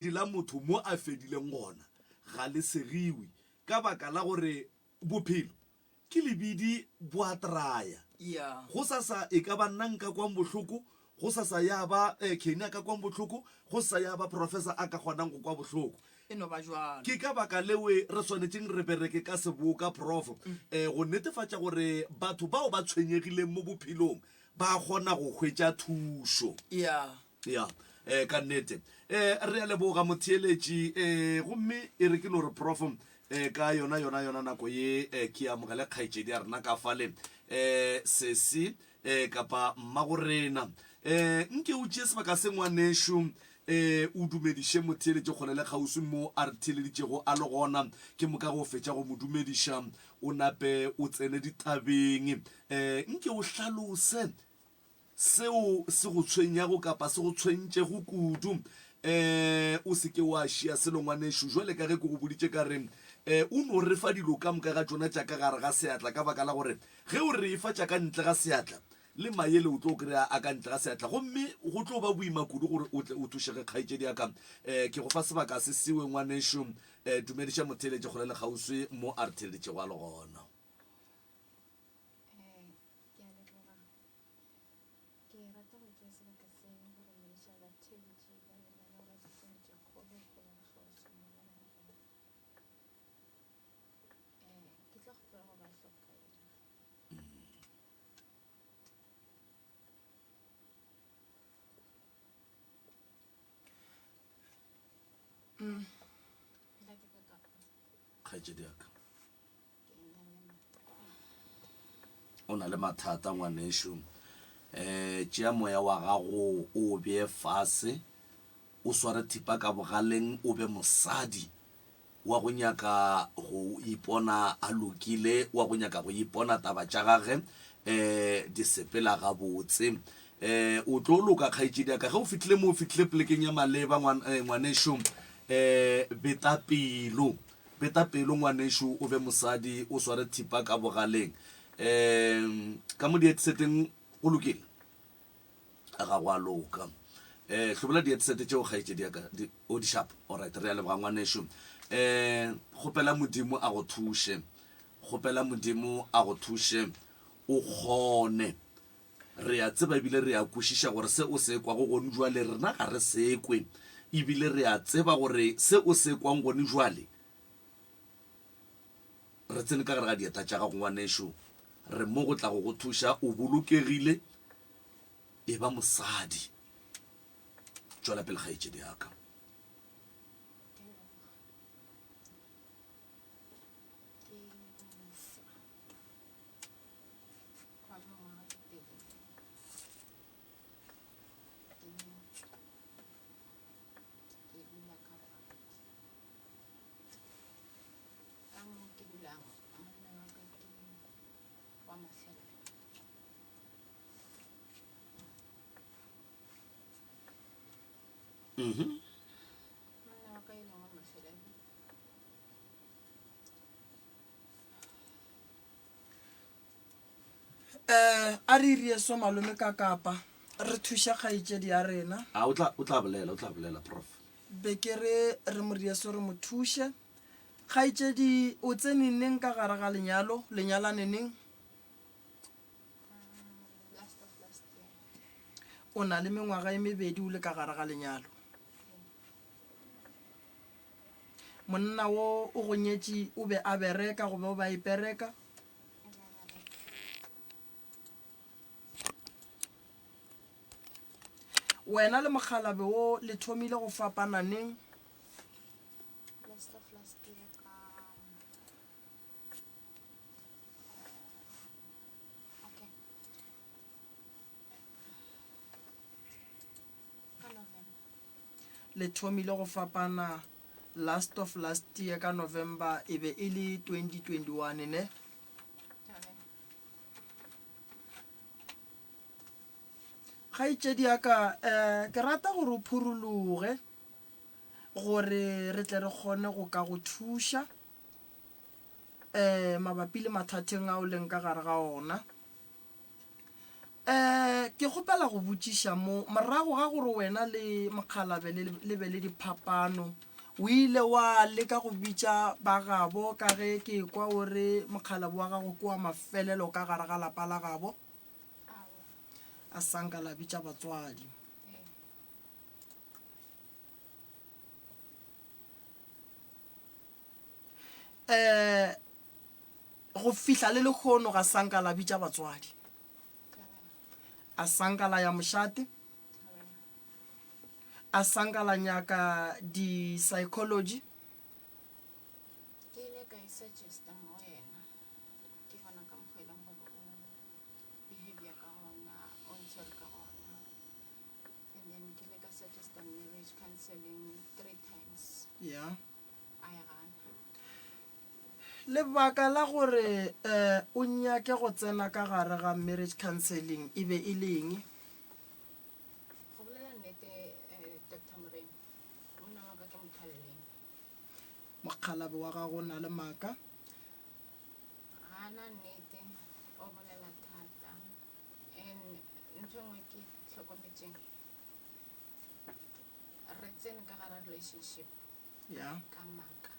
La motho mo a fedileng gona ga le segiwe ka baka la gore bophelo ke lebidi bo a traya. Gosasa e ka ba nna nka kwang bohloko, gosasa ya ba Kenny a ka kwang bohloko, gosasa ya ba Professor a ka kgonang go kwa bohloko. E no ba bjalo. Ke ka baka leo re swanetšeng re bereke ka seboka, Prof, go netefatša gore batho bao ba tshwenyegileng mo bophelong ba kgona go hwetša thušo. Ya, eh, ka nnete. Eh, re a leboga motheeletši. Eh, gomme e re ke no re prof, eh, ka yona yona yona nako ye eh, ke amogele kgaetšedi ya rena ka fale eh, sesi eh, kapa mmagorena. Eh, nke o tšee sebaka se ngwanešu eh, o dumediše motheeletši kgole le kgauswi mo a re theeleditšego a le gona. Ke moka go fetša go mo dumediša o nape o tsene ditabeng. Eh, nke o hlalose Seo se go tshwenyago kapa se go tshwentšego kudu. Um o se ke wa šia selo ngwanešu, jwale ka ge ke go boditše ka re, um o no re fa dilo ka moka ga tšona tša ka gare ga seatla, ka baka la gore ge o re fa tša ka ntle ga seatla, le maele o tlo kry-a a ka ntle ga seatla, gomme go tlo ba boima kudu gore o tle o thušege. Kgaetšedi ya ka, um ke go fa sebaka se sewe ngwanešu, um dumediša motheeletši kgole le kgauswi mo a re theeleditšego a le gona. Ke a leboga. Ke rata go tšea sebaka se go dumediša batheeletši ba lenaneo la Sehleng tše Kgolo kgole le kgauswi mo ba leng gona. Um ke tlo kgopela go ba hlokaina. Ntate Kakapa. Kgaetšedi ya ka. O na le mathata ngwanešu. Um tšea moya wa gago o o bee fase, o sware thipa ka bogaleng, o be mosadi wa go nyaka go ipona a lokile, wa go nyaka go ipona taba tša gage um di sepela gabotse. Um o tlo loka kgaetšedi ya ka ge o fihlile mo o fihlile polekeng ya maleba ngwanešu. Um beta pelo. Beta pelo ngwanešu o be mosadi o sware thipa ka bogaleng. Um ka mo diheadseteng go lokile? Ga go a loka. Um hlobola diheadset tšeo kgaetšedi ya ka. Di, o di sharp. Alright, re a leboga ngwanešu. Um kgopela Modimo a go thuše. Kgopela Modimo a go thuše o kgone. Re a tseba ebile re a kwešiša gore se o se kwago gone jwale rena ga re se kwe. Ebile re a tseba gore se o se kwang gone jwale, re tsene ka gare ga dieta tša gago ngwanešu. Re mo go tla go go thuša. O bolokegile. Eba mosadi. Tšwela pele kgaetšedi ya ka. Ke mofsa. Wa mengwaga e telele ke nyetšwe, ke dula ka Vaal. Ka mo ke dulang monna wa ka ke wa mafelelo. Mhm. Monna wa ka e leng wa mafelelo. Um a re irie so malome ka kapa re thuše kgaetšedi ya rena. A o tla o tla bolela o tla bolela prof. Be ke re re mo rie so re mo thuše. Kgaetšedi o tsene neng ka gare ga lenyalo? Le nyalane neng? Last of last year. O na le mengwaga e mebedi o le ka gare ga lenyalo. Monna wo o go nyetše o be a bereka goba o be a ipereka? Wena le mokgalabe wo le thomile go fapana neng? Last of last year ka okay. Ka November. Le thomile go fapana last of last year ka November e be e le 2021 ne? Kgaetšedi ya ka, um ke rata gore o phurologe gore re tle re kgone go ka go thuša um mabapi le mathateng a o leng ka gare ga ona. Um ke kgopela go botšiša mo, morago ga gore wena le mokgalabe le, le be le diphapano, o ile wa leka go bitša ba gabo ka ge ke ekwa o re mokgalabe wa gago ke wa mafelelo ka gare ga lapa la gabo? Aowa. A sa nka la bitša batswadi. Ee. Um go fihla le lekgono ga sa nka la bitša batswadi. A sa nka la ya mošate. A sa nka la nyaka di-psychology. Ke ile ka e suggesta mo yena ke bona ka mokgwa e leng gore o behavior ka gona o ntshwere ka gona and then ke ile ka suggesta marriage counseling three times Yeah. a e gana. Lebaka la gore o nyake go tsena ka gare ga marriage counseling e be e le eng? Go bolela nnete Doctor Moremi, monna wa ka ke motho a leleme. Mokgalabe wa gago o na le maaka? Ga a na nnete, o bolela thata and ntho e nngwe ke hlokometšeng, re tsene ka gare relationship Yeah. ka maaka.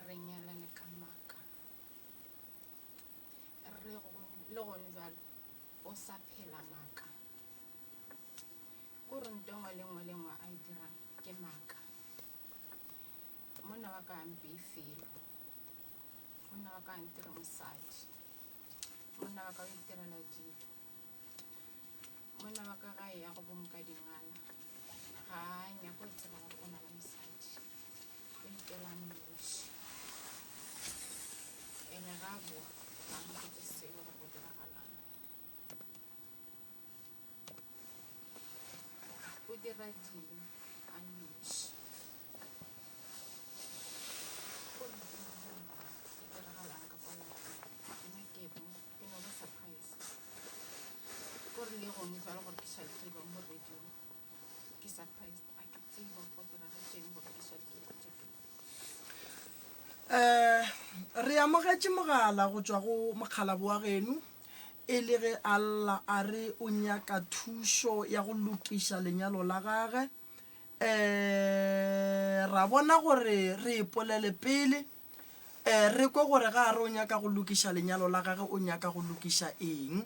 Re nyalane ka maaka. Re le gone jwalo o sa phela maaka. Ko re nto nngwe le nngwe le nngwe a e dirang ke maaka. Monna wa ka a mpeye felo. Monna wa ka a ntire mosadi. Monna wa ka o itirela dilo. Monna wa ka ga e ya go bomokadingala ga a nyake go tseba gore o na le mosadi. O ikela a nnoši. Ene ga a boa ga a mpotše selo gore go diragalang. O dira dilo a nnoši. Gore e diragalang ka kwa lapeng nna ke ke no ba surprise. Kore le gone jwale gore ke šale ke ba mo radio ke surprised a ke tsebe gore go diragetšeng gore ke šale ke ikhwetša ke Um re amogetše mogala go tšwa go mokgalabo wa geno e le ge a lla a re o nyaka thušo ya go lokiša lenyalo la gage. Um ra bona gore re ipolele pele um re kwe gore ga a re o nyaka go lokiša lenyalo la gage o nyaka go lokiša eng.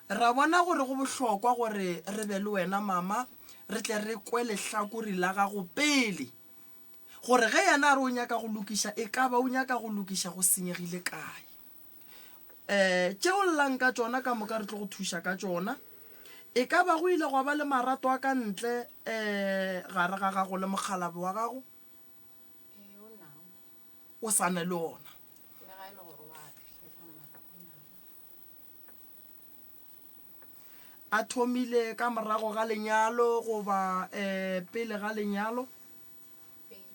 Ra bona gore go bohlokwa gore re be le wena mama re tle re kwe lehlakore la gago pele gore ge yena a re o nyaka go lokiša e ka ba o nyaka go lokiša go senyegile kae. Um tše o llang ka tšona ka moka re tlo go thuša ka tšona. E ka ba go ile gwa ba le marato a ka ntle um gare ga gago le mokgalabje wa gago? Ee, o nao. O sa na le ona. Le ga e le gore wa phela mara o nao. A thomile ka morago ga lenyalo goba um pele ga lenyalo? Pele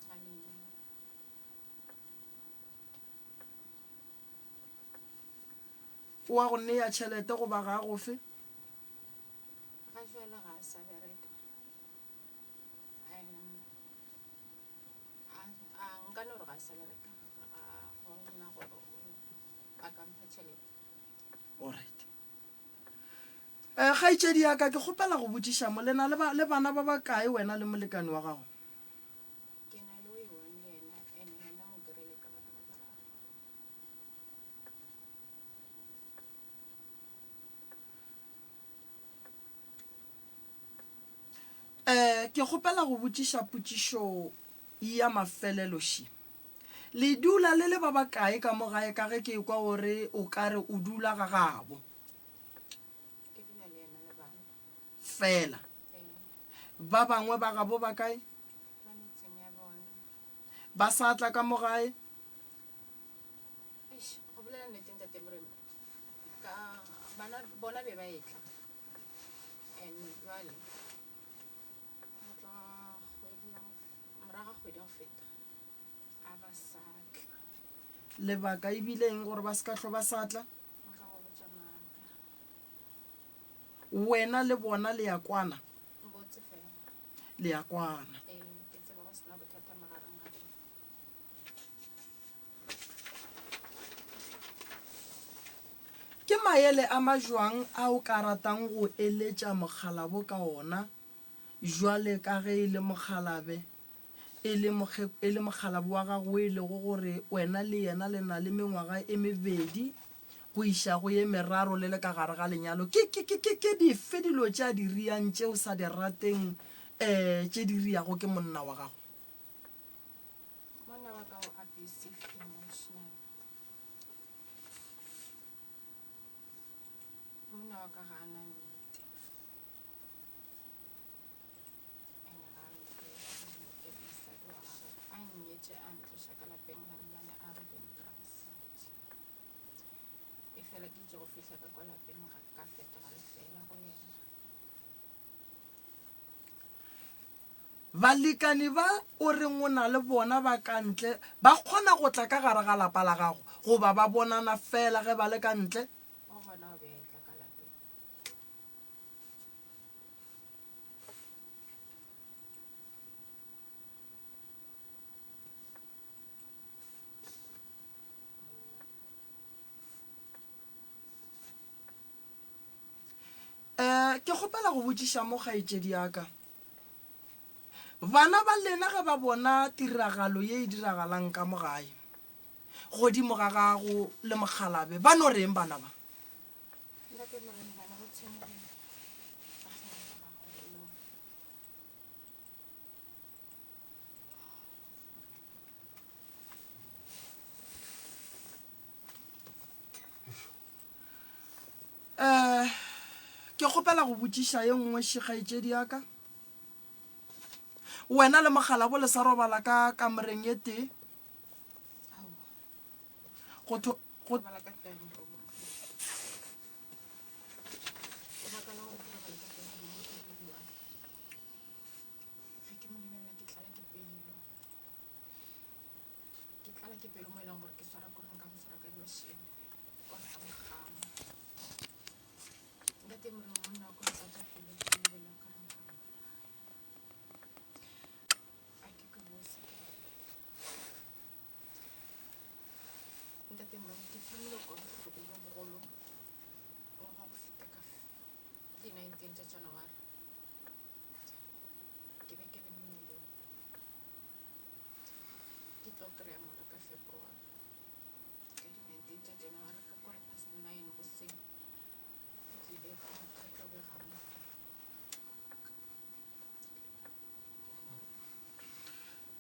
ga lenyalo. O a go nea tšhelete goba ga a go fe? Ga jwale ga a sa bereka. Nka no re ga a sa bereka ga gona gore a ka mpha tšhelete. Alright. Eh, kgaetšedi ya ka ke kgopela go botšiša mo le na le, ba, le bana ba bakae wena le molekane wa gago? Ke na le o e one le yena and yena o nkirile ka bana ba bararo. Um ke kgopela go botšiša potšišo ya mafelelo še. Le dula le le ba bakae ka mo gae ka ge ke ekwa o re o ka re o dula ga gabo? Ke dula le yena le bana. Fela. Ee. Ba bangwe ba gabo ba kae? Ba metseng ya bona. Ba sa tla ka mo gae? Eish, go bolela nnete ntate Moremi, ka bana bona be ba etla. And jwale go tloga kgwedi ya go morago ga kgwedi ya go feta a ba sa tla. Lebaka e bile eng gore ba se ka hlwa ba sa tla? Nka go botša maaka. Wena le bona le ya kwana? Botse fela. Le ya kwana. Ee, ke tseba go sena bothata magareng ga rena. Ke maele a majwang a o ka ratang go eletša mokgalabo ka ona jwale ka ge e le mokgalabe, e le, e le mokgalabo wa gago o e lego gore wena le yena le na le mengwaga e mebedi go iša go ye meraro le le ka gare ga lenyalo? Ke, ke, ke, ke, ke dife dilo tše a di riang tše o sa di rateng, um tše di riago ke monna wa gago? Monna wa ka o abusive emotional. Monna wa ka ga a na nnete. Ene ga a nkwele ke le mosadi wa gagwe. A nnyetše a ntloša ka lapeng la mmane a re ke ntira mosadi. E fela ke itše go fihla ka kwa lapeng ga ka fetoga lefeela go yena. Balekani ba o reng o na le bona ba ka ntle ba kgona go tla ka gare ga lapa la gago goba ba bonana feela ge ba le ka ntle? O gona o be a etla ka lapeng. Um ke kgopela go botšiša mo kgaetšedi ya ka. Bana ba lena ge ba bona tiragalo ye e diragalang ka mo gae, godimo ga gago le mokgalabe, ba no reng bana ba? Ntate Morena, bana ba tshwenyegile ka segwera ba gago. Um ke kgopela go botšiša ye nngwe še kgaetšedi ya ka. Wena le mokgalabo le sa robala ka kamoreng ye tee? Go tho, go, Robala ka dining room. Lebaka la gore ke robale ka dining room ke le one. Ge ke mo lebelela ke tlala ke pelo. Ke tlala ke pelo mo e leng gore ke swara kore nka mo swara ka dimašene. Or ka mo kgama. Ntate Morena monna wa ka o tlatša pelo ke mo lebelela o ka re nka mo bolaya. A ke kwe bose. Ntate Morena ke thomile kwa bohloko bjo bogolo ngwaga wa go feta ka di 19 tša January. Ke be ke le mmeleng. Ke tlo kry-a ngwana ka February. Ka di 19 tša January ka quarter past 9 goseng ke tlile ka motho a tlo bega mo.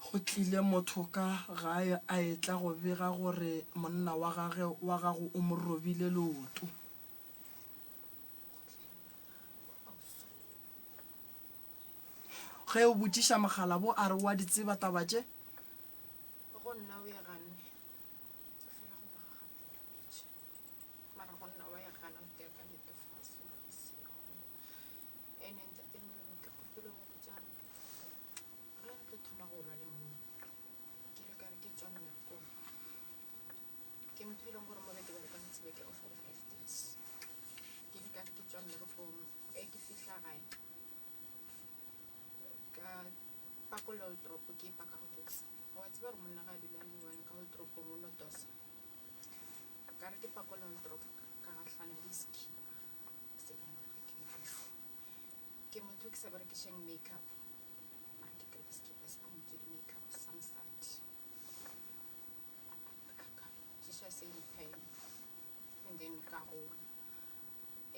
Go tlile motho ka gae a etla go bega gore monna wa gage wa gago o mo robile leoto. Go tlile monna ausi. Ge o botšiša mokgalabo a re o a di tseba taba tše. Go nna o e ganne. Fela go ba gape o dumetše. Mara go nna wa e gana o tea ka leto fase o re ga se yona. Ene ntate Moremi ke kgopele go botša ge re tlo thoma go lwa le monna ke ile ka re ke tšwa mmerekong. Ke motho e leng gore mo be ke berekang ke be ke off le 5 days. Ke ile ka re ke tšwa mmerekong e ke fihla gae ka pakola toropong ke e paka gabotse. Wa tseba gore monna ga a dula a le one ka mo toropong o no tosa. Ka re ke pakola toropo ka gahlana le sekhipa se leng gore ga ke mo Ke motho ke sa berekišeng makeup mara ke kry-ile sekhipa se phumotse di-makeup sa mosadi. A ka tliša same time and then ka gola.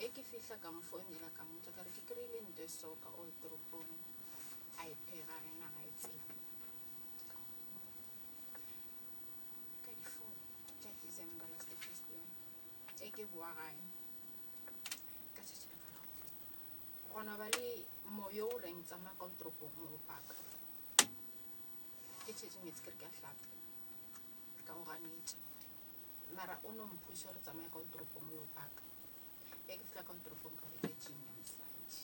E ke fihla ka mo founela ka mmotša ka re ke kry-ile nto e so ka old toropong a e phega a re na ga e tsebe. Ka di-four tša December last first year e ke boa gae ka tšatši la ka la go gona ba le moyo o reng tsamaya ka toropong o paka ke tšhetše meetse ke re ke a hlapa ka o ganetša mara o no mphuša gore tsamaya ka toropong o paka e ke fihla ka toropong ka hwetša jean ya mosadi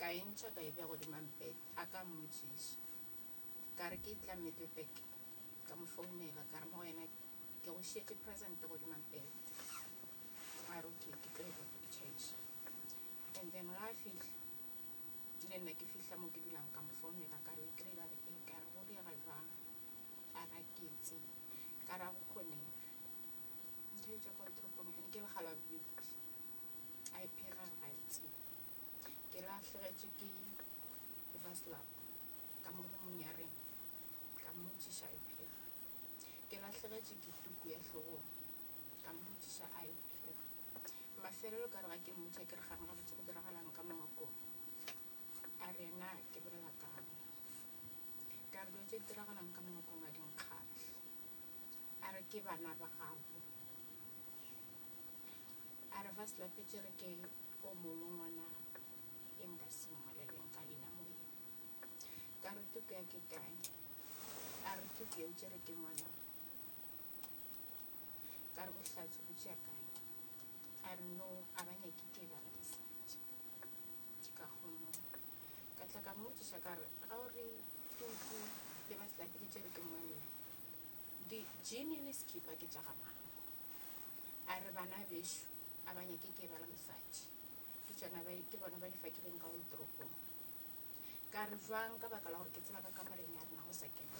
ka e ntšha ka e bea godima mpete a ka mmotšiša ka re ke tla Middelburg ka mo founela ka re mo wena ke go šietše present godima mpete a re okay ke tlo e bota church and then ga a fihla le nna ke fihla mo ke dulang ka mo founela ka re o kry-ile a re ee ka re go diega jwang a re a ke tsebe ka re a go kgonege. Motho a etšwa kwa toropong and ke legalabedi a e phega re ga e tsebe. Ke lahlegetšwe ke vaslap ka mo roomong ya rena ka mmotšiša a e phega. Ke lahlegetšwe ke tuku ya hlogong ka mmotšiša a e phega. Mafelelo ka re ga ke mmotša ke re gane gabotse go diragalang ka mo ngwakong. A re yena ke bolela kang. Ka re dilo tše di diragalang ka mo ngwakong ga di nkgahle. A re ke bana ba gago. A re ba se re ke o mongwe ngwana e nka se mmoleleng ka leina moyeng. Ka re tuku ya ke kae? A re tuku eo tšere ke ngwana. Ka re bohlatse bo tšea kae? A re no a ba nyake ke ba le mosadi. Ka gomola. Ka tla ka mmotšiša ka re ga o re tuku le ba selape di tšere ke ngwaneno. Di jean le skipa ke tša ga mang? A re bana bešo a ba nyake ke ba le mosadi. Ke tšona ba ke bona ba di fakileng ka toropong. Ka re jwang ka baka la gore ke tseba ka kamoreng ya rena go sa kena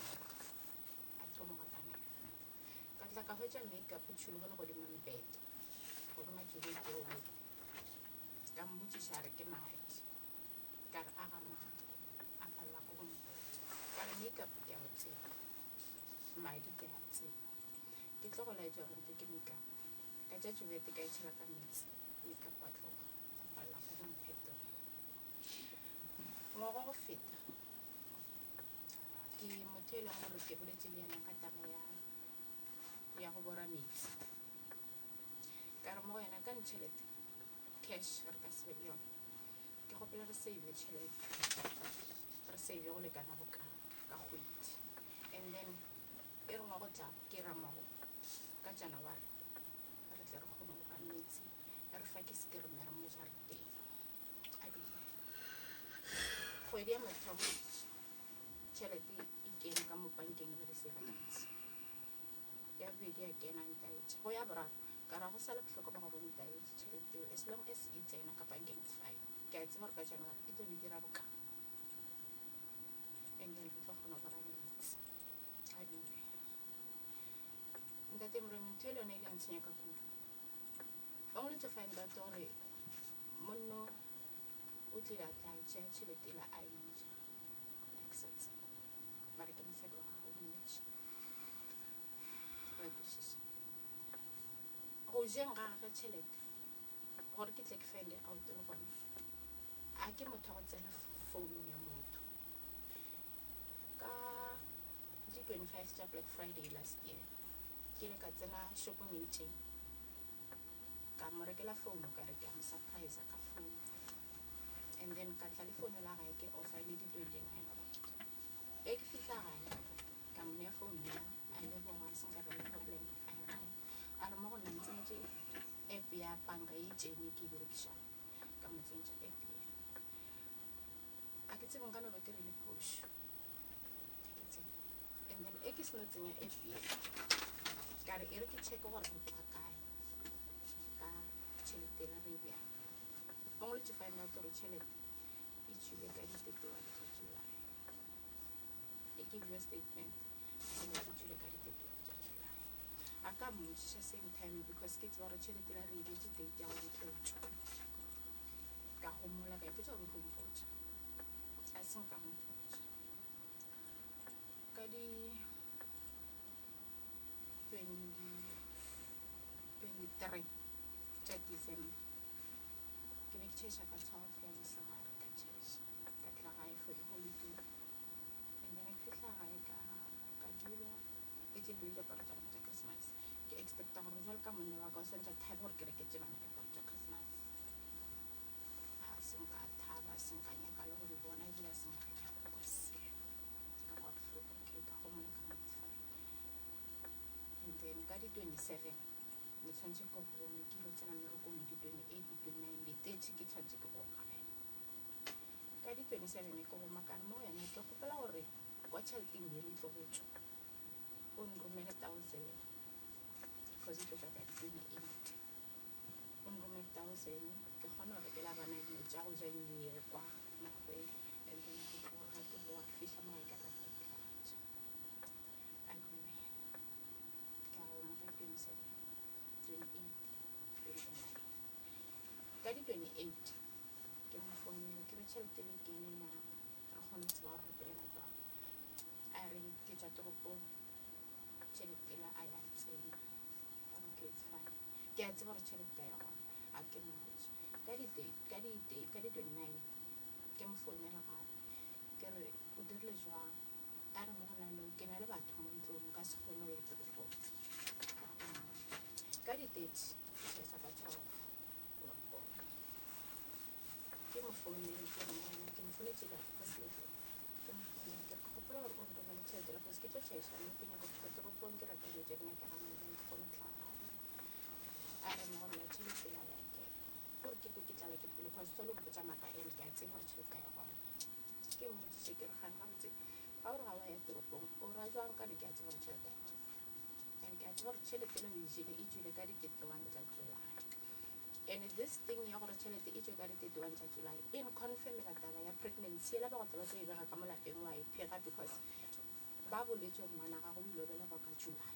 a thoma go tanega. Ka tla ka hwetša makeup e tšhologile godimo mpete. Godimo tšubete o Ka mmotšiša a re ke madi. Ka re a ga mang? A palela ko go mpotša. Ka re makeup ke a o tseba. Madi ke a tseba. Ke tlo go laetša gore nte ke makeup. Ka tša tšubete ka e tšhela ka meetse. Makeup wa tloga. A palela ko go mphetola. Ngwaga wa go feta ke motho e leng gore ke boletše le yena ka taba ya ya go bora metsi. Ka re mo go yena ka ntšhelete cash re ka se be le yona. Ke kgopela re save tšhelete. Re save go lekana boka ka kgwedi. And then e re ngwaga o tlago ke ra ngwago ka January re tle re kgone go ba metsi re fa ke sekeremere mo jarateng. A dumela. Kgwedi ya mathomo tšhelete e kene ka mo bankeng e be re save ka metsi. Ya bobedi ya kena ntaetše. Go ya boraro ka ra go sa le bohlokwa ba gore o ntaetše tšhelete eo as long as e tsena ka bankeng it's fine. Ke a tseba gore ka January e tlo be dira boka and then re tlo kgona go bora metsi. A dumela. Ntate Moremi ntho e le yone e ile ya ntshwenya ka kudu. Only to find out gore monno o tlile a tla tšea tšhelete ela a e ja. Nna ke sa tsebe. Mara ke mosadi wa gagwe o nyetše. Wa kwešiša. Go jeng ga gagwe tšhelete gore ke tle ke find out le gone a ke motho wa go tsena founung ya motho. Ka di 25 tša Black Friday last year ke ile ka tsena shopong e itšeng ka mo rekela founu ka re ke a mo surprise ka founu and then ka tla le founu la gae ke offer e le di 29 e ke fihla gae ka mo nea founu ya a leboga a se nka ba le problem a ya gae a re mo go nna ntsentše app ya banka e itšeng e ke e berekišang ka mo tsentša app ya a ke tsebe nka no ba ke rile phošo ke tsebe and then e ke seno tsenya app ye ka re e re ke checke gore re tla kae ka tšhelete la re bjang only to find out gore tšhelete e tšwile ka di 31 tša July e ke view statement tšhelete e tšwile ka di 31 tša July a ka mmotšiša same time because ke tseba gore tšhelete la re e beetše date ya gore e tlo tšwa ka homola ka ipotša gore o tlo mpotša a se nka mpotša ka di 23 tša December ke be ke tšhaiša ka 12 ya mosegare ka tšhaiša ka tla gae for the holiday and then ke fihla gae ka ka dula ke tšepele diaparo tša tša Christmas ke expecta gore jwale ka monna wa ka o swantse a thabe gore ke reketse bana diaparo tša Christmas a se nka thaba se nka nyaka le go di bona ebile a se nka nyaka go kwa selo ka kwa bohloko ke ka gomola ka notify and then ka di 27 ne tshwanetse ke gome ke ilo tsena mmerekong di 28 di 29 di 30 ke tshwanetse ke go gae ka di 27 ke goma ka re mo go yena ke kgopela gore kwa tšheleteng ye le tlo go tšwa o nromele thousand because e tlo tšwa ka di 28 o nromele thousand ke kgone go rekela bana dilo tša go ja new year kwa makgweng and then ke tloga ke boa ke fihla mo gae ka tla ke tlatša a dumela ka goma ka 27 28. di-28 ke mo founela ke re tšhelete le kene na re kgone go tseba gore re bolela jwang. A re ke tšwa toropong tšhelete la a ya tsena. Ka re okay it's fine. Ke a tseba gore tšhelete ya gona a ke mmotse. Ka di ka di ka di 29 ke mo founela gape ke re o dirile jwang a re mo go na le ke na le batho mo ntlong nka se kgone go ya toropong. Ka di 30 ke tšhaisa ka 12 ke mo founele ke re morena ke mo founetse ka past eleven ke mo founele ke re ke gopola gore o nromele tšhelete la cause ke tlo tšhaiša mme ke nyaka go fihla toropong ke reka dilo tše di nyakegang and then ke kgone go tla gae a re mo gorela tšhelete la ya ke gore ke kwe ke tlala ke pelo cause tshwale mpotša maaka and ke a tseba gore tšhelete ya gona ke mmotšiše ke re gane gabotse ga o re ga wa ya toropong o ra jwang kane ke a tseba gore tšhelete ya gona And ke a tseba gore tšhelete le o e jele e tšwile ka di 31 tša July. And this thing ya gore tšhelete e tšwe ka di 31 tša July e nconfirmela taba ya pregnancy yela ba go tla ba tlo e bega ka mo lapeng wa e phega because ba boletše gore ngwana gago o ile o belegwa ka July.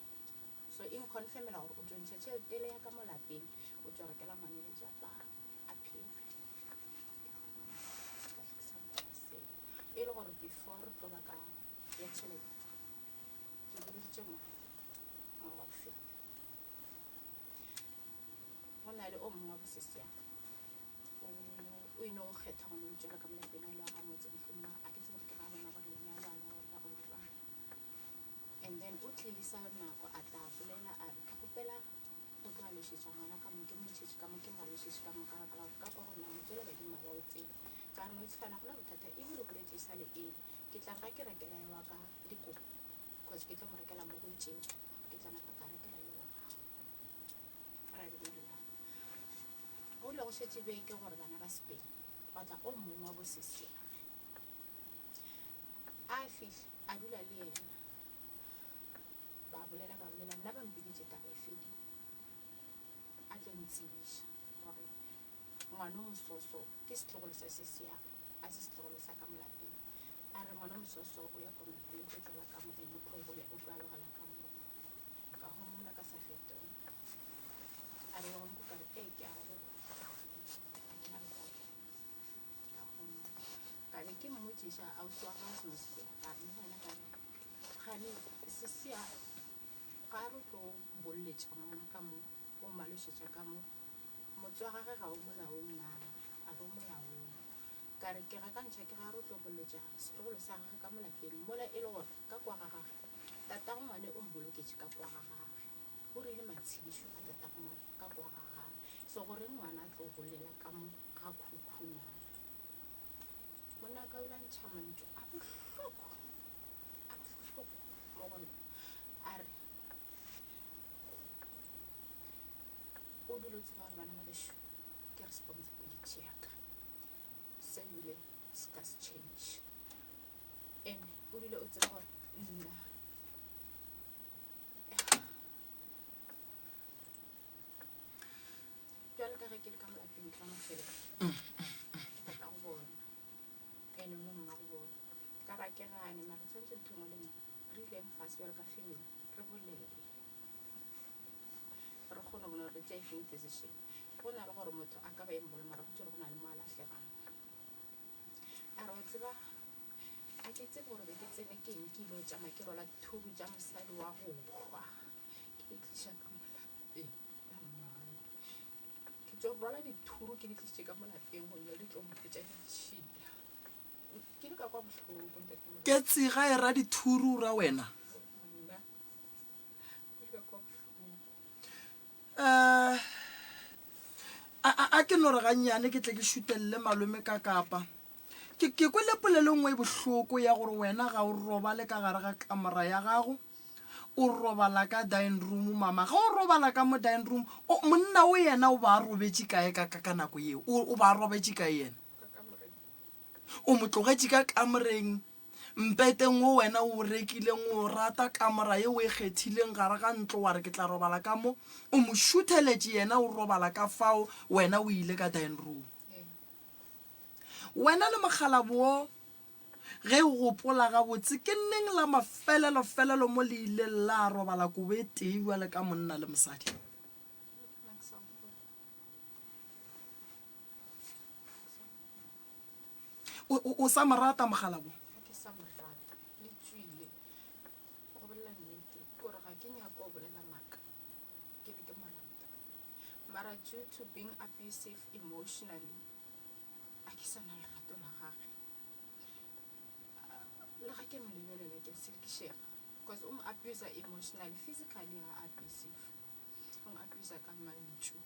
So e nconfirmela gore o tšo ntšha tšhelete ele ya ka mo lapeng o tšo rekela ngwana le diaparo a phege. E le gore before re tlo ba ka ya tšhelete Ke boloditše ngwaga wa go feta. Go na le o mongwe wa bosesi ya o o ino go kgetha go no tšwela ka molapeng a ile wa ga motse mohlomongwe a ke tsebe gore ke ga bona gore lenyalo a lona o jwang. And then o tlisa nako a tla bolela a re ke kgopela go tlo alošetša ngwana ka mo ke mo ntšhetše ka mo ke mo alošetše ka mo ka baka la gore ka kwa go nna motswele badimo ga ba o tsebe. Ka re no it's fine ga gona bothata ebile o boletše e sa le ele. Ke tla re ga ke rekela yo wa ka dikobo cause ke tlo mo rekela mo go itšego ke tla napa ka rekela yo wa gago. Ra dumelelana. Go ile go šetše beke gore bana ba sepele gwa tla o mongwe wa bosesi a fihla a dula le yena ba bolela ba bolela nna ba mpiditše taba e fedile a tlo ntsebiša gore ngwana o mososo ke setlogolo sa sesi ya ka a se setlogolo sa ka mo lapeng. A re ngwana mososo o ya komekane o tlo tšwela ka mo eng o tlo bole o tlo alogela ka mo. Ka homola ka sa fetola. A re wa nku ka re ee ke a go ga ke na bothata. Ka homola. Ka be ke mmotšiša ausi wa gagwe seno se ka re mo wena ka re gane sesia ga re tlo bolletša ngwana ka mo o mmalošetša ka mo motse wa gage ga o molaong na a re o molaong Ka re, Ke gakantšha ke ga re tlo bolotša setlogolo sa gagwe ka mo lapeng, mola e le gore ka kwa ga gagwe tatago ngwane o mboloketše ka kwa ga gagwe. O rile matshedišo a tatago ngwane ka kwa ga gagwe. So goreng ngwana a tlo bolela ka mo ga khukhu na? Monna ka o ile a ntšha mantšu a bohloko, a bohloko mo go nna. A re, O dule o tseba gore bana ba gešo ke responsibility ya ka. Se ebile se ka se change. And o dule o tseba gore nna bjalo ka ge ke le ka mo lapeng ke la mafelelo tata go bona and o mma go bona ka ra ke gane mara tshwanetse ntho engwe le nngwe re ileng fase bjalo ka family re bolele re kgone go bona gore re tšea efeng decision. Go na le gore motho a ka ba e mogolo mara go tšwele go na le mo a lahlegang. A re wa tseba a ke tsebe gore be ke tsene ke eng ke ile go tšama ke rwala thuru tša mosadi wa go hwa ke di tliša ka mo lapeng la mmane. Ke tšo rwala dithuru ke di tlišitše ka mo lapeng gomme di tlo mpotša ditšhila. Ke ile ka kwa bohloko ntate Morena. Ke tsega e ra dithuru ra wena. Nna. Um a ke no re gannyane ke tle ke šutelele malome ka kapa. Ke, ke kwele polelo nngwe e bohloko ya gore wena ga o robale ka gare ga kamora ya gago, o robala ka dining room mama. Ge o robala ka mo dining room, o, monna o yena o ba a robetše kae ka, ka, ka nako yeo? O, o ba a robetše kae yena? O mo tlogetše ka kamoreng. Mpeteng wo wena o o rekileng, o o rata, kamora ye o e kgethileng gare ga ntlo, wa re ke tla robala ka mo, o mo šutheletše yena o robala ka fao, wena o ile ka dining room. Wena le mokgalabo wo, ge o gopola gabotse, ke neng la mafelelo-felelo mo le ileng la robala kobo e tee bjale ka monna le mosadi? O, o, o sa mo rata mokgalabo? Ga ke sa mo rata. Le tšwile. Go bolela nnete, ke gore ga ke nyake go bolela maaka. Ke be ke mo rata. Mara due to being abusive emotionally, a ke sa na lerato la gage. Le ga ke mo lebelela ke a selkišega. Because o mo abuser emotionally, physically ga abusive. O mo abuser ka mantšu.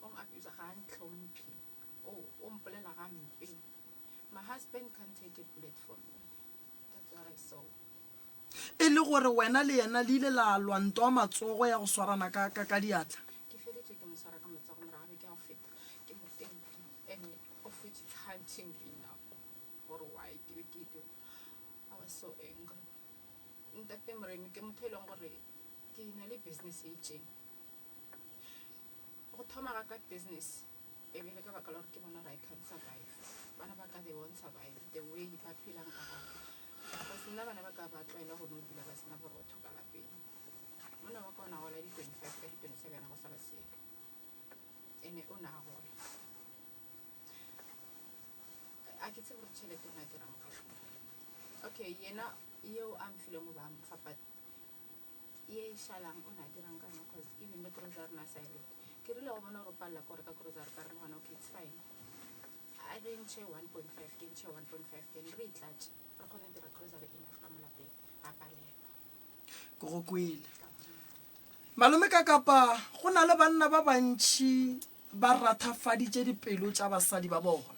O mo abuser ga a ntlhomphe. O, o mpolela gampe. My husband can't take a bullet for me. That's what I saw. E le gore wena le yena le ile la lwa ntwa matsogo ya go swarana ka, ka, ka diatla? Ke feditše ke mo swara ka matsogo morago ga beke ya go feta. Ke mo tentile and of which it's haunting me now gore why ke be ke dira. I was so angry. Ntate Moremi ke motho e leng gore ke na le business e itšeng. Go thoma ga ka business e be le ka baka la gore ke bona gore I can't survive. Bana ba ka they won't survive the way ba phelang ka gona. Because nna bana ba ka ba tlwaela go no dula ba sena borotho ka lapeng. Monna wa ka o na gola di-25 ka di-27 go sa ba selo. Ene o na gola. A ke tsebe gore tšhelete o na dirang ka yona. Okay, yena yeo a mfileng o ba mo fa but ye e šalang o ne a dirang ka yona cause even le grocery na sa e reke. Ke rile go bona gore o palela ke go reka grocery ka re mo gona okay it's fine. A re ntšhe 1.5 ke ntšhe 1.5 then re e tlatše re kgone go dira grocery enough ka mo lapeng. A palelwa. Ke go kwele. Malome ka kapa go na le banna ba bantši ba rathafaditše dipelo tša basadi ba bona.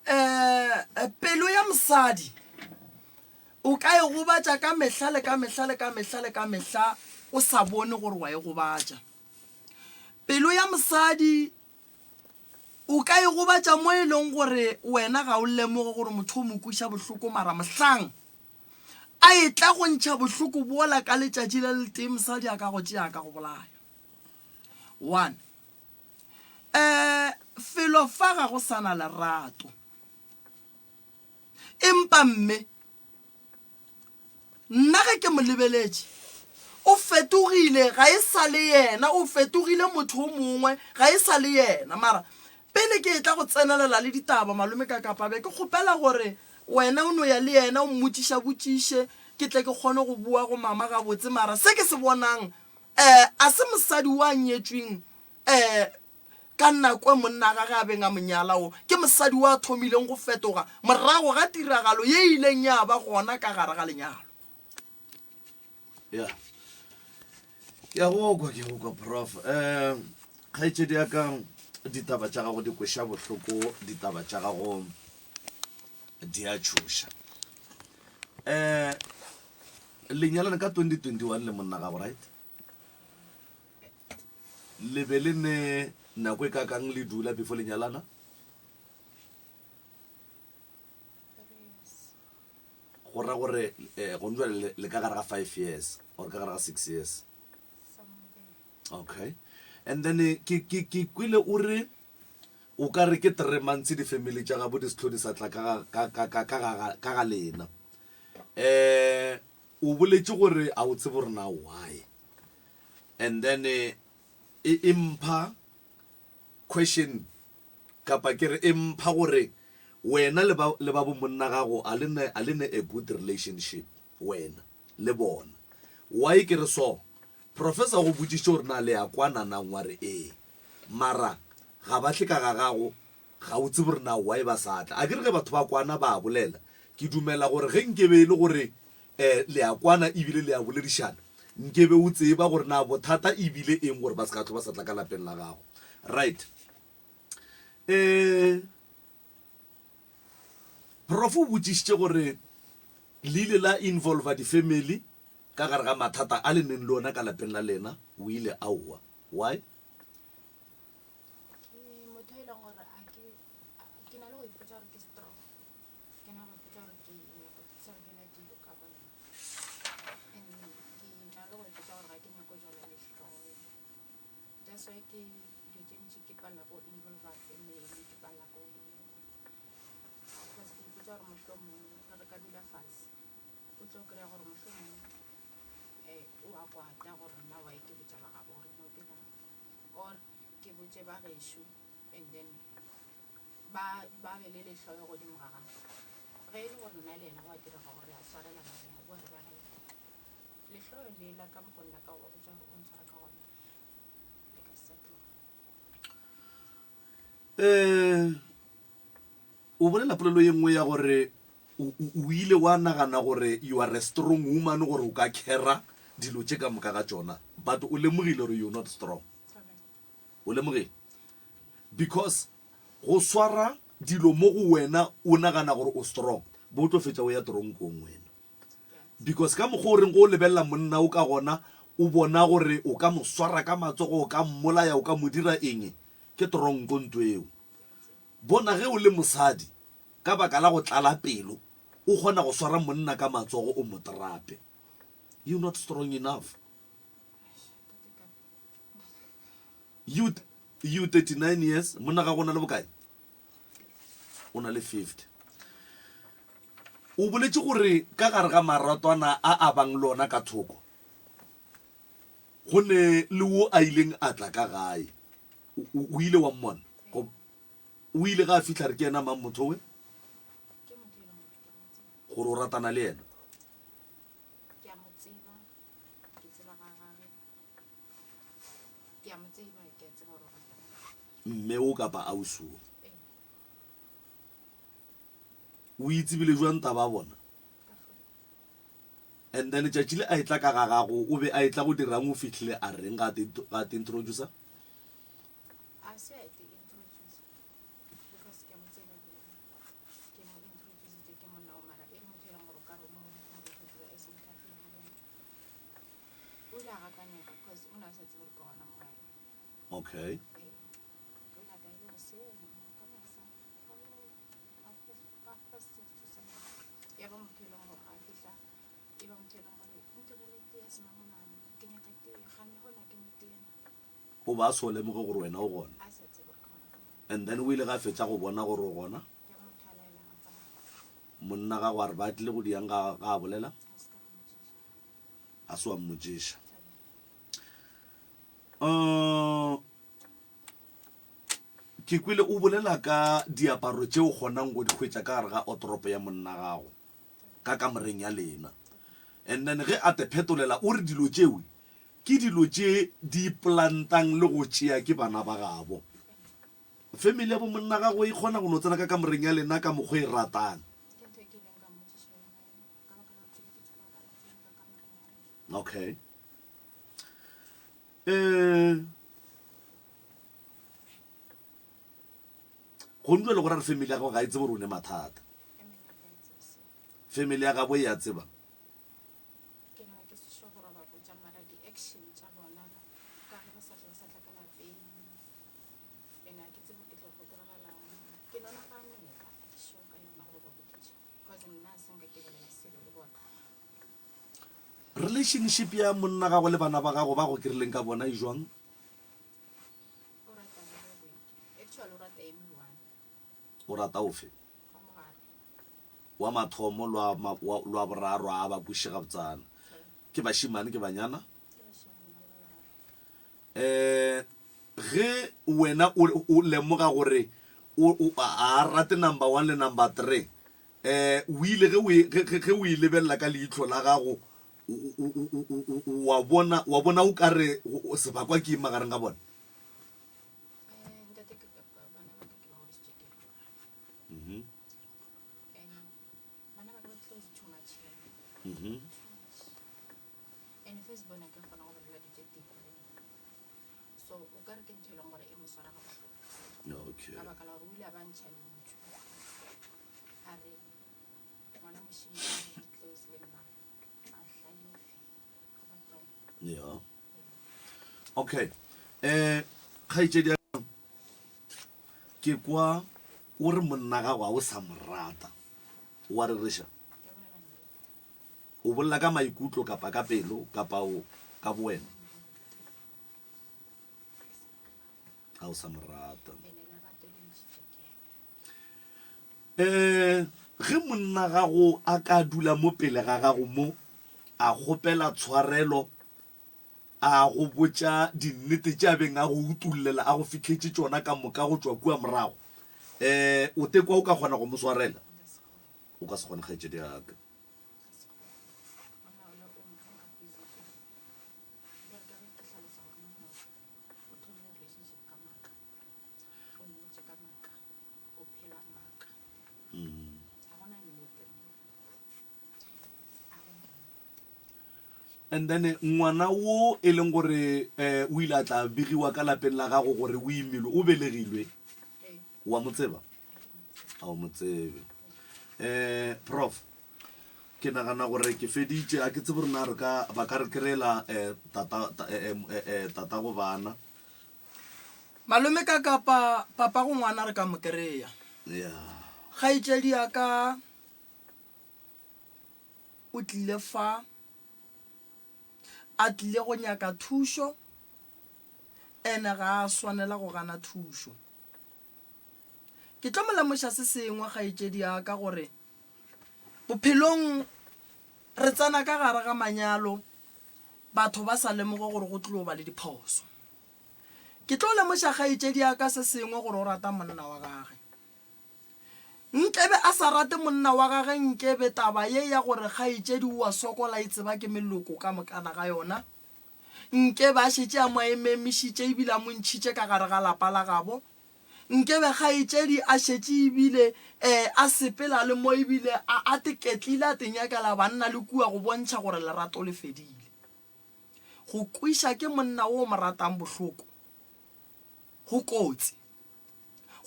Um pelo ya mosadi o ka e gobatša ka mehla le ka mehla le ka mehla le ka mehla o sa bone gore wa e gobatša. Pelo ya mosadi o ka e gobatša mo e leng gore wena ga o lemoge gore motho o mo kweša bohloko mara mohlang a etla go ntšha bohloko bola ka letšatši le letee mosadi a ka go tšea a ka go bolaya. One, um felo fa ga go sa na lerato. Empa mme, nna ge ke mo lebeletše, o fetogile, ga e sa le yena, o fetogile motho o mongwe, ga e sa le yena. Mara pele ke etla go tsenelela le ditaba, malome ka kapa be ke kgopela gore wena o no ya le yena o mmotšiša-botšiše, ke tle ke kgone go boa go mama gabotse. Mara se ke se bonang, um a se mosadi o a nyetšweng um Ka nako e monna gage a beng a mo nyala, o ke mosadi wo a thomileng go fetoga morago ga tiragalo ye e ileng ya ba gona ka gare ga lenyalo. Ya. Ke a go kwa, ke a go kwa, Prof. Um, kgaetšedi ya ka, ditaba tša gago di kweša bohloko, ditaba tša gago di a tšhoša. Um, le nyalane ka 2021 le monna gago, right? Le be le ne nako e kakang le dula before le nyalana? Go ra gore eh, gone jwale le ka gare ga 5 years or ka gare ga 6 years. Okay. And then eh, ke ke ke kwele o re o ka re ke 3 months di family tša gabo di se tlo di sa tla ka ga ka ka ka ga ka ga lena. Eh o boletše gore a o tsebe gore na why. And then e e mpha question kapa ke re e mpha gore wena le ba le ba bo monna gago a le ne a le ne a good relationship wena le bona. Why ke re so? Professor go botšišitše gore na le a kwana na wa re ee. Mara ga ba tle ka ga gago ga o tsebe gore na why ba sa tla. Akere ge batho ba kwana ba a bolela. Ke dumela gore ge nkebe e le gore um le a kwana ebile le a boledišana, nkebe o tseba gore na bothata ebile eng gore ba se ka tlo ba sa tla ka lapeng la gago. Right. Um Prof o botšišitše gore le ile la involva di-family ka gare ga mathata a le neng le ona ka lapeng la lena, o ile aowa. Why? Ke motho e leng gore a ke ke na le go ipotsa gore ke strong. Ke na le go ipotsa gore ke nyako tsebela dilo ka bonna. And ke na le go ipotsa gore ga ke nyako jala lehloyo. That's why ke dilo tše ntši ke palela go involva family, ke palela go because ke ipotsa gore mohlomong ge re ka dula fase o tlo kry-a gore mohlomong um o a kwata gore nna why ke botša ba gabo gore no dirang or ke botše ba gešo and then. Ba, ba be le lehloyo godimo ga gagwe. Ge e le gore nna le yena go a direga gore re a swarelana, re a boa re ba right. Lehloyo lela ka mokgo nna ka go ba botša gore o ntshwara ka gona, le ka se sa tloga. Um o bolela polelo ye nngwe ya gore o ile wa nagana gore you are a strong woman gore o ka khera dilo tše ka moka ga tšona but o lemogile gore you're not strong. O lemogile? Because go swara dilo mo go wena o nagana gore o strong, bo tlo fetša o ya toronkong wena. Because ka mokgwa o reng go o lebelela monna o ka gona, o bona gore o ka mo swara ka matsogo, o ka mmolaya, o ka mo dira eng, ke toronko nto eo. Bona ge o le mosadi, ka baka la go tlala pelo, o kgona go swara monna ka matsogo o mo trape. You not strong enough. You, you 39 years, monna gago o na le bokae? O na le 50. O boletše gore ka gare ga maratwana a a bang le ona ka thoko, go ne le wo a ileng a tla ka gae. O, o ile wa mmona? O ile ga a fihla re ke yena mang motho we? Gore o ratana le yena? Ke a mo tseba, ke tseba ga gage. Ke a mo tseba, ke a tseba gore o ratana. Mme o kapa ausi o? Ee. O itsebile jwang taba ya bona? Ka phone. And then tšatši le a etla ka ga gago, o be a etla go dirang? O fihlile a reng ga a te, ga a te introducer? A se a te introducer because ke a mo tseba bjale. Ke mo introducitse ke monna o mara e le motho e leng gore o ka re o mo introducer as motho a phelang le ena. O ile a gakanega because o ne a sa tsebe gore ke gona mo gae. Okay. Ee. O ile a tla e le goseng ka masa ka bo half past, half past six to seven. Ya ba motho e leng gore ga a fihla e ba motho e leng gore ntirele tee ya semangmang ke nyaka tee ga nna gona ke mo tee na. O ba a so lemoge gore wena o gona. A sa tsebe gore ke gona ka gona. And then o ile ga fetša go bona gore o gona. Ya ba motho a laelang a tsamaya. Monna gago a re ba tlile go diang ga ga a bolela? A se ka mmotšiša. A se wa mmotšiša. Uh, ke kwele o bolela ka diaparo tše o kgonang go di hwetša ka gare ga otoropo ya monna gago ka kamoreng ya lena. And then ge a te phetolela o re dilo tšeo Ke dilo tše di plantang le go tšea ke bana ba gabo. Family ya bo monna gago e kgona go no tsena ka kamoreng ya lena ka mokgwa e ratang. Ke ntho e ke ileng ka mmotšiša yona eo, ka baka la gore ke be ke tseba gore ba tsene ka kamoreng ya rena. Okay. Eh, gone jwale go ra re family ya gago ga e tsebe gore o ne mathata. Family ya ka e tsebe seo. Family ya gabo e a tseba. Ke no ba ke se sure gore ba botša mara di action tša bona ka ge ba sa tle ba sa tla ka lapeng and a ke tsebe ke tlo go diragalang ke no naganela ga ke sure ka yona gore ba boditše cause nna a se nka ke bolela selo le bona. Relationship ya monna gago le bana ba gago ba go kerileng ka bona e jwang? O rata le bobedi actually o rata e one. O rata ofe? Wa mogare. Wa mathomo lwa, wa, lwa boraro a ba kweše gabotsana. Ke bašemane ke banyana? Um ge wena o, o lemoga gore o, o, a a rate number one le number three, um o ile ge o e, ge, ge, ge o e lebelela ka leihlo la gago, o, o, o, o, o, wa bona, wa bona o ka re sebakwa ke eng magareng ga bona? Eh, ntate ke bana ba ka ke ba godisitše ke le Mhm. And bana ba ka ba close too much le nna. Mhm. Too much. And first born a ke kgona go bolela dilo tše deep le nna. So o ka re ke ntho e leng gore e mo swara ga bohloko. Okay. Ka baka la gore o ile a ba ntšha lentšu. A re ngwana mošemane o close le nna. A hlalefe. A ba tong. Yeah. Okay. Eh kgaetšedi ya Ke kwa o re monna gago ga o sa mo rata. O a rereša? O bolela ka maikutlo kapa ka pelo kapa o ka bowena? Ga o sa mo rata. Um ge monna gago a ka dula mo pele ga gago mo a kgopela tshwarelo A go botša dinnete tše a beng a go utollela a go fihletše tšona ka moka go tšwa kua morago. Um o tekwa o ka kgona go mo swarela? O ka se kgone kgaetšedi yaka. And then ngwana wo e leng gore um o ile a tla begiwa ka lapeng la gago gore o imilwe, o belegilwe, wa mo tseba? A o mo tsebe. Um prof, ke nagana gore ke feditše, a ke tsebe gore na re ka ba ka re kry-ela um tata, ta, eh, eh, eh, tatago bana. Malome ka kapa papago ngwana re ka mo kry-a. Yeah. Kgaetšedi ya ka o tlile fa a tlile go nyaka thušo ene ga a swanela go gana thušo. Ke tlo mo lemoša se sengwe kgaetšedi ya ka gore bophelong re tsena ka gare ga manyalo batho ba sa lemoge gore go tlo ba le diphoso. Ke tlo lemoša kgaetšedi ya ka se sengwe gore o rata monna wa gage. Nkebe a sa rate monna wa gage nkebe taba ye ya gore kgaetšedi o a sokola e tseba ke meloko ka mokana ga yona. Nkebe a šetše a mo ememišitše ebile a mo ntšhitše ka gare ga lapa la gabo. Nkebe kgaetšedi a šetše ebile a sepela le mo ebile a a teketlile a tenyakela banna le kua go bontšha gore lerato le fedile. Go kwiša ke monna wo o mo ratang bohloko go kotsi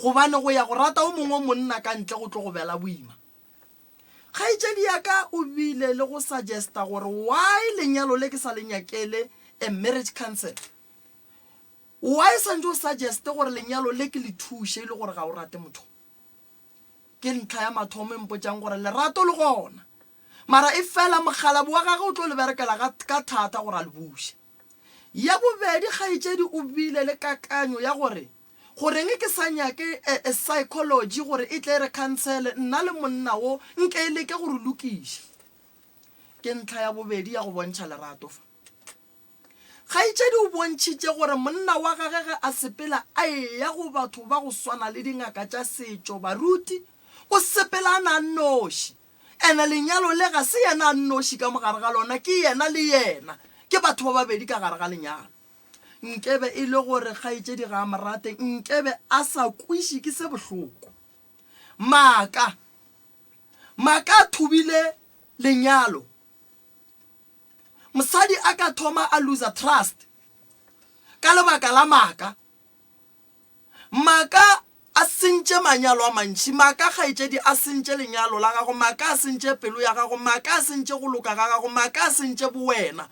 gobane go ya go rata o mongwe monna ka ntle go tlo go bela boima. Kgaetšedi ya ka o bile le go suggesta gore why lenyalo le ke sa le nyakele a marriage counsel. Why santše o suggeste gore lenyalo le ke le thuše e le gore ga o rate motho? Ke ntlha ya mathomo e mpotšang gore lerato le gona. Mara e fela mokgalabo wa gagwe o tlo le berekela ga, ka thata gore a le buše. Ya bobedi, kgaetšedi o bile le kakanyo ya gore goreng ke sa nyake a, a psychology gore e tle e re khansele nna le monna wo nke e leke go re lokiša. Ke ntlha ya bobedi ya go bontšha lerato fa. Kgaetšedi o bontšhitše gore monna wa gage ge a sepela a eya go batho ba go swana le dingaka tša setšo, baruti, o sepela a na a nnoši. Ene lenyalo le ga se yena a nnoši ka mo gare ga lona, ke yena le yena, ke batho ba babedi ka gare ga lenyalo. Nkebe e le gore kgaetšedi ga a mo rate, nkebe a sa kweši ke se bohloko. Maaka. Maaka a thubile lenyalo. Mosadi a ka thoma a loser trust ka lebaka la maaka. Maaka a sentše manyalo a mantši. Maaka kgaetšedi a sentše lenyalo la gago. Maaka a sentše pelo ya gago. Maaka a sentše go loka ga gago. Maaka a sentše bowena.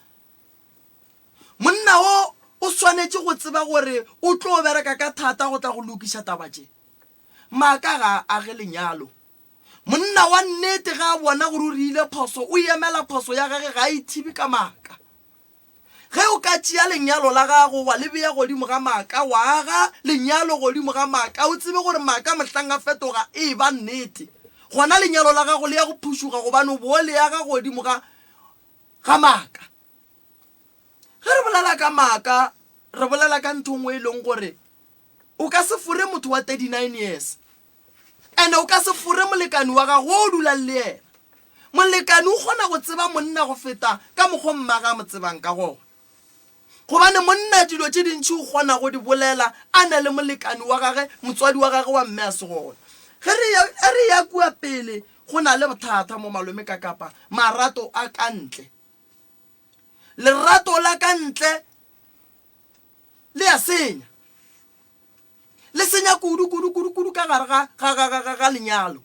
Monna wo o swanetše go tseba gore o tlo bereka ka thata go tla go lokiša taba tše. Maaka ga a age lenyalo. Monna wa nnete ge a bona gore o dirile phoso, o emela phoso ya gage, ga a ithibe ka maaka. Ge o ka tšea lenyalo la gago wa le bea godimo ga maaka, wa aga lenyalo godimo ga maaka, o tsebe gore maaka mohlang a fetoga e ba nnete, gona lenyalo la gago le ya go phušoga gobane o bo o le aga godimo ga, ga maaka. Ge re bolela ka maaka, re bolela ka ntho nngwe e leng gore o ka se fore motho wa 39 years. And o ka se fore molekani wa gago wo o dulang le yena. Molekani o kgona go tseba monna go feta ka mokgo mmage a mo tsebang ka gona. Gobane monna dilo tše dintši o kgona go di bolela a na le molekani wa gage, motswadi wa gage wa mme a se gona. Ge re ya, ge re ya kua pele go na le bothata mo malome ka kapa marato a ka ntle. Lerato la ka ntle le a senya. Le senya kudu, kudu, kudu, kudu ka gare ga, ga, ga, ga, ga, ga lenyalo.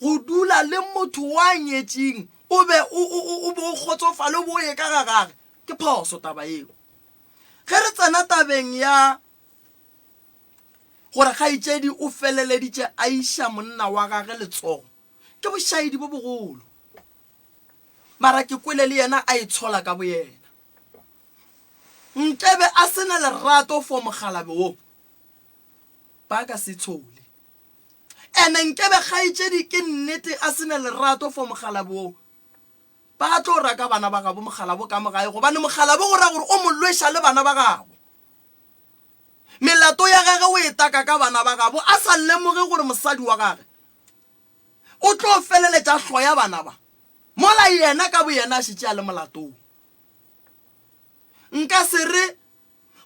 Go dula le motho wa nyetšeng o be o, o, o, o be o kgotsofale o be o ye ka ga gage, ke phoso taba yeo. Ge re tsena tabeng ya gore kgaetšedi o feleleditše a iša monna wa gage letsogo, ke bošaedi bo bogolo. Mara ke kwele le yena a itshola ka boyena. Nkebe a se na lerato for mokgalabe wo, ba ka se tshole. Ene nkebe kgaetšedi ke nnete a se na lerato for mokgalabe wo, ba tlo raka bana ba gabo mokgalabo ka mo gae gobane mokgalabo go ra gore o mo lweša le bana ba gabo. Melato ya gage o e taka ka bana ba gabo a sa lemoge gore mosadi wa gage o tlo feleletša a hloya bana ba, mola yena ka boyena a šetše a le molatong. Nka se re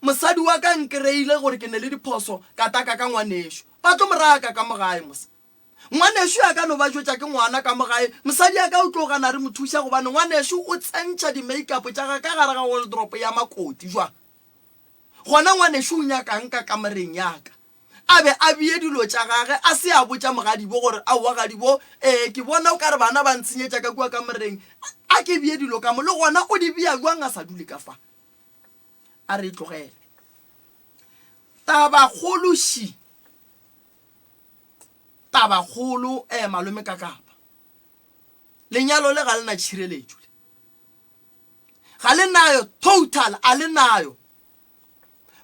mosadi wa ka nkreile gore ke ne le diphoso ka taka ka ngwanešo. Ba tlo mo raka ka mo gae mos. Ngwanešo a ka no ba jwetša ke ngwana ka mo gae, mosadi a ka o tlo gana re mo thuša gobane ngwanešo o tsentšha di-makeup tša gage ka gare ga wardrobe ya makoti. Jwang? Gona ngwanešo o nyakang ka kamoreng ya ka? A be a bee dilo tša gage a se a botša mogadibo gore, Aowa gadibo, ee, ke bona o ka re bana ba ntshenyetša ka kua kamoreng, a ke bee dilo ka mo. Le gona o di bea bjang a sa dule ka fa? A re e tlogele. Tabakgolo ši. Tabakgolo, ee, malome Kakapa. Lenyalo le ga le na tšhireletšo le. Ga le nayo, total, a le nayo.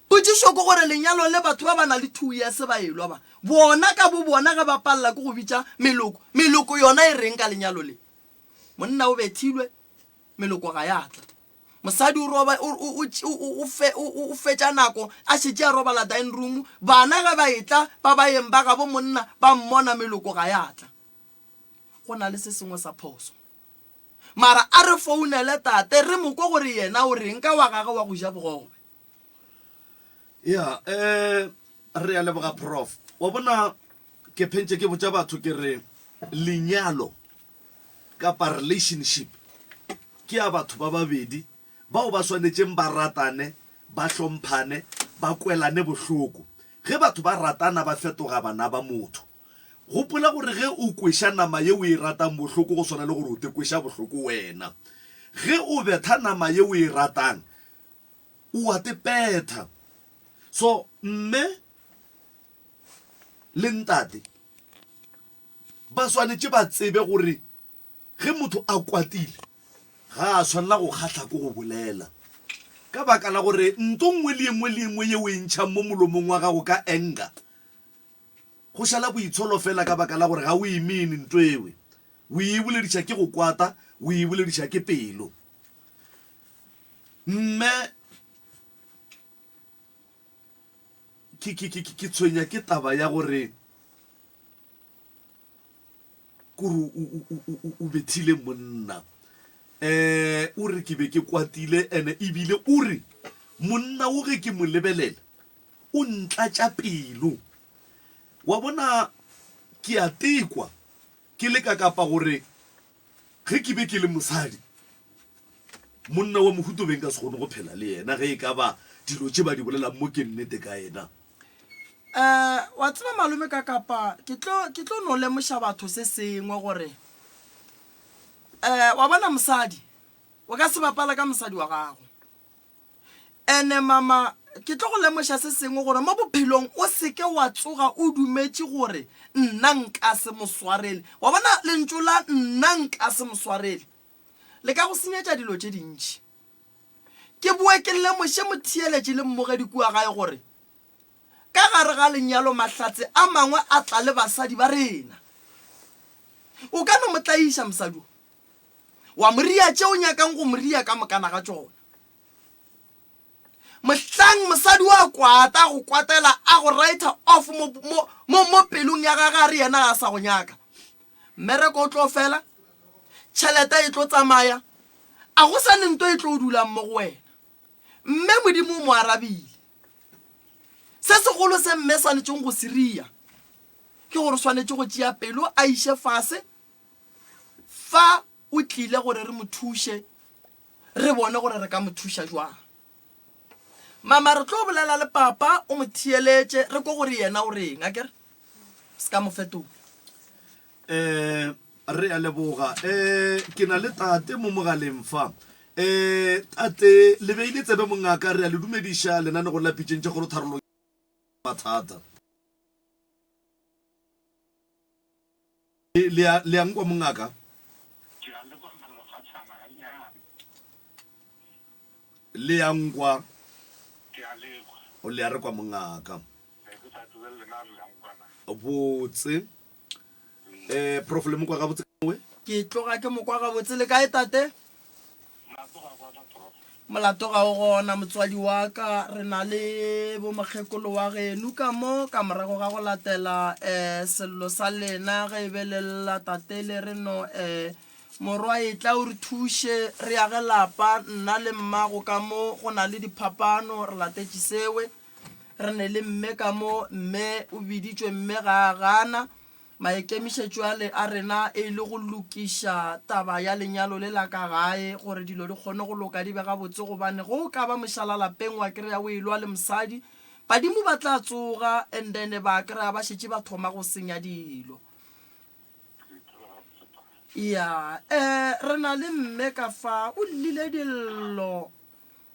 Potšišo ke gore lenyalo le batho ba ba na le 2 years ba elwa ba, bona ka bo bona ge ba palela ke go bitša meloko, meloko yona e reng ka lenyalo le? Monna o bethilwe, meloko ga ya tla. Mosadi o roba, o, o, o, o, fe, o, o fetša nako a šetše a robala dining room, bana ge ba etla ba baeng ba gabo monna ba mmona meloko ga ya tla. Go na le se sengwe sa phoso. Mara a re founele tate re mo kwe gore yena o reng ka wa gage wa go ja bogobe. Ya, eh, re a leboga Prof. Wa bona, ke phentše ke botša batho ke re lenyalo kapa relationship ke ya batho ba babedi bao ba swanetšeng ba ratane, ba hlomphane, ba kwelane bohloko. Ge batho ba ratana ba fetoga bana ba motho. Gopola gore ge o kweša nama ye o e ratang bohloko go swana le gore o te kweša bohloko wena. Ge o betha nama ye o e ratang, o a te petha. So mme le ntate ba swanetše ba tsebe gore ge motho a kwatile ga a swanela go kgahla ke go bolela. Ka baka la gore nto nngwe le ye nngwe le ye nngwe ye o e ntšhang mo molomong wa gago ka anger, Go šala boitsholo fela ka baka la gore ga o e meane nto ewe. O e bolediša ke go kwata, o e bolediša ke pelo. Mme ke, ke, ke, ke tshwenya ke taba ya gore kore o, o, o, o, o bethile monna. Eh, o re ke be ke kwatile ene ebile o re monna o ge ke mo lebelela O ntlatša pelo. Wa bona, ke a tekwa ke le ka kapa gore ge ke be ke le mosadi, monna wa mohuta o be nka se kgone go phela le yena ge e ka ba dilo tše ba di bolelang mo ke nnete ka yena. Um wa tseba malome ka kapa ke tlo ke tlo no lemoša batho se sengwe gore um wa bona mosadi o ka se bapala ka mosadi wa gago. Ene mama, ke tlo go lemoša se sengwe gore mo bophelong o se ke wa tsoga o dumetše gore nna nka se mo swarele. Wa bona lentšu la nna nka se mo swarele le ka go senyetša dilo tše dintši. Ke boe ke lemoše motheeletši le mmogedi kua gae gore ka gare ga lenyalo mahlatse a mangwe a tla le basadi ba rena. O ka no mo tlaiša mosadi wo, wa mo ria tše o nyakang go mo ria ka mokana ga tšona. Mohlang mosadi wa kwata a go kwatela a go writer off mo, mo, mo, mo pelong ya gage a re yena ga a sa go nyaka. Mmereko o tlo fela, tšhelete e tlo tsamaya, a go sa ne nto e tlo dulang mo go wena. Mme Modimo o mo arabile. Se segolo se mme swanetšeng go se ria ke gore swanetše go tšea pelo a iše fase fa o tlile gore re mo thuše re bone gore re ka mo thuša jwang. Mama, re tlo bolela le papa, o mo theeletše, re kwe gore yena o reng, akere? Se ka mo fetola. Um re a leboga. Um ke na le tate mo mogaleng fa. Um tate, le beile tsebe mongaka, re a le dumediša lenanegong la Pitšeng tše Kgolo Tharollo Mathata. Le a, le a nkwa mongaka? Ke a le kwa malogatšana gannyane. Le a nkwa? Ke a le kwa. O le a re kwa mongaka. Ge ke sa tsebe lena le a nkwa na? Botse. Eh, prof le mo kwa gabotse we? Ke tloga ke mo kwa gabotse. Le kae tate? Na tloga kwana prof. Molato ga o gona, motswadi wa ka. Re na le bomokgekolo wa geno ka mo, ka morago ga go latela um sello sa lena ge e be le lla, tate le re no um morwa etla o re thuše re age lapa, nna le mmago ka mo go na le diphapano, re latetše sewe. Re ne le mme ka mo, mme o biditšwe mme ga a gana. Maikemišetšo ale a rena e le go lokiša taba ya lenyalo le la ka gae gore dilo di kgone go loka di be gabotse gobane ge o ka ba mošalalapeng wa kry-a o elwa le mosadi badimo ba tla tsoga and then ba kry-a ba šetše ba thoma go senya dilo. Ya um re na le mme ka fa o llile dillo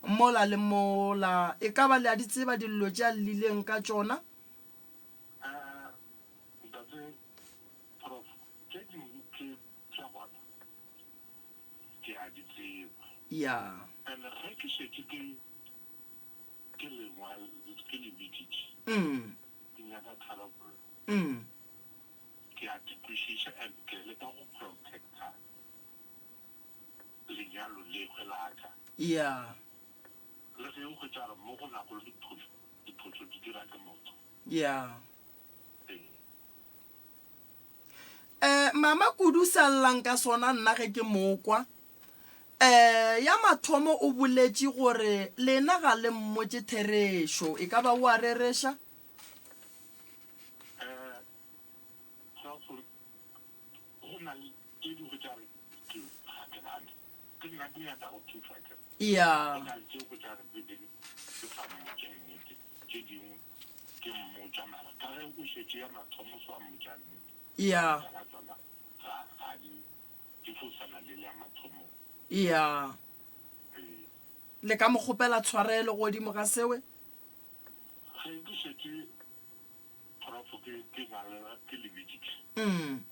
mola le mola e ka ba le a di tseba dillo tše a llileng ka tšona? Ntate Prof, tše dingwe tše tša gona ke a di tseba. Ya. And ge ke šetše ke ke le ngwal ke le biditše. Mm. Ke nyaka tharabollo. Mm. Ke a di kwešiša and ke leka go protecta lenyalo legwe la ka. Ya. Le ge o hwetša gore mo go nago le diphošo, diphošo di dira ke motho. Ya. Eh, mama kudu sa llang ka sona nna ge ke mokwa. Eh, ya mathomo o boletše gore lena ga le mmotše therešo. E ka ba o a rereša? Eh, go go na le tše dingwe tša re ke ga ke gane. Ke nna ke nyaka go thušwa ke. Ya. Go na le tše tša re ke ke sa mmotše nnete. Tše dingwe ke mmotša mara ka ge o šetše ya mathomo so a mmotša nnete. Ya. Tša tsona ga ga di di fo swana le ya mathomong. Ya. Ee. Le ka mo kgopela tshwarelo godimo ga sewe? Ge ke šetše prof ke ke ngwalela ke le biditše. Mm.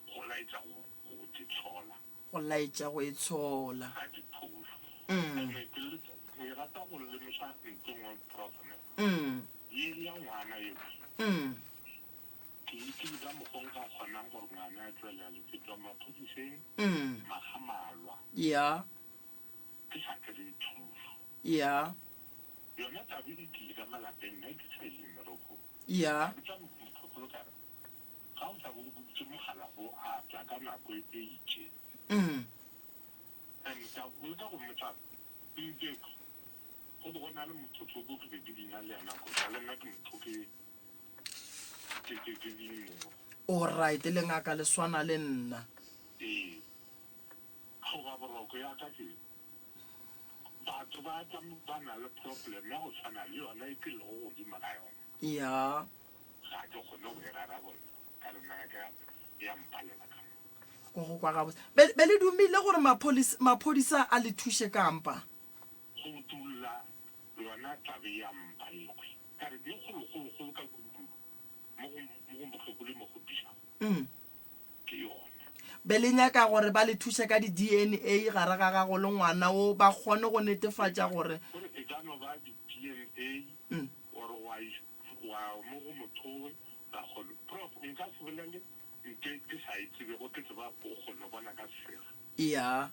Go laetša go go itshola. Go laetša go itshola. Ga diphošo. Mm. Ene ke le ke rata go lemoša ntho nngwe prof ne. Mm. Ye ya ngwana ye. Mm. Ke lekile ka mokgwa o nka kgonang gore ngwana a tšwelele. Ke tšwa maphodiseng Mm. makga malwa. Ya. Ke sa kry-e thušo. Ya. Yona taba e tlile ka malapeng nna ke sa ye mmerekong. Ya. Ka botša mokgekolo ka re ga o tla bo o boditše mogala go a tla ka nako e itšeng. Mm. And ka leka go mmotša Nteko, go be go na le motho tsoko ke be ke bina le yena koša, le nna ke motho ke ke ke ke binnego. Alright, le ngaka le swana le nna. Ee. Goba boroko ya ka ke batho ba tla ba na le problem ya go tshwana le yona e ke lego godimo ga yona. Ya. Ga ke kgone go e rarabolla ka re nna ka ya mpalela ka mo. Ko go kwa gabotse. Be, be le dumile gore mapholis, maphodisa a le thuše ka mpa? Go utolla yona tabe ya mpa yekhwi, ka re ye kgolokgolokgolo ka kudukudu mo go, mo go mokgekolo e mo kgopišago Mm. ke yona. Be le nyaka gore ba le thuše ka di-DNA gare ga gago le ngwana wo, ba kgone go netefatša gore. Gore e ka no ba di-DNA Mm. or gwa Wa mo go mothowe ra kgona. Prof, nka se bolele nke ke sa e tsebego, ke tseba o kgona bona ka sefega. Ya.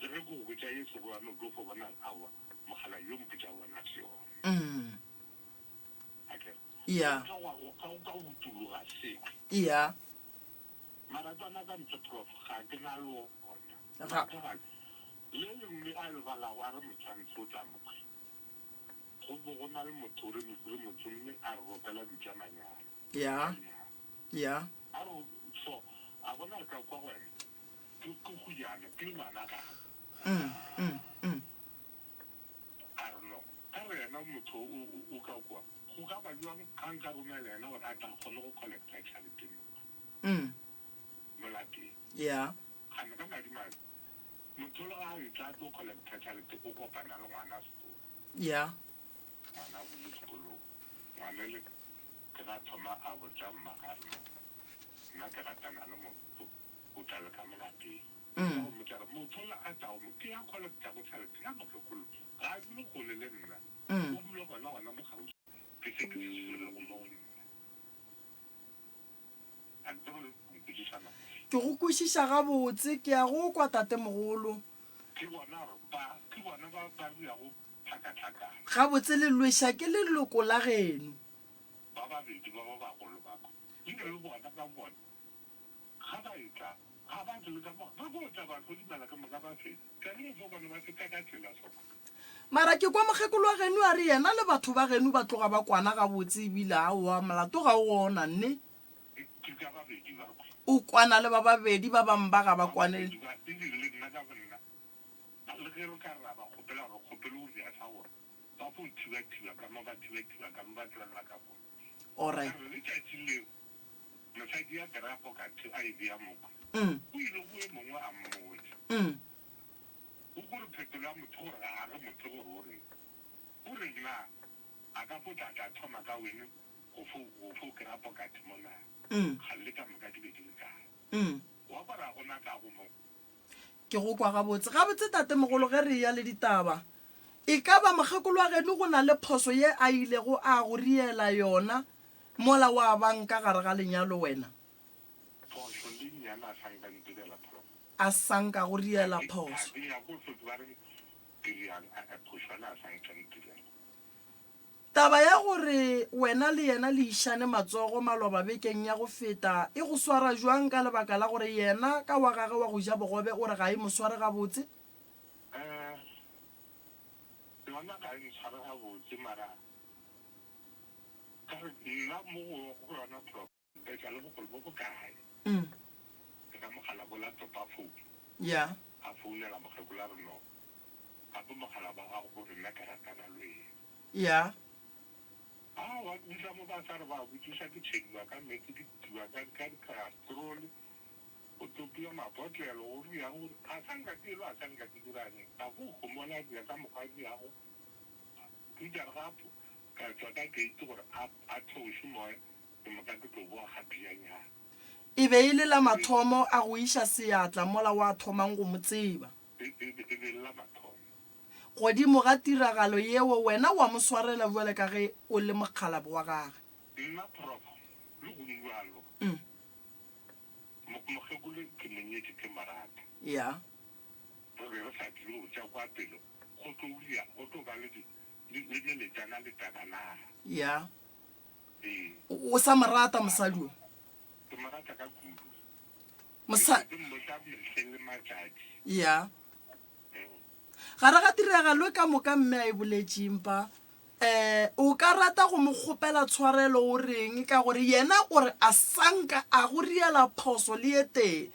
Le ge ke go botša ye sego yona o tlo fo bona aowa mogala yo mpotša wona se yona. Mm. Akere? Ya. Ka wa go ka ka utologa sengwe. Ya. Maratwana ka ntle prof ga ke na le ona. Ga. Le lengwe a le balago a re motshwantsho o tla mokgwe. Go bo go na le motho re mo, re mo tsomme a re ropela mpša manyalo. Ya. Ya. A re, So, a bona re ka kwa go wena? Ke, ke hujana, ke ngwana gago. Mm, mm, mm. A re, No. Ka re yena motho o, o, o ka kwa. Go ka ba bjang ga nka romela yena gore a tla kgone go collecta tšhelete mo, Mm. mo lapeng? Ya. Gane ka madimabe, motho le ga a etla a tlo collecta tšhelete, o kopana le ngwana sekolo. Ya. Ngwana a bule sekolong. Ngwana le ke ga thoma a botša mma a re no, nna ke ratana le motho, o tla le ka mo lapeng. Ka go mmotša re, motho ola a tlago mo, ke ya collectago tšhelete ya mokgekolo, ga a dule kgole le nna, o dula gona gona mo kgauswi. Ke se ke se swerego mo go nna. A ke tsebe gore o nkwešiša na? Ke go kwešiša gabotse, ke a go kwa tatemogolo. Ke bona ba, ke bona ba ba dirago tlhakatlhakano. Gabotse le lweša ke leloko la geno. Ba babedi ba ba bagolo ba ka, e bile le bona ka bona, ga ba etla, ga ba tle le ka mo, ba fo tla ba hlodimela ke moka ba feta. Ka re fo bona ba feta ka tsela soko. Mara ke kwa mokgekolo wa geno a re yena le batho ba geno ba tloga ba kwana gabotse ebile aowa molato ga o gona nne. Ke ka babedi ba kwe. O kwana le ba babedi, ba bang ba ga ba Ba kwane. babedi ba, ebile le nna ka bonna, le ge re ka re ra ba kgopela gore kgopelo o dira sa gore ba fo thiba-thiba ka mo, ba thiba-thiba ka mo, ba tlelela ka mo. Alright. Ka re letšatši leo mosadi a kry-a pokathi a e bea mokwe, Mm. o ile go e mongwe a mmotša. Mm. O gore phetolo ya motho gore ga a re motho gore o reng. O re na a ka fo tla tla thoma ka wene go fo go fo kry-a pokathi mo na? Mm. Kgalle ka moka di be di le kae? Mm. Wa kwa ra gona ka go mo. Ke go kwa gabotse. Gabotse tatemogolo ge re eya le ditaba, e ka ba mokgekolo wa geno go na le phoso ye a ilego a go riela yona mola wa bang ka gare ga lenyalo wena? Phošo le nnyane a sa nka ntirela phošo. A sa nka go riela Ga ke phošo. ga ke nyake go hlwe ba re ke riang a a phošo yona a sa nka ntirela. Taba ya gore wena le yena le išane matsogo maloba bekeng ya go feta e go swara bjang ka lebaka la gore yena ka wa gage wa go ja bogobe o re ga e mo sware gabotse? Eh, yona ga e ntshware gabotse mara ka re nna mo go yona prof. Etša le bokgole bo bokae? Ke ka mogala bola topa phone. Ya. A founela mokgekolo a re no. Gape mogala ba gago o re nna ke ratana le wena. Ya. Aowa ke fihla mo ba sa re ba botšiša ke tšhediwa ka meetse ke tiwa ka ka dikastrole go topiwa mabotlelo go riang gore ga sa nka ke elwa ga sa nka ke dirang ga go homola a dira ka mokgwa a dirago ke ja re gape ka tšwa ka gate gore a a theoše moya Ke moka ke tlo boa gapejanyana. E be e le la mathomo a go iša seatla mola wa thomang go mo tseba. E, e, e be e le la mathomo. Godimo ga tiragalo yeo wena wa mo swarela bjale ka ge o le mokgalabje wa gage. Nna, Prof, le go bjalo, mo, mokgekolo ke mo nyetše ke mo rata. Ya. Re be re sa tsebe gore tša kwa pele go tlo ya, go tlo ba le di, le, le meletšana le taba na. Ya. O sa mo rata mosadi o? Ke mo rata ka kudu. Mosa Ke mmotsa mehleng le matšatši. Ya. Gare ga tiragalo e ka moka mme a e boletšeng pa, eh, o ka rata go mo kgopela tshwarelo o reng ka gore yena o re a sanka a go riela phoso le e tee.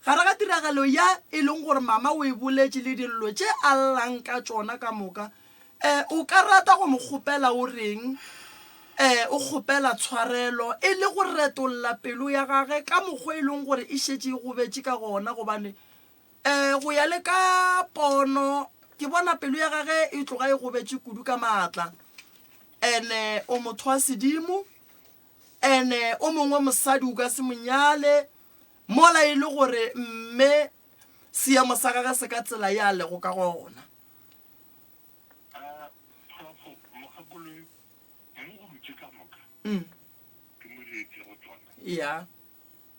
Gare ga tiragalo ya e leng gore mama o e boletše le dillo tše a llang ka tšona ka moka, E, o ka rata go mo kgopela o reng? E, o kgopela tshwarelo e le go retolla pelo ya gage ka mokgwa e leng gore e šetše e gobetše ka gona, gobane e, go ya le ka pono ke bona pelo ya gage e tloga e gobetše kudu ka maatla. Ene o motho wa sedimo, ene o mongwe mosadi o ka se mo nyale mola e le gore mme seemo sa gage se ka tsela ye a lego ka gona. A Tlhopho, mokgekolo mo go dutše ka moka ke mo dietšego tšona. Ya.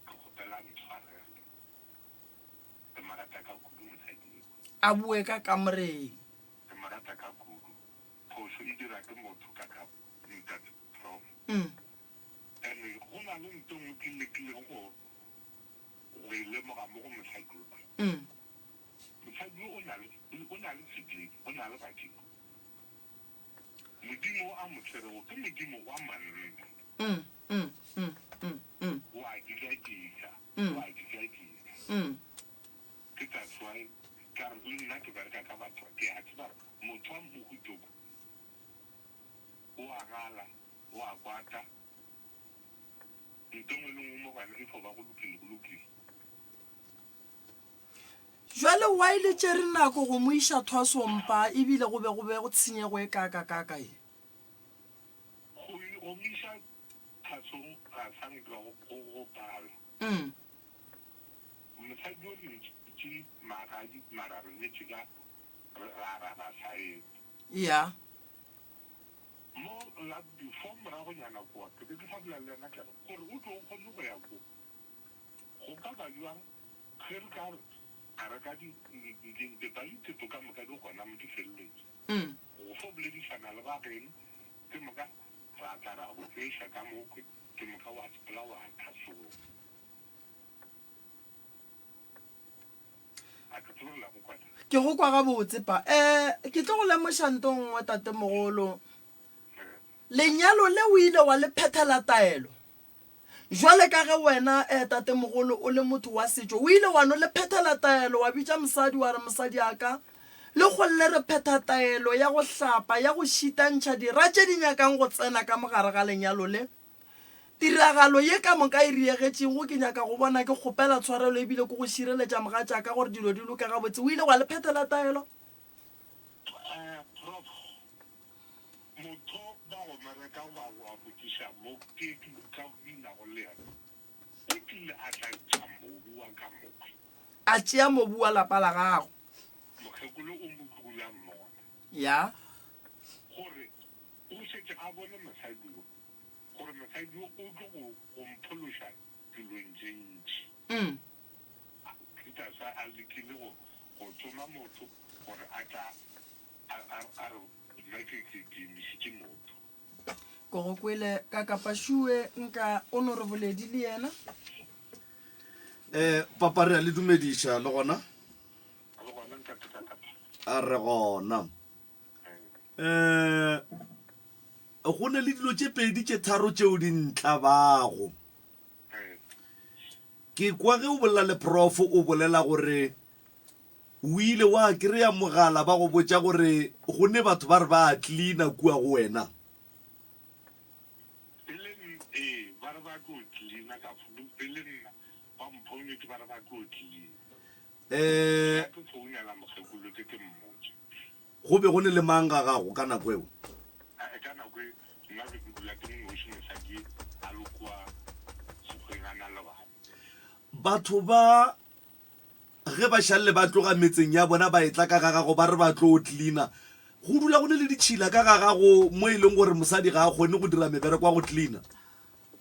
Ke kgopela a ntshwarele. Ke mo rata ka kudu mosadi yo. A boe ka kamoreng. Ke mo rata ka kudu. Phošo e dira ke motho ka ka ntate Tlhopho. Ene go na le nto nngwe ke lekilego go go e lemoga mo go mosadi yo. Mosadi yo o na le, o na le sedimo, o na le badimo. Modimo o a mo tshwerego ke modimo wa monna. O a dikadika, o a dikadika. Ke that's why ka re le nna ke bereka ka batho, ke a tseba gore motho wa mohutoko o a gala, o a kwata, nto nngwe le nngwe mo go yena e fo ba go lokile, go lokile. Jwale why le tšere nako go mo iša thwasong pa ebile go be go be go tshenyego e kaakakaaka ye? Go go mo iša thwasong ga sa nka go go go pala. Mosadi o re ntšitše magadi mara re nyetše ka ra ra ra saena. Ya. Mo la before moragonyana kwa ke be ke sa bolela le yena ke re gore o tlo o kgone go ya ko go ka ba bjang Ge re ka re. A reka di, di, di, di, dithoto ka moka di gona mo di feleletše. Go fo boledišana le ba geno, ke moka ra tla ra go tšeiša ka mokwe, ke moka wa sepela wa thasoga. A ke tsebe gore la go kwa na? Ke go kwa gabotse, pa. Um, ke tlo go lemoša nto nngwe, tatemogolo. Lenyalo le o ile wa le phethela taelo. Jwale ka ge wena, eh, tatemogolo, o le motho wa setšo, o ile wa no le phethela taelo, wa bitša mosadi wa re, Mosadi a ka, lehono le re phetha taelo ya go hlapa, ya go šitantšha dira tše di nyakang go tsena ka mo gare ga lenyalo le. Tiragalo ye ka moka e riegetšego, ke nyaka go bona ke kgopela tshwarelo ebile ke go šireletša mogatšaka gore dilo di loke gabotse. O ile wa le phethela taelo? Eh, Prof. Motho ba go mereka ba go a botšiša mo ke ke ka binago le yena. O kile a tla tša mobu wa ka moka. A tšea mobu wa lapa la gago. Mokgekolo o mo tlogile a mmona. Ya. Gore o šetše a bone mosadi wo, gore mosadi wo o tlo go go mphološa dilong tše ntši. Mm. Peter a lekile go go tsoma motho gore a tla a, a, a re nna ke, ke, ke emišitše motho. Ko go kwele ka Kapašue nka o no re boledi le yena. Eh, papa re a le dumediša le gona? Le gona ntate ka kapa. A re gona. Eh, go ne le dilo tše pedi tše tharo tšeo di ntlabago. Ke kwa ge o bolela le prof o bolela gore o ile wa kry-a mogala ba go botša gore go ne batho ba re ba a cleaner kua go wena. E le ee, ba re ba tlo cleaner ka e le nna ba mphounetše ba re ba tlo cleaner. Eh, Ke founela mokgekolo ke ke mmotše. Go be go ne le mang ga gago ka nako eo? A Ka nako e, nna be ke dula ke nnoši, mosadi a le kua sekgweng a na le bana. Batho ba ge ba šalle ba tloga metseng ya bona ba etla ka ga gago ba re ba tlo cleaner, go dula go ne le ditšhila ka ga gago mo e leng gore mosadi ga a kgone go dira mebereko wa go cleaner.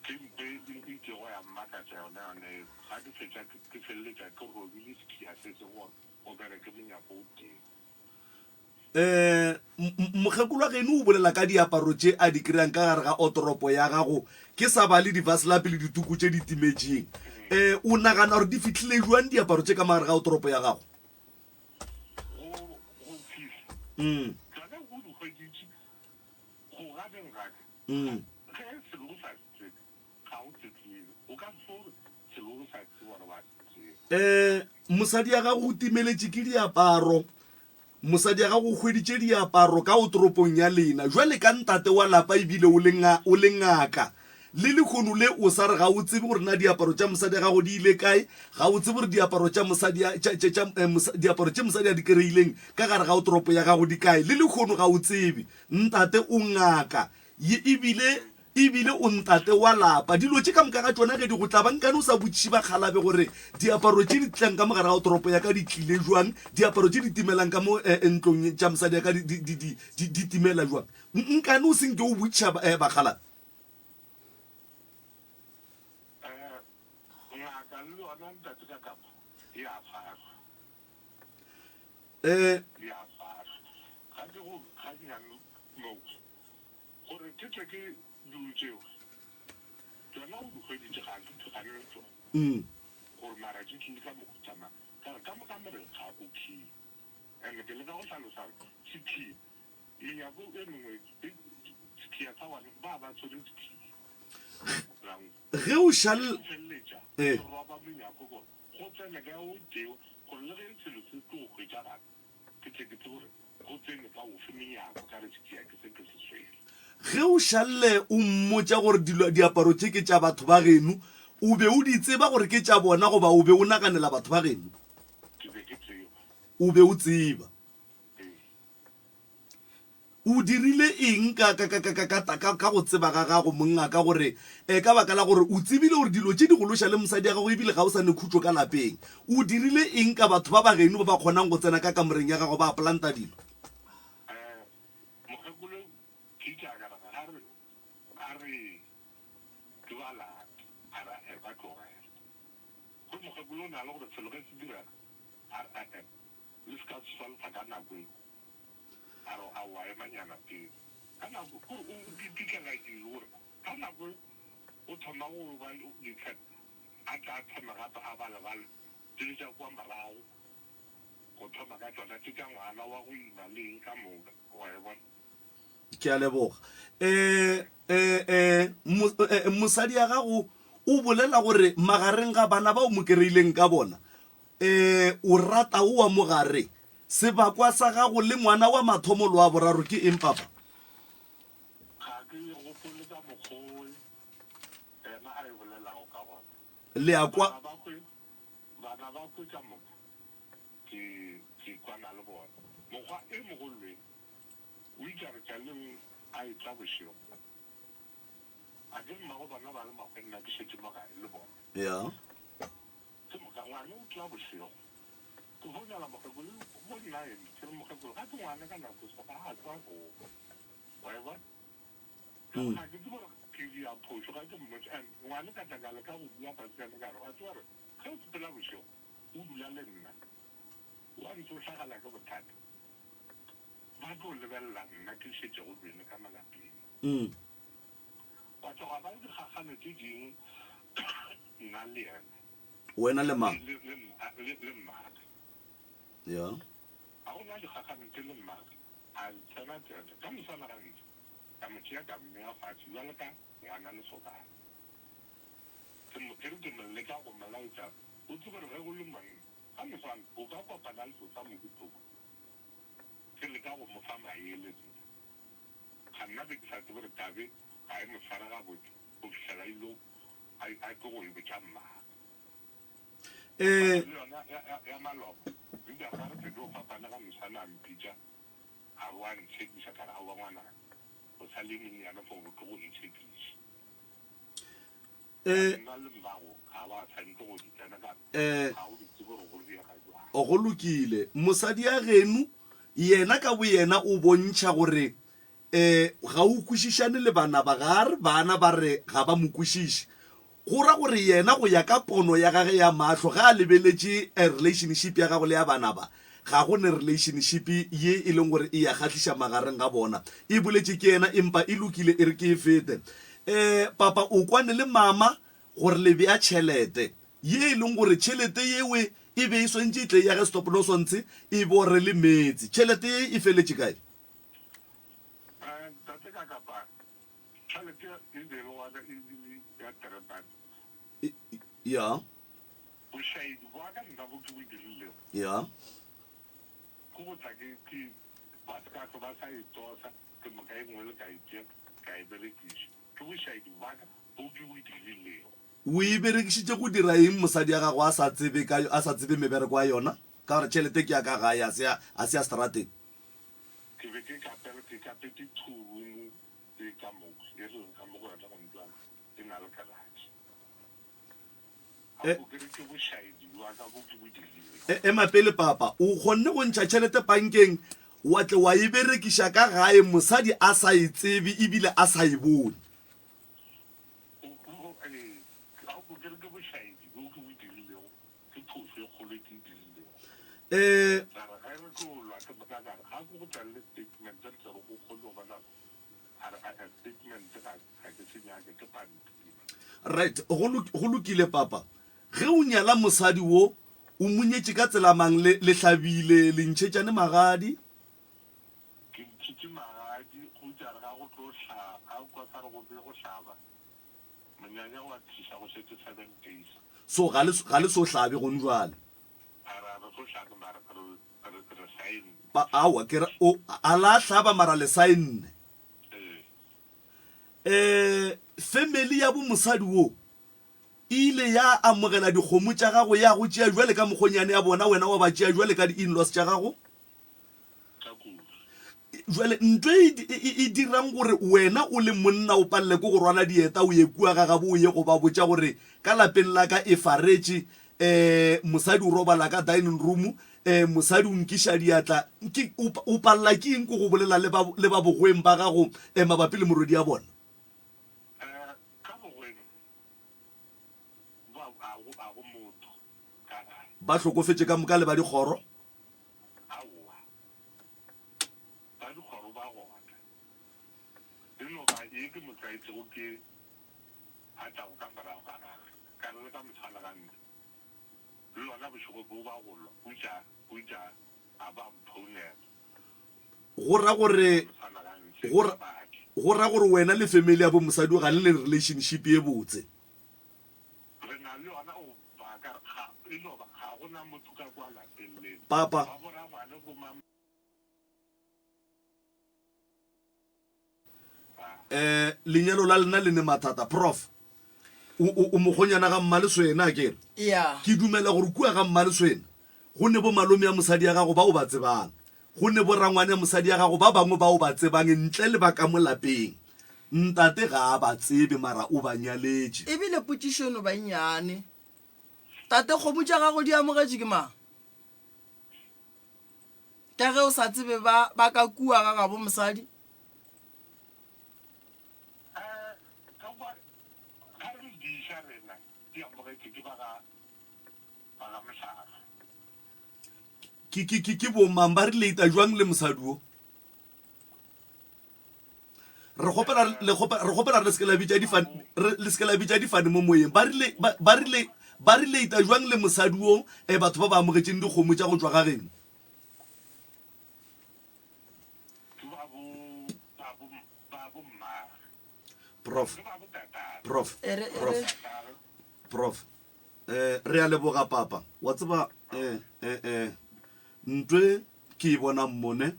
Ke mpe e itšego ya mmakatša yona yona eo. Ga ke fetša ke feleletša ke robile sekhiya se se gore go bereke monyako o tee. Um mokgekolo wa geno o bolela ka diaparo tše a di kry-ang ka gare ga otoropo ya gago, ke sa bale divaslapi le dituku tše di timetšeng. Um o nagana gore di fihlile jwang diaparo tše ka mo gare ga otoropo ya gago? Go, go fihla. Mm. Tšona o di hweditše go ganeng ga ka. Mm. Ge selo o sa se tsebe, ga o se tsebe. O ka se fo re selo o sa tsebe gore wa se tseba. Um mosadi ya gago o timeletše ke diaparo. Mosadi ya gago o hweditše diaparo ka otoropong ya lena. Jwale ka ntate wa lapa ebile o le nga, o le ngaka. Le lehono le o sa re ga o tsebe gore na diaparo tša mosadi ya gago di ile kae, ga o tsebe gore diaparo tša mosadi ya, tša, tša, tša, eh, mosa, diaparo tše mosadi a di kereileng ka gare ga otoropo ya gago di kae. Le lehono ga o tsebe. Ntate o ngaka. Ye ebile Ebile o ntate wa lapa. Dilo tše ka moka ga tšona ge di go tlaba, nkane o sa botšiše bakgalabe gore diaparo tše di tlang ka mo gare ga toropo ya ka di tlile jwang, diaparo tše di timelang ka mo eh, ntlong tša mosadi ya ka di, di, di, di, di, di timela jwang? Nkane o se nke o botšiša eh, bakgalabe? Eh, ngaka le yona ntate ka kapa e a farwa. Eh, E a farwa. Ga ke go gannyane mo Gore ke tle ke dilo tšeo, tšona o di hweditše, ga ke thogane le tšona. Gore mara di tlile ka mohuta mang. Ka re ka mo kamoreng ga go key. And ke leka go hlalosa gore sekhiya, menyako e mengwe e, sekhiya sa one ba ba tshwere sekhiya. La nkwa. Ge o šal. Ke feleletša Eh. ke roba monyako gore go tsene ka o tee gore le ge selo se tlo hwetšagala Ke tle ke tsebe gore go tsene ka ofe menyako, ka re setšea ke se ke se swere. Ge o šalle o mmotša gore dilo, diaparo tše ke tša batho ba geno, o be o di tseba gore ke tša bona goba o be o naganela batho ba geno? Ke be ke tseba. O be o tseba. Ee. O dirile eng ka, ka, ka, ka, ka, ka, ka, ka go tseba ga gago, mongaka, gore, e, ka baka la gore o tsebile gore dilo tše di go loša le mosadi ya gago ebile ga o sa ne khutšo ka lapeng. O dirile eng ka batho ba ba geno ba ba kgonang go tsena ka kamoreng ya gago ba planta dilo? Eh, mokgekolo Peter a ka re, ga re, a re, ke ba lata, a re, eh, ba tlogele. Gore mokgekolo o na le gore selo ge se direga. A re, E-e, le se ka solfa ka nako e. A re, Aowa, emanyana pele. Ka nako, kore o ipihlela dilo, gore ka nako e o thoma go ba le ditshepo, a tla a thome gape a balebale tše tša kua morago, go thoma ka tšona tše tša ngwana wa go ima le eng ka moka, wa e bona. Ke a leboga. Um um um mosadi ya gago o bolela gore magareng ga bana ba o mo kereileng ka bona, um o rata o wa mogare. Sebakwa sa gago le ngwana wa mathomo le wa boraro ke eng, papa? Ga ke gopole ka mokgwa o yena a e bolelago ka gona. Le a kwa? Bana ba kwe, bana ba kwe ka moka ke, ke kwana le bona. Mokgwa e mogolo e, o itše a re tšaleng a etla bošego. A ke mmago bana ba le makgwe nna ke šetše mo gae le bona. Ya. Ke moka ngwana o tla bošego. Ke founela mokgekolo, bo nna eng? Ke re mokgekolo ga ke ngwana ka nako so ga a tšwa go. Wa e bona? Ka gore ga ke tsebe gore ke dia phošo ga ke mmotša and ngwana ka tla ka leka go bua fase ka ka re wa tseba gore ge o sepela bošego o dula le nna wa ntse o hlagala ke bothata ba tlo lebelela nna ke šetšego bene ka malapeng. Gwa tloga ba le dikgakgano tše dingwe nna le yena. Wena le mang? Le, le, le, le mmaka. Ya. Ga go na dikgakgano tše le mmaka. A tsena tsena. Ka moswana gantsi, ka mo tšea ka mmea fatshe bjalo ka ngwana lesogana. Ke mo, ke re ke mo leka go mo laetša, o tsebe gore ge o le monna, ka moswana o ka kopana le selo sa mohuthoko. Ke leka go mo fa maele nna. Ga nna be ke sa tsebe gore tabe ga e mo tshware gabotse go fihlela e lo a, a tlo go e botša mmagwe. Eh. Le yona ya, ya, ya maloba, re ile ra re pelo o fapana ga moswana a mpitša a re wa ntshekiša ka re aowa ngwanaka o sa le monnyane for gore o tlo go ntshekiša. Eh. Nna le mmago ga wa tshwanetse go di tsena ka Eh. ga o di tsebe gore go diega jwang. Go lokile. Mosadi ya geno yena ka boyena o bontšha gore um ga o kwešišane le bana ba, ga a re bana ba re ga ba mo kwešiše. Go ra gore yena go ya ka pono ya gage ya mahlo ge a lebeletše relationship ya gago le ya bana ba, ga go ne relationship ye e leng gore e ya kgahliša magareng ga bona. E boletše ke yena empa e lokile e re ke e fete. Um papa o kwane le mama gore le bea tšhelete ye e leng gore tšhelete yewe e be e swantše e tle e age stopnosontshe e bore le meetse. Tšhelete ye e feletše kae? Eh, tate ka kapa tšhelete e be e le gona e bile ya terebane. Ya. Bošaedi bwa ka nna bo ke bo dirilego. Ya. Ke go tla ke ke ba se ka hlwa ba sa e tosa, ke moka e nngwe le ka e tšea ka e berekiša. Ke bošaedi bwa ka bo ke bo dirilego. O e berekišitše go dira eng mosadi ya gago a sa tsebe ka a sa tsebe mebereko ya yona? Ka gore tšhelete ke ya ka gae, a se ya a se ya seterateng. Ke be ke kapela ke kapetše two room e ka moka e re leng ka mo go yona gone bjale e na le garage. E, e, ema pele papa, o kgonne go ntšha tšhelete pankeng wa tle wa e berekiša ka gae mosadi a sa e tsebe ebile a sa e bone. Um Right, go go lokile papa. Ge o nyala mosadi wo, o mo nyetše ka tsela mang? Le, le hlabile, le ntšhetšane magadi? Ke ntšhitše magadi, go itše a re ga go tlo hla, ga o kwa sa re go be go hlaba, monyanya wa tliša go šetše seven days. So ga le, ga le so hlabe gone jwale? A re, a re so hlabe mara re, re, re saenne. Pa, aowa, ke ra, o, a la hlaba mara le saenne? Um family ya bo mosadi wo e ile ya amogela dikgomo tša gago ya go tšea jwale ka mokgonyane ya bona wena wa ba tšea jwale ka di-in-laws tša gago? Jwale ntho e, e, e, e dirang gore wena o le monna o palele ke go rwala dieta o ye kua ga gabo o ye go ba botša gore ka lapeng la ka e faretše um mosadi o robala ka dining room um mosadi o nkiša diatla ke o, o palela ke eng ko go bolela le ba, le ba bogweng ba gago um mabapi le morwedi ya bona? Eh, ka bogweng ba, a go, a go motho ka gae. Ba hlokofetše ka moka le ba dikgoro? Aowa. Ba dikgoro ba gona. E no ba ye ke mo tlwaetšego ke a tlago ka morago ga gagwe. Ka re le ka motshwana ganne. Le lona bošego bjo ba go lwa, o itše, o itše a ba mphounela. Go ra gore, go ra, go ra gore wena le family ya bo mosadi ga le ne relationship ye botse. Re na le yona, o ba ka re, ga, e no ba, ga go na motho ka kwa lapeng leno. Papa. Ba bo rangwane bo mang. Eh, lenyalo la lena le ne mathata, Prof. O, o, o mokgonyana ga Mmaleswena, a ke re? Yeah. Ke dumela gore kua ga Mmaleswena go ne bo malome ya mosadi ya gago ba o ba tsebang, go ne bo rangwane ya mosadi ya gago ba bangwe ba o ba tsebang ntle le ba ka mo lapeng. Ntate ga a ba tsebe mara o ba nyaletše. Ebile potšišo eno ba nnyane. Tate, kgomo tša gago di amogetše ke mang? Ka ge o sa tsebe ba ba ka kua ga gabo mosadi. Eh, ka kwa, ga re di iša rena, di amogetše ke ba ga, ba ga mohlare. Ke, ke, ke, ke bomang ba relata jwang le mosadi wo? Re kgopela, le kgopela, re kgopela re se ke la bitša difane, re, le se ke la bitša difane mo moyeng. Ba rile, ba, ba rile, ba relata jwang le mosadi wo, eh, batho ba ba amogetšeng dikgomo tša go tšwa ga geno? Ke ba bo, ba bo, ba bo mmagwe. Prof. Ke ba bo tatagwe. Prof. E re, e Prof. re. Tatagwe. Prof. Eh, re a leboga papa. Wa tseba, eh, eh, eh, ntwe ke e bonang mone.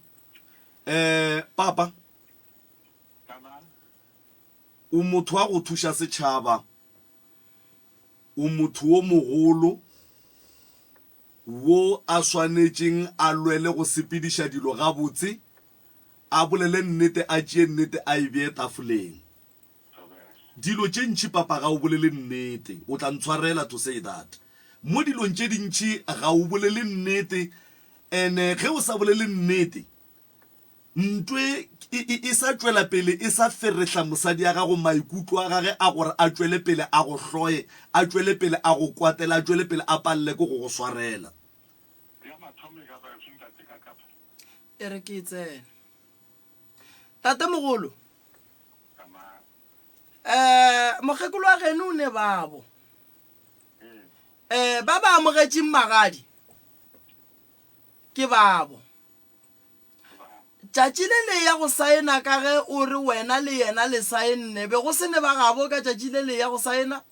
Eh, papa. O motho wa go thuša setšhaba. O motho wo mogolo wo a swanetšeng a lwele go sepediša dilo gabotse, a bolele nnete, a tšee nnete a e bee tafoleng. Dilo tše ntši papa ga o bolele nnete, o tla ntshwarela to say that. Mo dilong tše dintši ga o bolele nnete and ge o sa bolele nnete Ntwe e, e, e sa tšwela pele e sa ferehla mosadi ya gago maikutlo a gage a gore a tšwele pele a go hloye, a tšwele pele a go kwatele, a tšwele pele a palele ke go go swarela. Ya mathomo e ka ba efe ntate ka kapa? E re ke e tsene. Tatemogolo, Tsamaya. eh, mokgekolo wa geno o ne babo. Eh, ba ba amogetšeng magadi ke babo. Tšatši le le ya go saena ka ge o re wena le yena le saenne, be go se ne ba gabo ka tšatši le le ya go saena?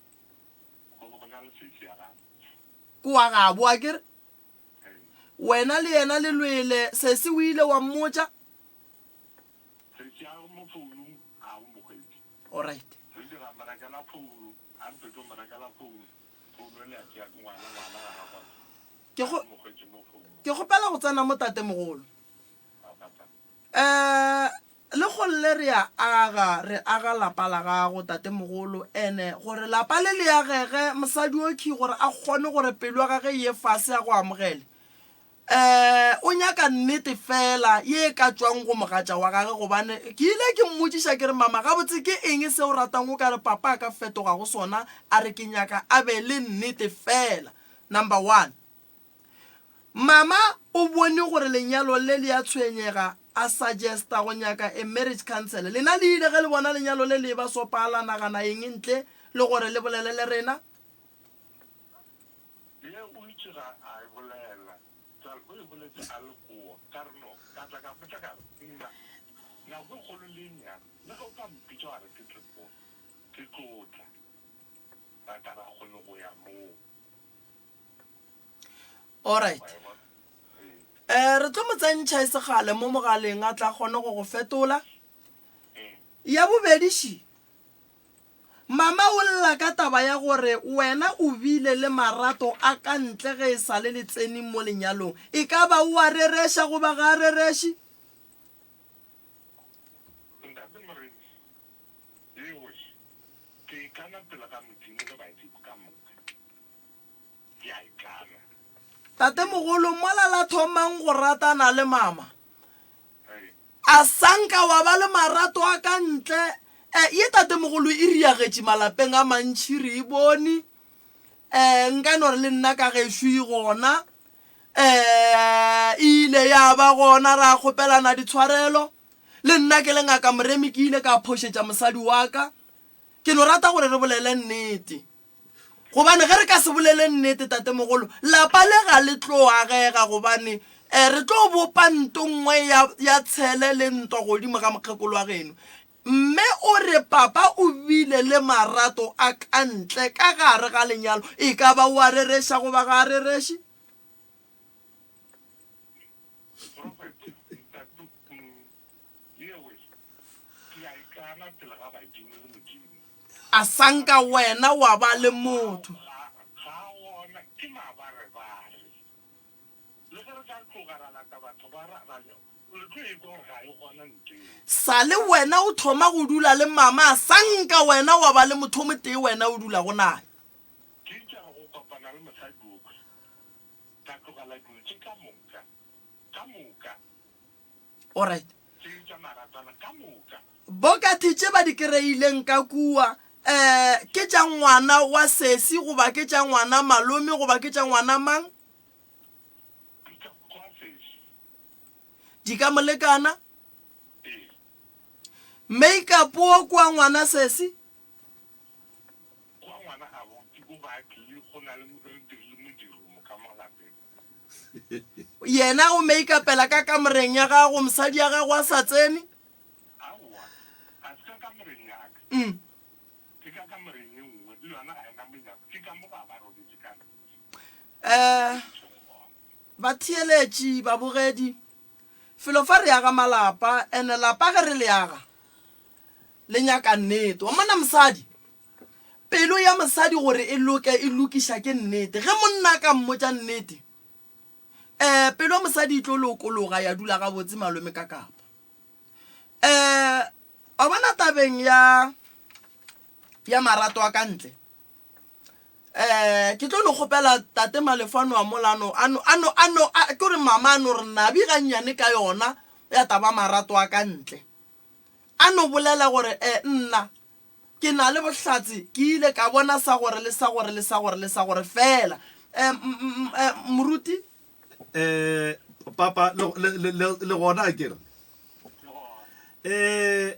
Ke wa gabo akere? Wena le yena le lwele, sesi o ile wa mmotša? Alright. Ke go, ke kgopela go tsena mo tatemogolo. Um le golle re a aga, re aga lapa la gago tatemogolo, ene gore lapa le le agege, mosadi okhwi gore a kgone gore pelo ya gage e ye fase a go amogele. Um o nyaka nnete fela ye e ka tšwang go mogatša wa gage gobane ke ile ke mmotšiša ke re mama gabotse ke eng se o ratang o ka re papa a ka fetoga go sona a re ke nyaka a be le nnete fela. Number one, mama o bone gore lenyalo le le a tshwenyega a suggesta go nyaka a marriage counsellor. Lena le ile ge le bona lenyalo le le eba sopa la nagana eng ntle le gore le bolele le rena? Ye o itše ga a e bolela. Bjale o e boletše a le koa. Ka re, No. Ka tla ka mmotša ka re, Nna, nako e kgolo le e nnyane, le ge o ka mpitša wa re ke tle koa, ke tlo tla. Ra tla ra kgone go ya moo. Alright. Wa e bona? Ee. Eh, re tlo mo tsentšha e se kgale mo mogaleng a tla kgone go go fetola. Ee. Ya bobedi ši, Mama o lla ka taba ya gore wena o bile le marato a ka ntle ge e sa le le tsene mo lenyalong. E ka ba o a rereša goba ga a rereše? Ntate Moremi, Yeoe, ke ikana pele ga Modimo le badimo ka moka. Ke a ikana. Tatemogolo, mola la thomang go ratana le mama, A sa nka wa ba le marato a ka ntle? E, ye tatemogolo e riagetše malapeng a mantši, re e bone. Um nka no re le nna ka gešo e gona. Um e ile ya ba gona ra kgopelana ditshwarelo. Le nna ke le Ngaka Moremi ke ile ka phošetša mosadi wa ka. Ke no rata gore re bolele nnete. Gobane ge re ka se bolele nnete, tatemogolo, lapa le ga le tlo agega gobane um re tlo bopa nto nngwe ya, ya tshele le ntwa godimo ga mokgekolo wa geno. Mme o re papa o bile le marato a ka ntle ka gare ga lenyalo. E ka ba o a rereša goba ga a rereše? Prophet, Ntate, mm, yewe, ke a ikana pele ga badimo le Modimo. A sa nka wena wa ba le motho. Ga, ga a gona, ke mabarebare. Le ge re ka tloga ra lata batho ba, ra, ra, le tlo ekwa gore ga e gona nto eo. Sa le wena o thoma go dula le mama, a sa nka wena wa ba le motho o motee wena o dulago naye. Ke itše re go kopana le mosadi okhwi, ka tlogela dilo tše ka moka, ka moka. Alright. Tše tša maratwana ka moka. Bokathi tše ba di kereileng ka kua, eh, ke tša ngwana wa sesi goba ke tša ngwana malome goba ke tša ngwana mang? Ke tša kwa sesi. Di ka mo lekana? Ee. Makeup wo kwa ngwana sesi? Kwa ngwana abuti o ba tlile go na le re dirile modiro mo ka mo lapeng. Yena o makeupela ka kamoreng ya gago mosadi ya gago a sa tsene? Aowa, ga se ka kamoreng ya ka. Mm. Ke ka kamoreng e nngwe, le yona ga e na monyako, ke ka mo ba ba robetše ka ntle. Eh, batheeletši, babogedi, felo fa re aga malapa, ene lapa ge re le aga, Le nyaka nnete. Wa mona mosadi, pelo ya mosadi gore e loke e lokiša ke nnete. Ge monna a ka mmotša nnete, um pelo ya mosadi e tlo lokologa ya dula gabotse malome ka kapa. Um wa bona tabeng ya ya marato a ka ntle, um ke tlo no kgopela tate Malefano a mola ano ano ano ano ke gore mama a no re nabi gannyane ka yona ya taba marato a ka ntle. A no bolela gore, E, nna, ke na le bohlatse, ke ile ka bona sa gore le sa gore le sa gore le sa gore, feela. E, m, m, e, moruti? E, papa, le, le, le, le, le gona a ke re? E,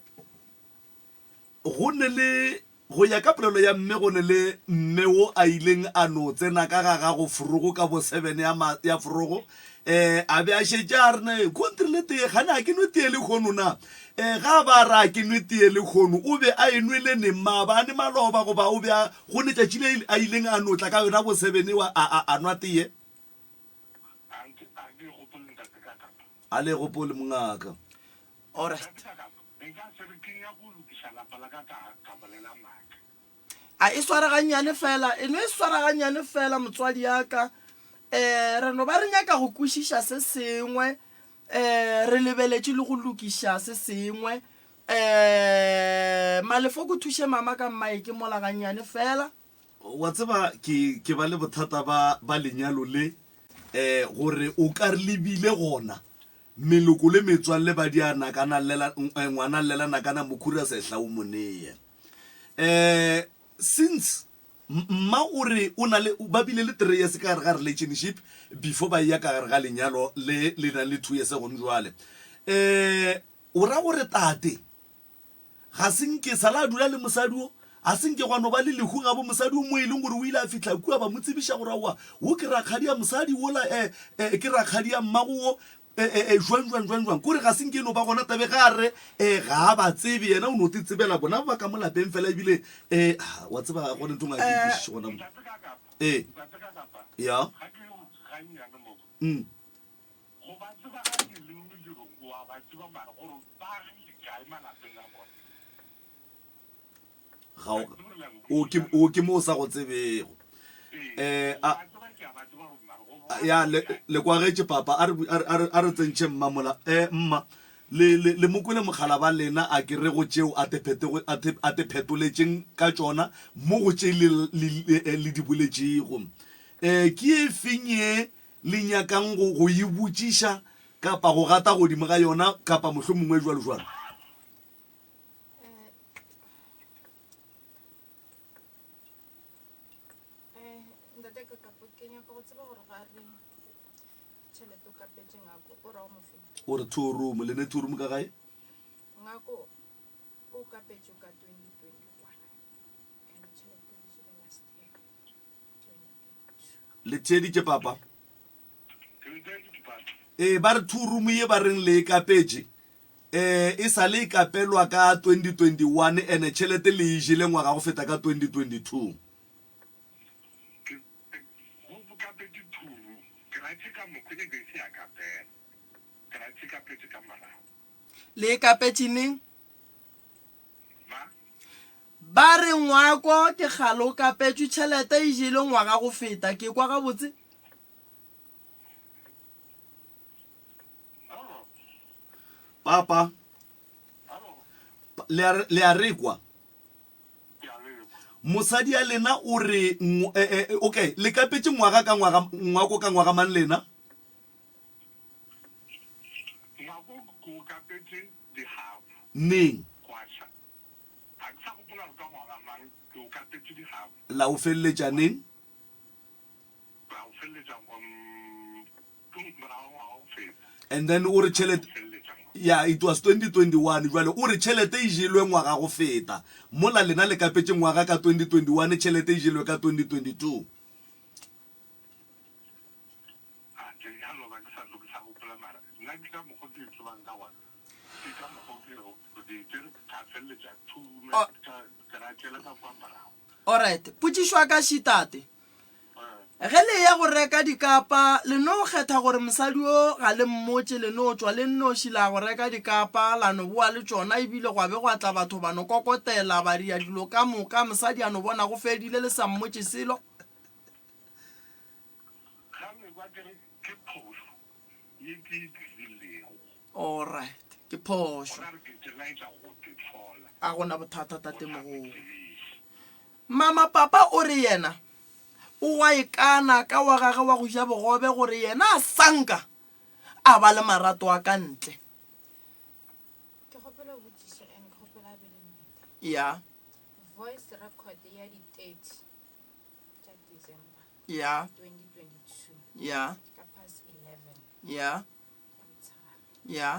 go ne le Go ya ka polelo ya mme, go ne le mme wo a ileng a no tsena ka ga gago forogo ka bo sebene ya, ma, ya forogo, eh, a be a šetše a re, Ne, country le tee, kgane a ke nwe tee lehono na? Eh, ga a ba a re a ke nwe tee lehono, o be a e nwele neng, maabane, maloba, goba o be a, go ne tšatši le a ileng a no tla ka yona bo sebene wa, a, a, a nwa tee? A le gopole, mongaka. Alright. A e swara gannyane fela, e no e swara gannyane fela, motswadi ya ka. Um re no ba re nyaka go kwešiša se sengwe, um re lebeletše le go lokiša se sengwe. Um Malefoko thuše mama ka mmaeke mola gannyane fela. Wa tseba, ke, ke ba le bothata ba, ba lenyalo le, eh, gore o ka re le bile gona, meloko le metswalle ba di a nakana llela, eh, ngwana llela nakana mokhura sehla o mo neye. Eh, since mma o re o na le, ba bile le three years ka gare ga relationship before ba eya ka gare ga lenyalo le le nang le two years gone jwale. Eh, o ra gore tate, Ga se nke sala a dula le mosadi wo, ga se nke gwa no ba le lehu gabo mosadi wo mo e leng gore o ile a fihla kua ba mo tsebiša gore aowa wo ke rakgadi ya mosadi wola e, e, ke rakgadi ya mmago wo e, e, e, jwang jwang jwang jwang. Kore ga se nke e no ba gona tabe ge a re e, ga a ba tsebe yena o no te tsebela bona ba ka mo lapeng fela ebile e, wa tseba gone ntho ngwe ga ke e kwešiše gona mo. E, ya. Mm. Go ba tseba ga ke le modirong, o a ba tseba mara gore ba agile kae malapeng a bona. Ga o, o ke, o ke mo o sa go tsebego. Ee, Eh, a, go ba tseba ke a ba tseba gore mara gore ba ya, agile le, kae. le kwagetše papa, a re, a re, a re, a re tsentšhe mma mola. Eh, mma, le, le, le mo kwele mogala ba lena a ke re go tšeo a te phetogo, a te, a te phetoletšeng ka tšona mo go tše le, le, le, le di boletšego. Eh, ke e feng ye le nyakang go, go e botšiša kapa go gata godimo ga yona, kapa mohlomongwe jwalo jwalo? Eh, tšhelete o kapetše ngako o ra o mo fe. O re two room, le ne two room ka gae? Ngako o kapetše ka 2021 and tšhelete o jele last year 2022. Le theeditše papa? Ee, ba re two room ye ba reng le e kapetše eh e sa le e kapelwa ka 2021 ene tšhelete le e jele ngwaga go feta ka 2022. Ke, go kapetše thuru, ke ratše ka mokgwa e be e se ya kapela. Ke ratše kapetše ka morago. Le e kapetše neng? Ba? Ba re ngwako ke kgale o kapetšwe, tšhelete e jelwe ngwaga go feta. Ke kwa gabotse? Papa, le a, le a re kwa? Mosadi ya lena o re, eh, eh, okay, le kapetše ngwaga ka ngwaga, ngwako ka ngwaga mang lena? Ngwako ke o kapetše digafu. Neng? Gwa ša. Ga ke sa gopola gore ka ngwaga mang ke o kapetše digafu. La o feleletša neng? Ra o feleletša um, morago ngwaga go feta. And then o re tšhelete, ya, it was 2021, jwale o re tšhelete e jelwe ngwaga go feta. Mola lena le kapetše ngwaga ka 2021, tšhelete e jelwe ka 2022. A ke bjalo ga ke sa tlo ke sa gopola mara nna ke ka mokgo ke tsebang ka gona ke ka mokgo ke rego ke tšere ka feleletša thume ka ka ra tšela ka kwa morago. Alright, potšišo ya ka še tate. Ge le eya go reka dikapa, le no kgetha gore mosadi o ga le mmotše, le no tšwa le nnoši la ya go reka dikapa, la no boa le tšona, ebile gwa be gwa tla batho ba no kokotela, ba dia dilo ka moka, mosadi a no bona go fedile le sa mmotše selo. Ga le kwa ke re ke phošo ye ke e dirilego. Alright, ke phošo. Gona re ke ke laetša go te hlola. A gona bothata O sa tatemogolo. ntsebiše. Mama papa o re yena o wa ikana ka wa gage wa go ja bogobe gore yena a sanka a ba le marato a ka ntle. Ke kgopela go botšiša and ke kgopela a be le nnete. Ya. Voice record ya di 30 tša December Ya. 2022 Ya. ka past 11 Ya. ya motshegare Ya.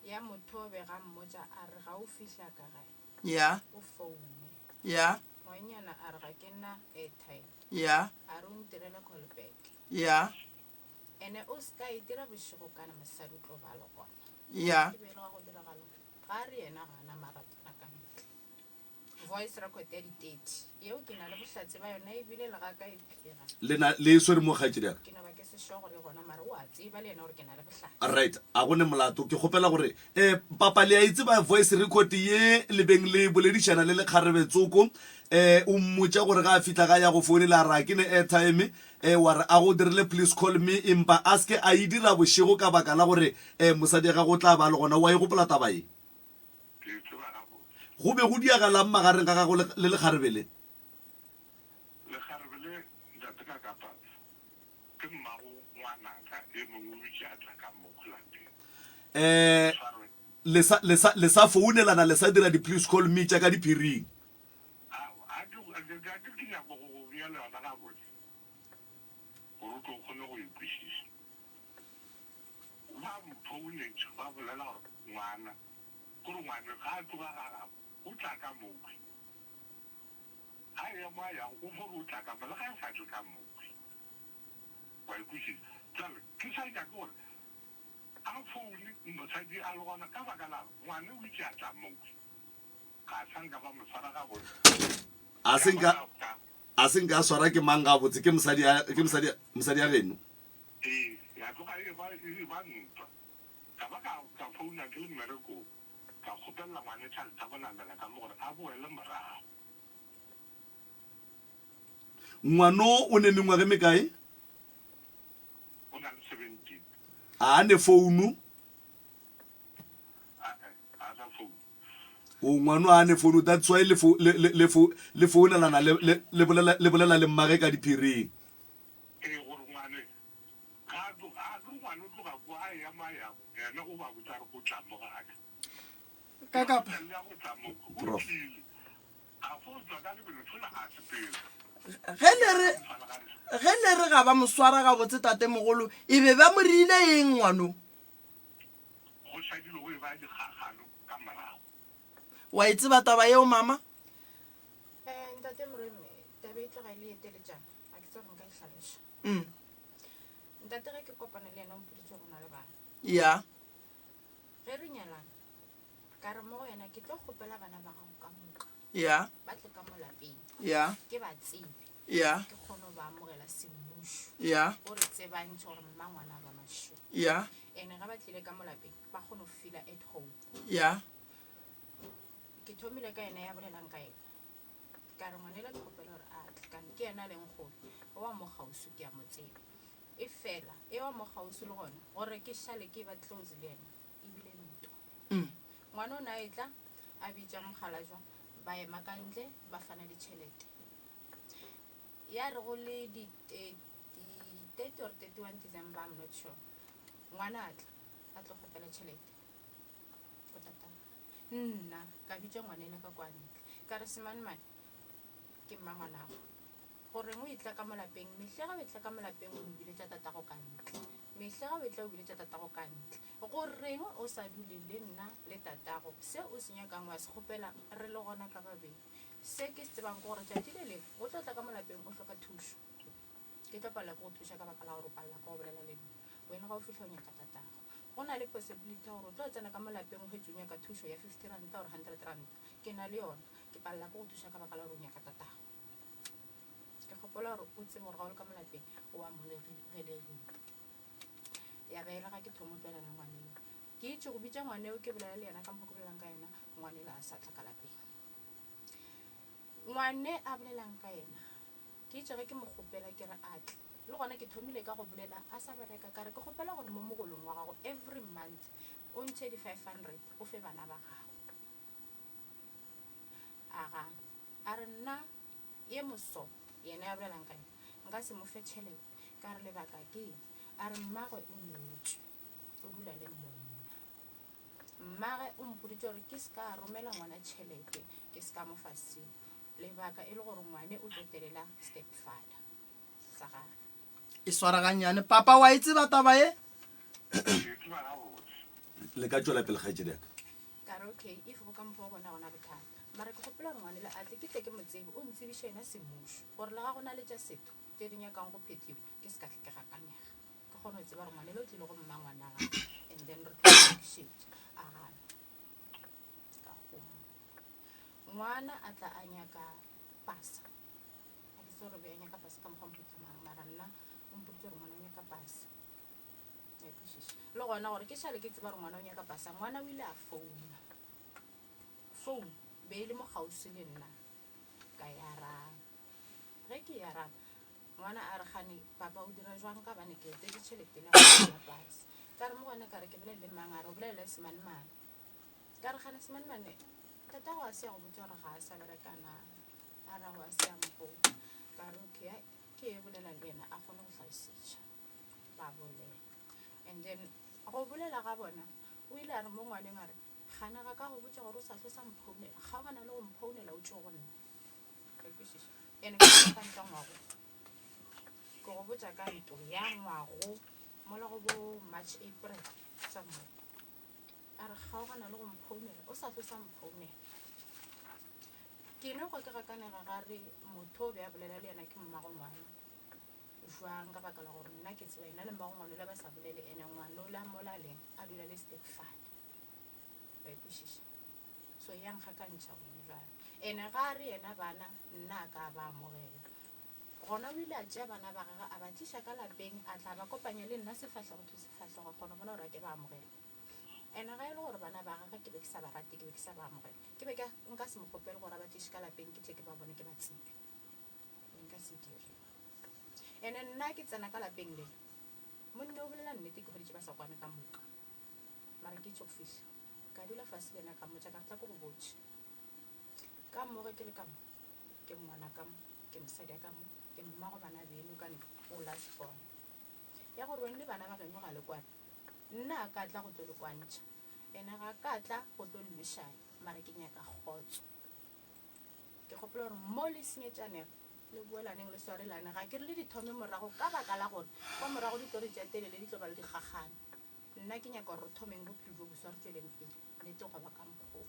ya motho o be ga mmotša a re ga o fihla ka gae Ya. o foune Ya. ngwanyana a re ga ke na airtime Ya. a re o ntirele call back Ya. ene o se ka e dira bošego kana mosadi o tlo ba le gona Ya. ke be e le ga go diragala ga a re yena ga ana marato a ka ntle Voice record ya di 30 yeo ke na le bohlatse ba yona ebile le ga ka e phega. Le na le e swere mo kgaetšedi ya ka? Ke no ba ke se sure gore e gona mara o a tseba le yena gore ke na le bohlatse. Right, a go ne molato. Ke kgopela gore eh papa le a e tseba voice record ye le beng le boledišana le lekgarebe tsoko eh o mmotša gore ga a fihla ga ya go founela a re a ke ne airtime eh wa re a go dirile please call me empa a se ke a e dira bošego ka baka la gore eh mosadi ya gago o tla ba le gona. Wa e gopola taba ye? Ke e tseba gabotse. Go be go diagalang magareng ga gago le lekgarebe le? Lekgarebe le, ntate ka kapatso, ke mmago ngwanaka e mongwe o itše a tla ka mo lapeng. Eh, Tshwarwe. le sa, le sa, le sa founelana, le sa dira di-please call me tša ka diphiring. A, a ke, a ke, a ke, ke nyaka go go bea le yona gabotse, gore o tlo kgone go e kwešiša. Ba mphounetše, ba bolela gore ngwana Gore ngwana ga a tloga ga gabo o tla ka mokhwi. Ga a eya mo a yago o fo re o tla ka mo le ga a sa tle ka mokhwi. Wa e kwešiša? Bjale ke sa nyake gore a foune mosadi a le gona ka baka la gore ngwana o itše a tla mokhwi. Ga sa nka ba mo swara gabotse. A se nka, a se nka a swara ke mang gabotse? Ke mosadi ya, ke mosadi, mosadi ya geno? Ee, ya tloga e ba, e ba ntwa. Ka ba ka, ka founa ke le mmerekong, ka kgopelela ngwane tšhelete ya go namela ka mo gore a boele morago. Ngwano o ne mengwaga e mekae? O na le 17. A a ne founu? A-e, a sa founu. O ngwano a ne founu, that's why le fo, le, le, le fo, le founelana le, le, le bolela, le bolela le mmage ka diphiring. Ee, gore ngwane Ga a tloga, a re ngwana o tloga kwa a eya mo a yago, yena o ba botša a re o tla mo ga ka. Ka kapa. Ya go tla mo, o Prof. tlile. A fo tšwa ka lebelo fela a sepela. Ge le re, ge le re ga ba mo swara gabotse tatemogolo, e be ba mo rile eng ngwano? Go šadilwe go eba dikgakgano ka morago. Wa e tseba taba yeo, mama? Eh, ntate Moremi, taba e tloga e le ye teletšana, ga ke tsebe gore nka e hlaloša. Mm. Ntate ge ke kopana le yena o mpoditše gore o na le bana. Ya. Ge re nyalana, ka re mo go yena ke tlo kgopela bana ba gago ka moka. Ya. Ba tle ka mo lapeng. Ya. Ke ba tsebe. Ya. Ke kgone go ba amogela semmušo. Ya. O re tsebantšhe gore mmangwana a bona šo. Ya. Ene ge ba tlile ka mo lapeng, ba kgone go feela at home. Ya. Ke thomile ka yena ya bolelang ka yena. Ka re ngwanela ke kgopela gore a tle, kane ke yena a leng kgole. O wa mo kgauswi ke a mo tseba. E fela, e wa mo kgauswi le gona, gore ke šale ke ba close le yena, e bile ntwa. Ngwana o ne a etla, a bitša mokgalajwa, ba ema ka ntle, ba fana ditšhelete. Ya re go le di 30 or 31 December, I'm not sure, ngwana a tla, a tlo kgopela tšhelete go tatagwe. Nna ka bitša ngwanela ka kwa ntle, ka re semanemane ke mmangwanago, goreng o etla ka mo lapeng? Mehle ge o etla ka mo lapeng o no biletša tatago ka ntle, mehle ge o etla o biletša tatago ka ntle, goreng o sa dule le nna le tatago? Se o se nyakang wa se kgopela re le gona ka babedi. Se ke se tsebang ke gore tšatši le lengwe o tlo tla ka mo lapeng o hloka thušo, ke tlo palelwa ke go thuša ka baka la gore o palelwa ke go bolela le nna. Wena ga o fihla o nyaka tatago, go na le possibility ya gore o tlo tsena ka mo lapeng o hwetše o nyaka thušo ya fifty ranta or hundred ranta, ke na le yona, ke palelwa ke go thuša ka baka la gore o nyaka tatago. Ke gopola gore o tsebe gore ga o le ka mo lapeng o amogelegile. Ya ba e le ga ke thoma go tlwaelana le ngwaneo, ke itše go bitša ngwaneo ke bolela le yena ka mokgwa ke bolelang ka yena, ngwanela a sa tla ka lapeng. Ngwane a bolelang ka yena, ke itše ge ke mo kgopela ke re a tle, le gona ke thomile ka go bolela a sa bereka, ka re ke kgopela gore mo mogolong wa gago every month o ntšhe di 500 o fe bana ba gago. A gana, a re nna ye moso yena ya bolelang ka yena nka se mo fe tšhelete. Ka re lebaka ke eng? A re mmagwe o nyetšwe, o dula le monna. Mmagwe o mpoditše gore ke se ka romela ngwana tšhelete, ke se ka mo fa selo. Lebaka e le gore ngwane o tlo telela stepfather sa gagwe. E swara gannyane. Papa, wa e tseba taba ye? Ke e tseba gabotse. Le ka tšwela pele, kgaetšedi ya ka. Ka re, okay, if go ka mokgwa o gona, gona bothata. Mara ke kgopela gore ngwanela a tle, ke tle ke mo tsebe, o ntsebiše yena semmušo, gore le ga go na le tša setho tše di nyakang go phethiwa, ke se ka tle ke gakanega. Ke kgone go tseba gore ngwanela o tlile go mma ngwana gagwe, and then re tlo mo lokišetša. A gana. Ka gomola. Ngwana a tla a nyaka pasa. Ga ke tsebe gore o be a nyaka pasa ka mokgwa wa mohuta mang, mara nna o mpoditše gore ngwana o nyaka pasa. Wa e kwešiša? Le gona gore ke šale ke tseba gore ngwana o nyaka pasa, ngwana o ile a founa. Phone be e le mo kgauswi le nna, ka e araba. Ge ke e araba, ngwana a re, Kgane papa o dira jwang ka gobane ke etetše tšhelete yela go ya pasa. Ka re mo gona ka re ke bolele le mang, a re o bolele le semanemane. Ka re kgane semanemane tatago a se ya go botša gore ga a sa bereka na, a re aowa a se ya mpotša. Ka re okay, ai ke e bolela le yena a kgone go hlalosetša. Ba bolela and then go bolela ga bona o ile a re mo ngwaneng a re gana ga ka go botša gore o sa hlwe sa mphounela, kgaogana le go mphounela o tšwe go nna. Ka kwešiša? Ene ke go ka ntwa ngwago, ke go botša ka ntwa ya ngwago mola go bo March April somewhere. A re kgaogana le go mphounela, o sa hlwe sa mphounela. Ke no kwa ke gakanega ga re motho o be a bolela le yena ke mmago ngwana jwang, ka baka la gore nna ke tseba yena le mmago ngwana ola ba sa bolele, ene ngwana ola mola leng a dula le stepfather. Wa e kwešiša? So ya nkgakantšha gone jwale. Ene ga a re yena bana nna a ka ba amogela, gona o ile a tšea bana ba gagwe a ba tliša ka lapeng, a tla ba kopanya le nna sefahlego to sefahlego, a kgona go bona gore a ke ba amogela. Ene ga e le gore bana ba gagwe ke be ke sa ba rate, ke be ke sa ba amogela, ke be ke nka se mo kgopele gore a ba tliše ka lapeng ke tle ke ba bone ke ba tsebe, nka se dire. Ene nna ke tsena ka lapeng lela, monna o bolela nnete, ke hweditše ba sa kwane ka moka. Mara ke tšo fihla ka dula fase le yena ka mmotša ka re tla ko go botše ka mo ge ke le ka mo, ke ngwana ka mo, ke mosadi ya ka mo, ke mmago bana beno ka ne o last born. Ya gore wene le bana ba geno ga le kwane, nna a ka tla go tlo le kwantšha, ene ga ka tla go tlo le lwešanya, mara ke nyaka kgotso. Ke gopola gore mo le senyetšanego. Le boelaneng le swarelane. Ga ke re le di thome morago ka baka la gore kwa morago ditori tša telele di tlo ba le dikgakgano. Nna ke nyaka gore re thomeng bophelo bjo boswa re tšweleng pele. Le tlo go ba ka mokgwa wo.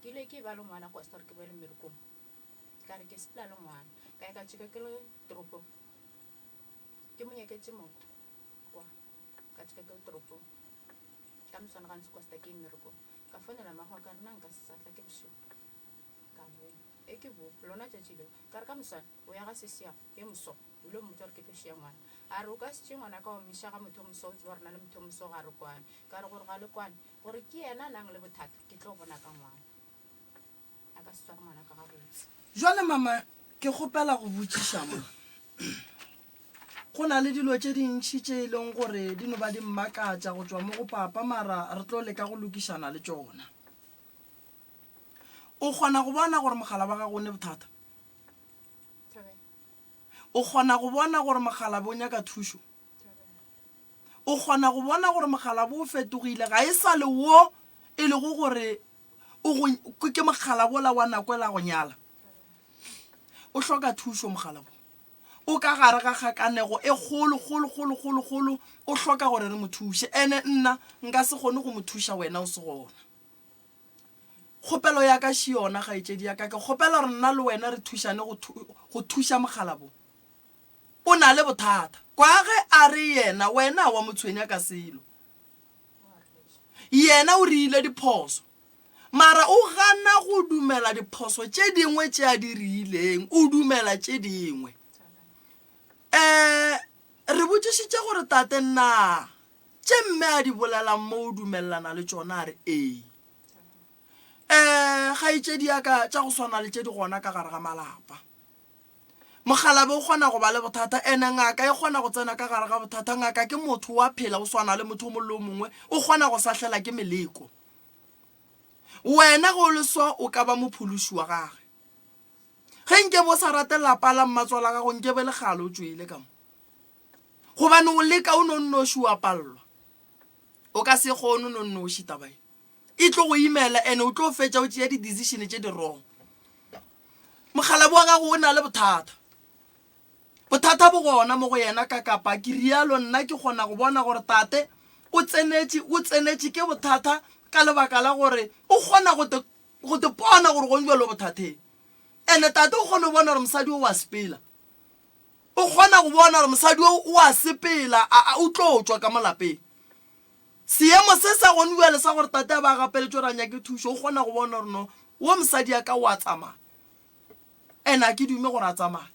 Ke ile ke ba le ngwana kwa store ke boele mmerekong. Ka re ke sepela le ngwana. Ka ya ka tšeka ke le toropong. Ke mo nyaketše motho kwa. Ka tšeka ke le toropong. Ka moswane ga ntse kwa sta ke ye mmerekong. Ka founela mmago wa ka re na nka se sa tla ke bošego. Ka bo. E ke bo. Lona tšatši leo. Ka re ka moswane, o ya ga sesi yago, ye moso, o ilo mmotša gore ke tlo šia ngwana. A re, O ka se tšee ngwanaka wa mo iša ga motho o moso, o tseba gore nna le motho o moso ga re kwane. Ka re, Gore ga le kwane, gore ke yena a nang le bothata, ke tlo bona ka ngwana. A ka se sware ngwanaka gabotse. Jwale mama, ke kgopela go botšiša mo. Go na le dilo tše dintši tše e leng gore di no ba di mmakatša go tšwa mo go papa, mara re tlo leka go lokišana le tšona. O kgona go bona gore mogala wa gago o ne bothata? O kgona go bona gore mogalabe o nyaka thušo? O kgona go bona gore mogalabe o fetogile ga e sa le wo e lego gore o go ke mogala wola wa nako e la go nyala? O hloka thušo mogala wo. O ka gare ga kgakanego e kgolo kgolo kgolo kgolo kgolo o hloka gore re mo thuše. Ene nna nka se kgone go mo thuša wena o se gona. Kgopelo ya ka še yona, kgaetšedi ya ka, ke kgopela gore nna le wena re thušane go, go thuša mokgalabo. O na le bothata. Kwa ge a re yena, wena wa mo tshwenya ka selo. Yena o riile diphoso. Mara o gana go dumela diphoso tše dingwe tše a di riileng, o dumela tše dingwe. Um, re botšišitše gore tate na Tše mme a di bolelang mo o dumelelana le tšona? A re, Ee. Ee, kgaetšedi ya ka, tša go swana le tše di gona ka gare ga malapa. Mokgalabje o kgona go ba le bothata, ene ngaka e kgona go tsena ka gare ga bothata. Ngaka ke motho wa phela, o swana le motho o mongwe le o mongwe, o kgona go sahlela ke meleko. Wena ge o le so, o ka ba mophološi wa gage. Ge nke bo sa rate lapa la mmatswala gago, nke be le kgale o tšwele ka mo. Gobane o leka o no nnoši wa pallwa. O ka se kgone o no nnoši taba e. E tlo go imela ene o tlo fetša o tšea di-decision tše di wrong. Mokgalabje wa gago o na le bothata. Bothata bo gona mo go yena ka kapa ke rialo nna ke kgona go bona gore tate o tsenetše o tsenetše ke bothata ka lebaka la gore o kgona go te go te pona gore gong jwale o bothatheng. Ene tate o kgona go bona gore mosadi o wa sepela. O kgona go bona gore mosadi o o a sepela, a, a, o tlo tšwa ka mo lapeng. Seemo se sa gone bjale sa gore tate a ba a gapeletše gore a nyake thušo, o kgona go bona gore no, wo mosadi ya ka o a tsamaya. And a ke dume gore a tsamaye.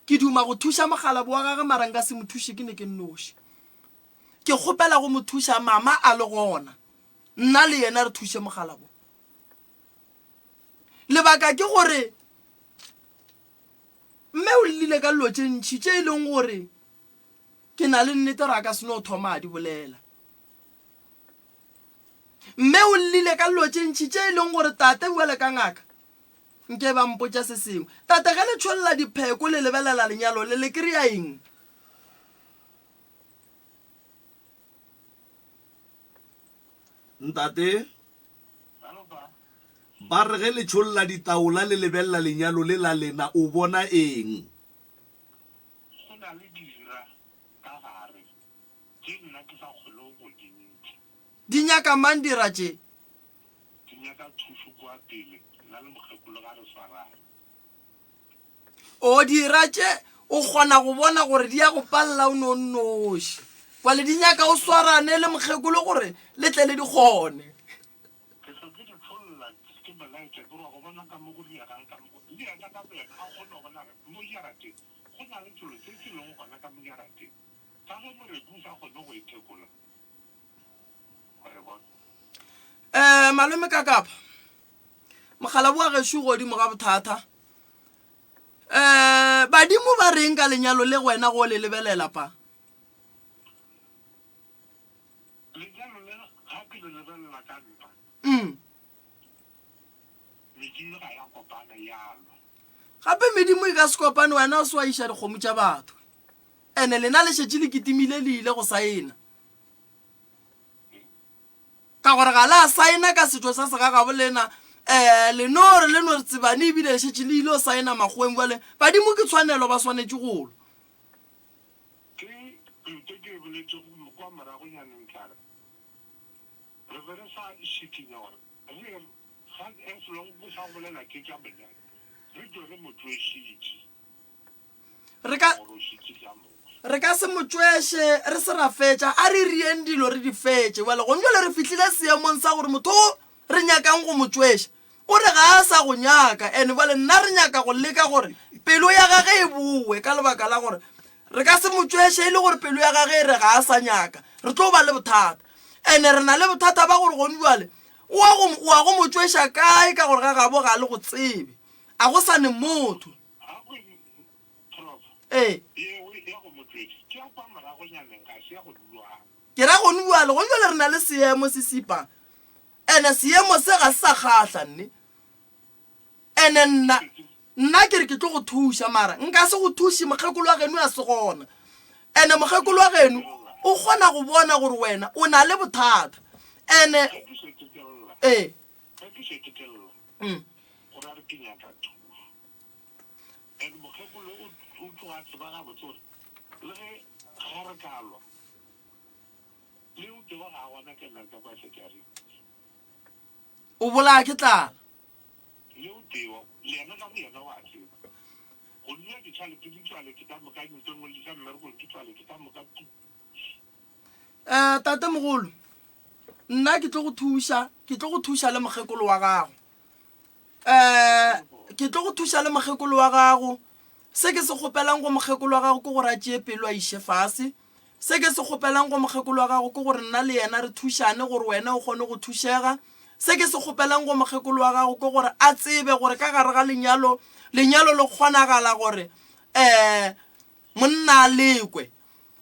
Ke duma go thuša mokgalabje wa gage mara nka se mo thuše ke ne ke nnoši. Ke kgopela go mo thuša mama a le gona. Nna le yena re thuše mokgalabje. Lebaka ke gore Mme o llile ka dilo tše ntši tše e leng gore ke na le nnete gore a ka se no thoma a di bolela. Mme o llile ka dilo tše ntši tše e leng gore tate bjale ka ngaka nke ba mpotša se sengwe. Tate ge le tšholla dipheko le lebelela lenyalo le le kry-a eng? Ntate, Ba re ge le tšholla ditaola le lebelela lenyalo le la lena, o bona eng? Go na le dira ka gare tše nna ke sa kgonego go di ntšha. Di nyaka mang dira tše? Di nyaka thušo kua pele, nna le mokgekolo ga re swarane. O dira tše o kgona go bona gore di ya go palela o no nnoši. Bjale di nyaka o swarane le mokgekolo gore le tle le di kgone. Ke hlwe ke di tšholla, ke mo laetša, ke re wa go bona ka mo go diregang ka mo go, le yena ka boyena a kgone go bona gore mo jarateng go na le selo se se lego gona ka mo jarateng, ka ge moreku o sa kgone go e phekola. Wa e bona? Um malome Kakapa, Mokgalabje wa gešo godimo ga bothata. Um badimo ba reng ka lenyalo le go wena go le lebelela pa? Lenyalo le ga ke le lebelela ka nna, Mm. medimo ga ya kopana ya lwa. Gape medimo e ka se kopane wena o se wa iša dikgomo tša batho. Ene lena le šetše le kitimile le ile go saena. Ka gore ga la saena ka setšo sa segagabo lena. Um le no re le no re tsebane ebile le šetše le ile go saena makgoweng bjale badimo ke tshwanelo ba swanetše go lwa. Ke ntho ke e boletšego kwa moragonyaneng ka re, re be re sa šikinya gore re ga as long go sa bolela ke tša monyanya re tšwe re mo tšwešitše. Re ka, re ka se mo tšweše re se ra fetša. A re rieng dilo re di fetše. Bjale gone bjale re fihlile seemong sa gore motho o re nyakang go mo tšweša o re ga a sa go nyaka. And bjale nna re nyaka go leka gore pelo ya gage e bowe ka lebaka la gore re ka se mo tšweše e le gore pelo ya gage e re ga a sa nyaka. Re tlo ba le bothata. And re na le bothata ba gore gone bjale o wa go, o wa go mo tšweša kae ka gore ga gabo ga le go tsebe. A go sa ne motho. Ee. Ke ra gone bjale, gone bjale re na le seemo se sipa. Ene seemo se ga se sa kgahla nne. Ene nna, nna ke re ke tlo go thuša mara nka se go thuše mokgekolo wa geno a se gona. Ene mokgekolo wa geno o kgona go bona gore wena o na le bothata. Ene ee. Mm. And mokgekolo o o tloga a tseba gabotse gore le ge ga re ka lwa le o tee wa ga gona ke nna ka kwa sejareng. O bolaya ke tlala. Le o tee wa le yena ka boyena wa tseba. Go nna ditšhalete di tswaletše ka moka ntho e nngwe le tša mmerekong di tswaletše ka moka tu. Eh, tatemogolo, nna ke tlo go thuša, ke tlo go thuša le mokgekolo wa gago. um ke tlo go thuša le mokgekolo wa gago se ke se kgopelang go mokgekolo wa gago ke gore a tšee pelo a iše fase se ke se kgopelang go mokgekolo wa gago ke gore nna le yena re thušane gore wena o kgone go thušega se ke se kgopelang go mokgekolo wa gago ke gore a tsebe gore ka gare ga lenyalo lenyalo le kgonagala gore um Monna a lekwe.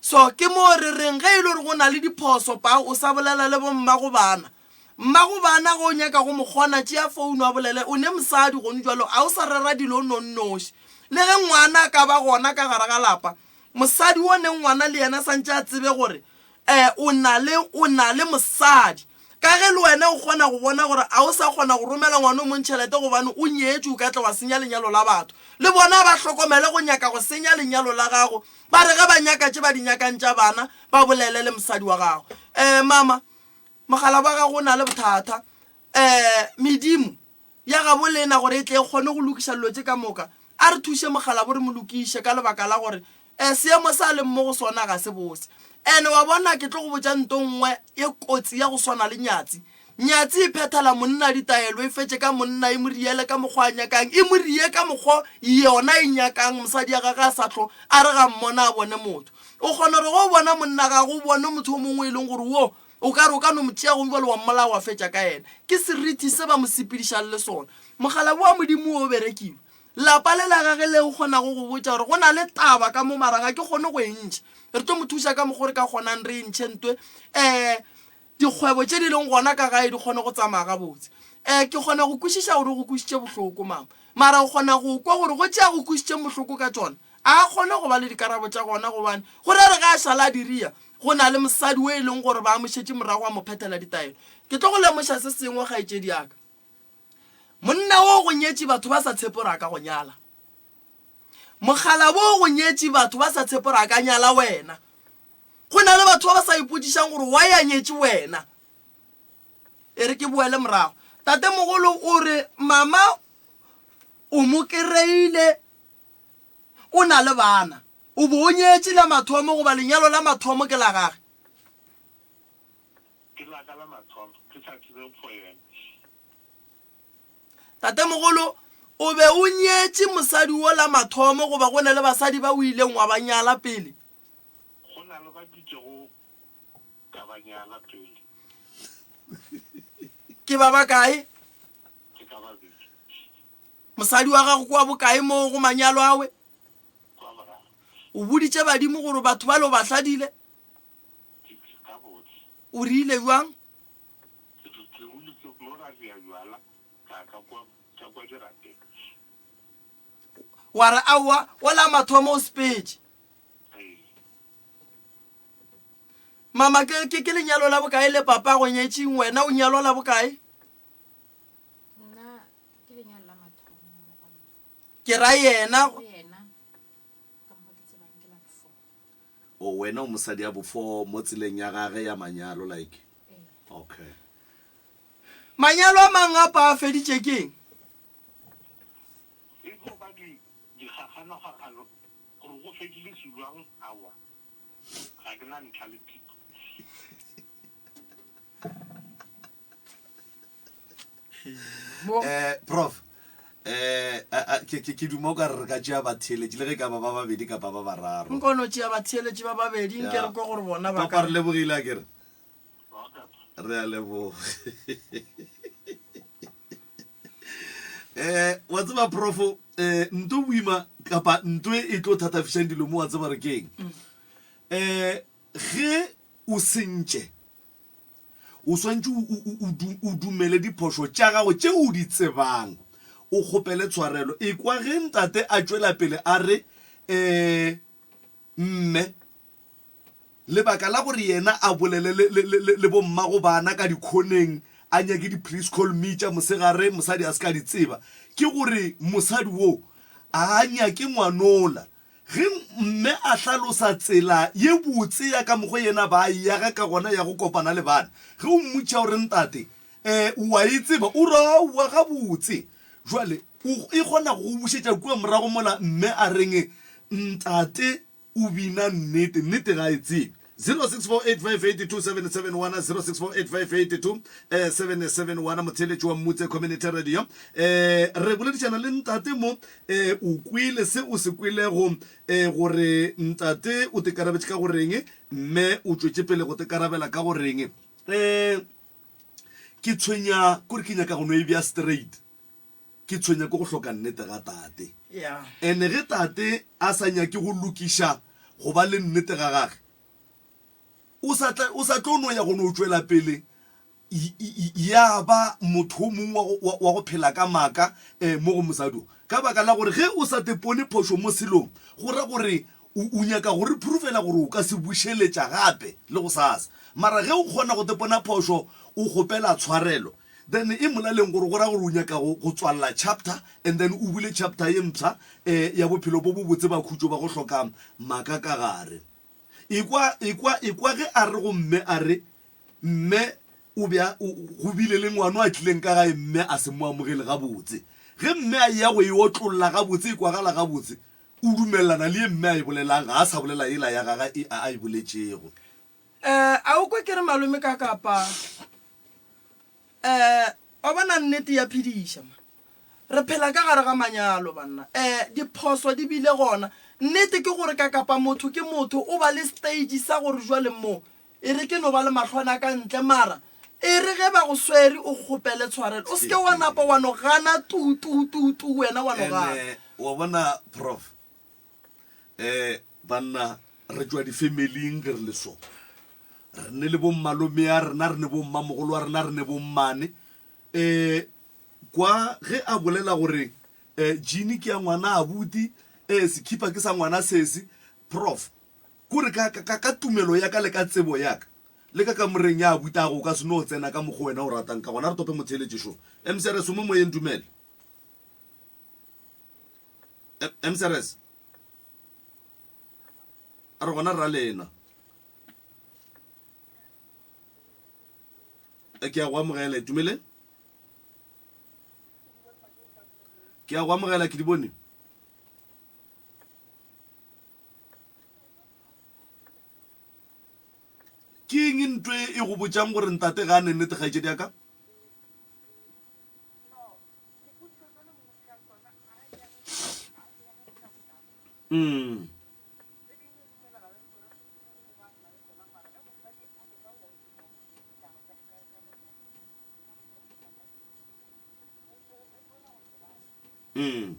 So ke moo re reng ge e le gore go na le diphoso pa o sa bolela le bommago bana. Mmago bana ge o nyaka go mo kgona tšea founu a bolele o ne mosadi gone jwalo a o sa rera dilo o no nnoši. Le ge ngwana a ka ba gona ka gare ga lapa mosadi o ne ngwana le yena santše a tsebe gore um o na le o na le mosadi. Ka ge le wena o kgona go bona gore a o sa kgona go romela ngwana o mong tšhelete gobane o nyetšwe o ka tla wa senya lenyalo la batho. Le bona ba hlokomele go nyaka go senya lenyalo la gago. Ba re ge ba nyaka tše ba di nyakang tša bana ba bolele le mosadi wa gago. Um mama, mogala wa gago o na le bothata. Um medimo ya gabo lena gore e tle e kgone go lokiša dilo tše ka moka. A re thuše mokgalabo re mo lokiše ka lebaka la gore um seemo se a leng mo go sona ga se bose. Ene wa bona ke tlo go botša nto nngwe ye kotsi ya go swana le nyatsi. Nyatsi e phethela monna ditaelo e fetše ka monna e mo riele ka mokgwa a nyakang e mo rie ka mokgwa yona e nyakang mosadi ya gage a sa hlo a re ga mmona a bone motho. O kgona gore ge o bona monna gago o bone motho o mongwe e leng gore wo O ka re o ka no mo tšea gomme bjale wa mmolaya wa fetša ka yena. Ke seriti se ba mo sepedišang le sona. Mokgalabje wa Modimo wo o berekiwe. Lapa le la gage le o kgonago go botša gore go na le taba ka mo mara ga ke kgone go e ntšha. Re tlo mo thuša ka mokgo re ka kgonang re e ntšhe ntwe um dikgwebo tše di leng gona ka gae di kgone go tsamaya gabotse. Um ke kgona go kwešiša gore o go kwešiše bohloko mama. Mara o kgona go kwa gore go tše a go kwešišeng bohloko ka tšona a a kgone go ba le dikarabo tša gona gobane go ra re ge a šala a di ria Go na le mosadi wo e leng gore ba mo šetše morago a mo phethela ditaelo. Ke tlo go lemoša se sengwe, kgaetšedi ya ka. Monna wo o go nyetše batho ba sa tshepe gore a ka go nyala. Mokgalabo o go nyetše batho ba sa tshepe gore a ka nyala wena. Go na le batho ba ba sa ipotšišang gore why a nyetše wena. E re ke boele morago. Tatemogolo o re mama o mo kereile o na le bana. O bo o nyetše la mathomo goba lenyalo la mathomo ke la gage? Ke la ka la mathomo, ke sa tsebe for yena. Tatemogolo, o be o nyetše mosadi wo la mathomo goba go na le basadi ba o ileng wa ba nyala pele? Go na le ba kitšego ka ba nyala pele. Ke ba bakae? Ke ka babedi. Mosadi wa gago ke wa bokae moo go manyalo awe? O boditše badimo gore batho bale o ba hladile? O rile bjang? Wa re aowa, o la mathomo o sepetše. Mama, ke, ke, ke lenyalo la bokae le papa go nyetšeng wena o nyalwa la bokae? Nna. Ke ra yena. Go yena, ka mokgwa ke tsebang ke la bofo. O wena o mosadi ya bofo mo tseleng ya gage ya manyalo like? Ee. Okay. Manyalo a mang a pa a feditše ke eng? E tlo ba di dikgaganogagano gore go fedile jwang aowa ga ke na ntlha le thipa. Eh, prof eh ke ke ke duma o ka re re ka tšea batheeletši le ge e ka ba ba babedi kapa ba bararo. Nko no tšea batheeletši ba babedi nke re kwe gore bona ba Papa ka re lebogile a kere. Re a leboga. Eh wa tseba prof eh nto boima kapa nto e tlo thatafišang dilo mo wa tseba re keng. Eh ge o sentše O swantše o dumele diphošo tša gago tše o di tsebang, o kgopele tshwarelo. Ekwa ge ntate a tšwela pele a re, Ee, mme. Lebaka la gore yena a bolele le, le, le, le bommago bana ka dikhoneng, a nyake di-please call me tša mosegare mosadi a se ka di tseba, ke gore mosadi wo a nyake ngwanola. Ge mme a hlalosa tsela ye botse ya ka mokgo yena ba yaga ka gona ya go kopana le bana, ge o mmotša o re, Ntate, eh, o a e tseba? O re, Aowa, gabotse. Jwale o e kgona go go bušetša kua morago mola mme a reng, Ntate o bina nnete, nnete ga a e tsebe. 0648582771, 0648582771, motheeletši wa Mmutse Community Radio. Eh, re boledišana le ntate mo E, o kwele se o se kwelego, e, gore ntate o tekarabetše ka go reng, mme o tšwetše pele go tekarabela ka go reng. E, ke tshwenya kore ke nyaka go no e bea straight. Ke tshwenya ke go hloka nnete ga tate. Yeah. Ene ge tate a sa nyake go lokiša go ba le nnete ga gage, o sa tla, o sa tlo no ya go no tšwela pele ya ba motho o mongwe wa, wa go phela ka maaka um mo go mosadi o. Ka baka la gore ge o sa tepone phošo mo selong, go ra gore o, o nyaka go re provela gore o ka se bušeletša gape le gosasa. Mara ge o kgona go tepona phošo, o kgopela tshwarelo, then e molaleng gore go ra gore o nyaka go, go tswalela chapter and then o bule chapter ye mpsha um ya bophelo bo bobotse ba khutšo ba go hloka maaka ka gare. Ekwa, ekwa, ekwa ge a re go mme a re, Mme o be a, go bile le ngwano a tlileng ka gae mme a se mo amogele gabotse. Ge mme a eya go e otlolla gabotse, e kwagala gabotse, o dumelelana le ye mme a e bolelang, ga a sa bolela yela ya gagwe e a e boletšego. Eh, a o kwe ke re malome ka kapa? Eh, wa bona nnete ya phediša ma. Re phela ka gare ga manyalo banna. Eh, diphoso di bile gona. Nnete ke gore ka kapa motho ke motho, o ba le stage sa gore jwale mo E re ke no ba le mahlwana a ka ntle, mara e re ge ba go swere o kgopele tshwarelo. O se ke wa napa wa no gana tu, tu, tu, tu, wena wa no gana. Ene wa bona prof, eh banna re tšwa difemeling ge re le so. Re ne le bommalome ya rena, re ne bommamogolo wa rena, re ne bommane. Eh kwa ge a bolela gore eh jean ke ya ngwana abuti, eh sekhipa ke sa ngwana sesi, prof Kore ka, ka, ka tumelo ya ka le ka tsebo ya ka, le ka kamoreng ya abutago, o ka se no tsena ka mokgo wena o ratang ka gona. Re tope motheeletši šo. MCRS, o mo moyeng, dumela. MCRS. A re gona ra lena. Ke a go amogela, dumele. Ke a go amogela, ke di bone. Ke eng ntwe e go botšang gore ntate ga a ne nnete kgaetšedi ya ka? Mm. Mm.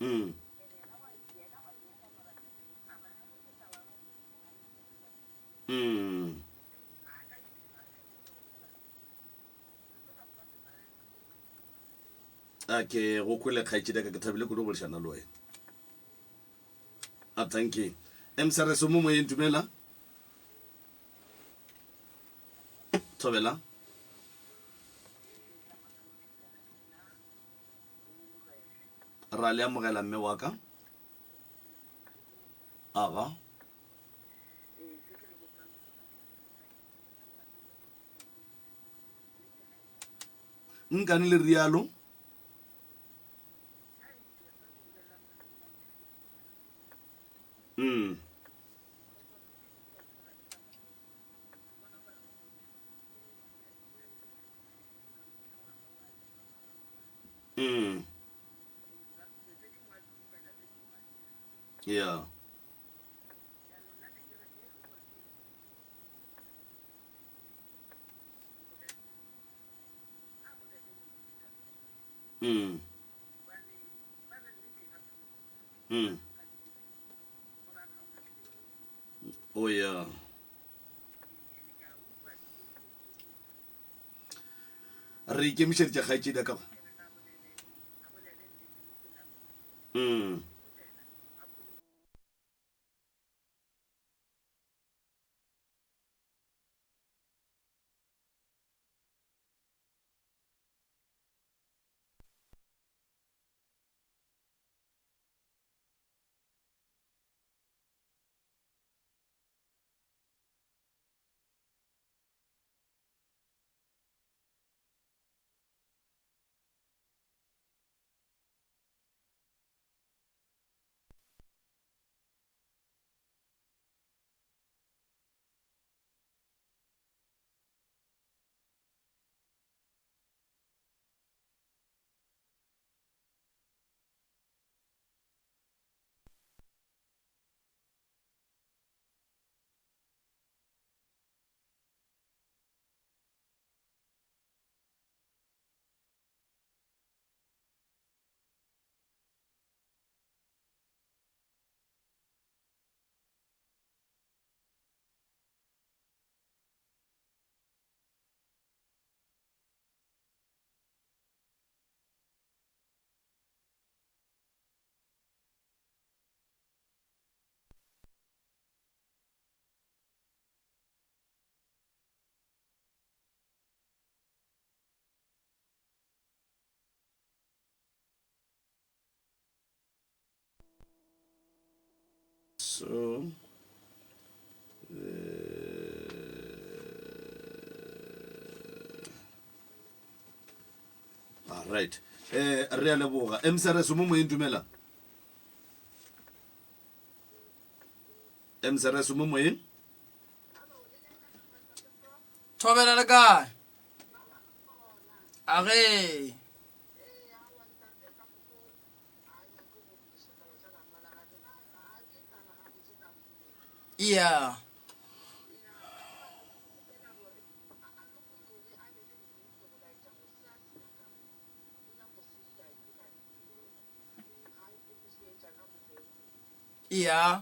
Mm. Mm. A ke go kwele kgaetšedi ka ke thabile kudu go boledišana le wena. A thank you. MCRS o mo moyeng dumela. Thobela. Ra le amogela mme wa ka. Aga. Nkane le rialo? Mm. Mm. Yeah. Mm. Mm. Oh yeah. Re ikemišeditše kgaetšedi ya ka. Mm. So, uh, all right. Eh, re a leboga. MCRS mo moyeng dumela. MCRS mo moyeng. Thobela le kae? A ge. Yeah. Yeah.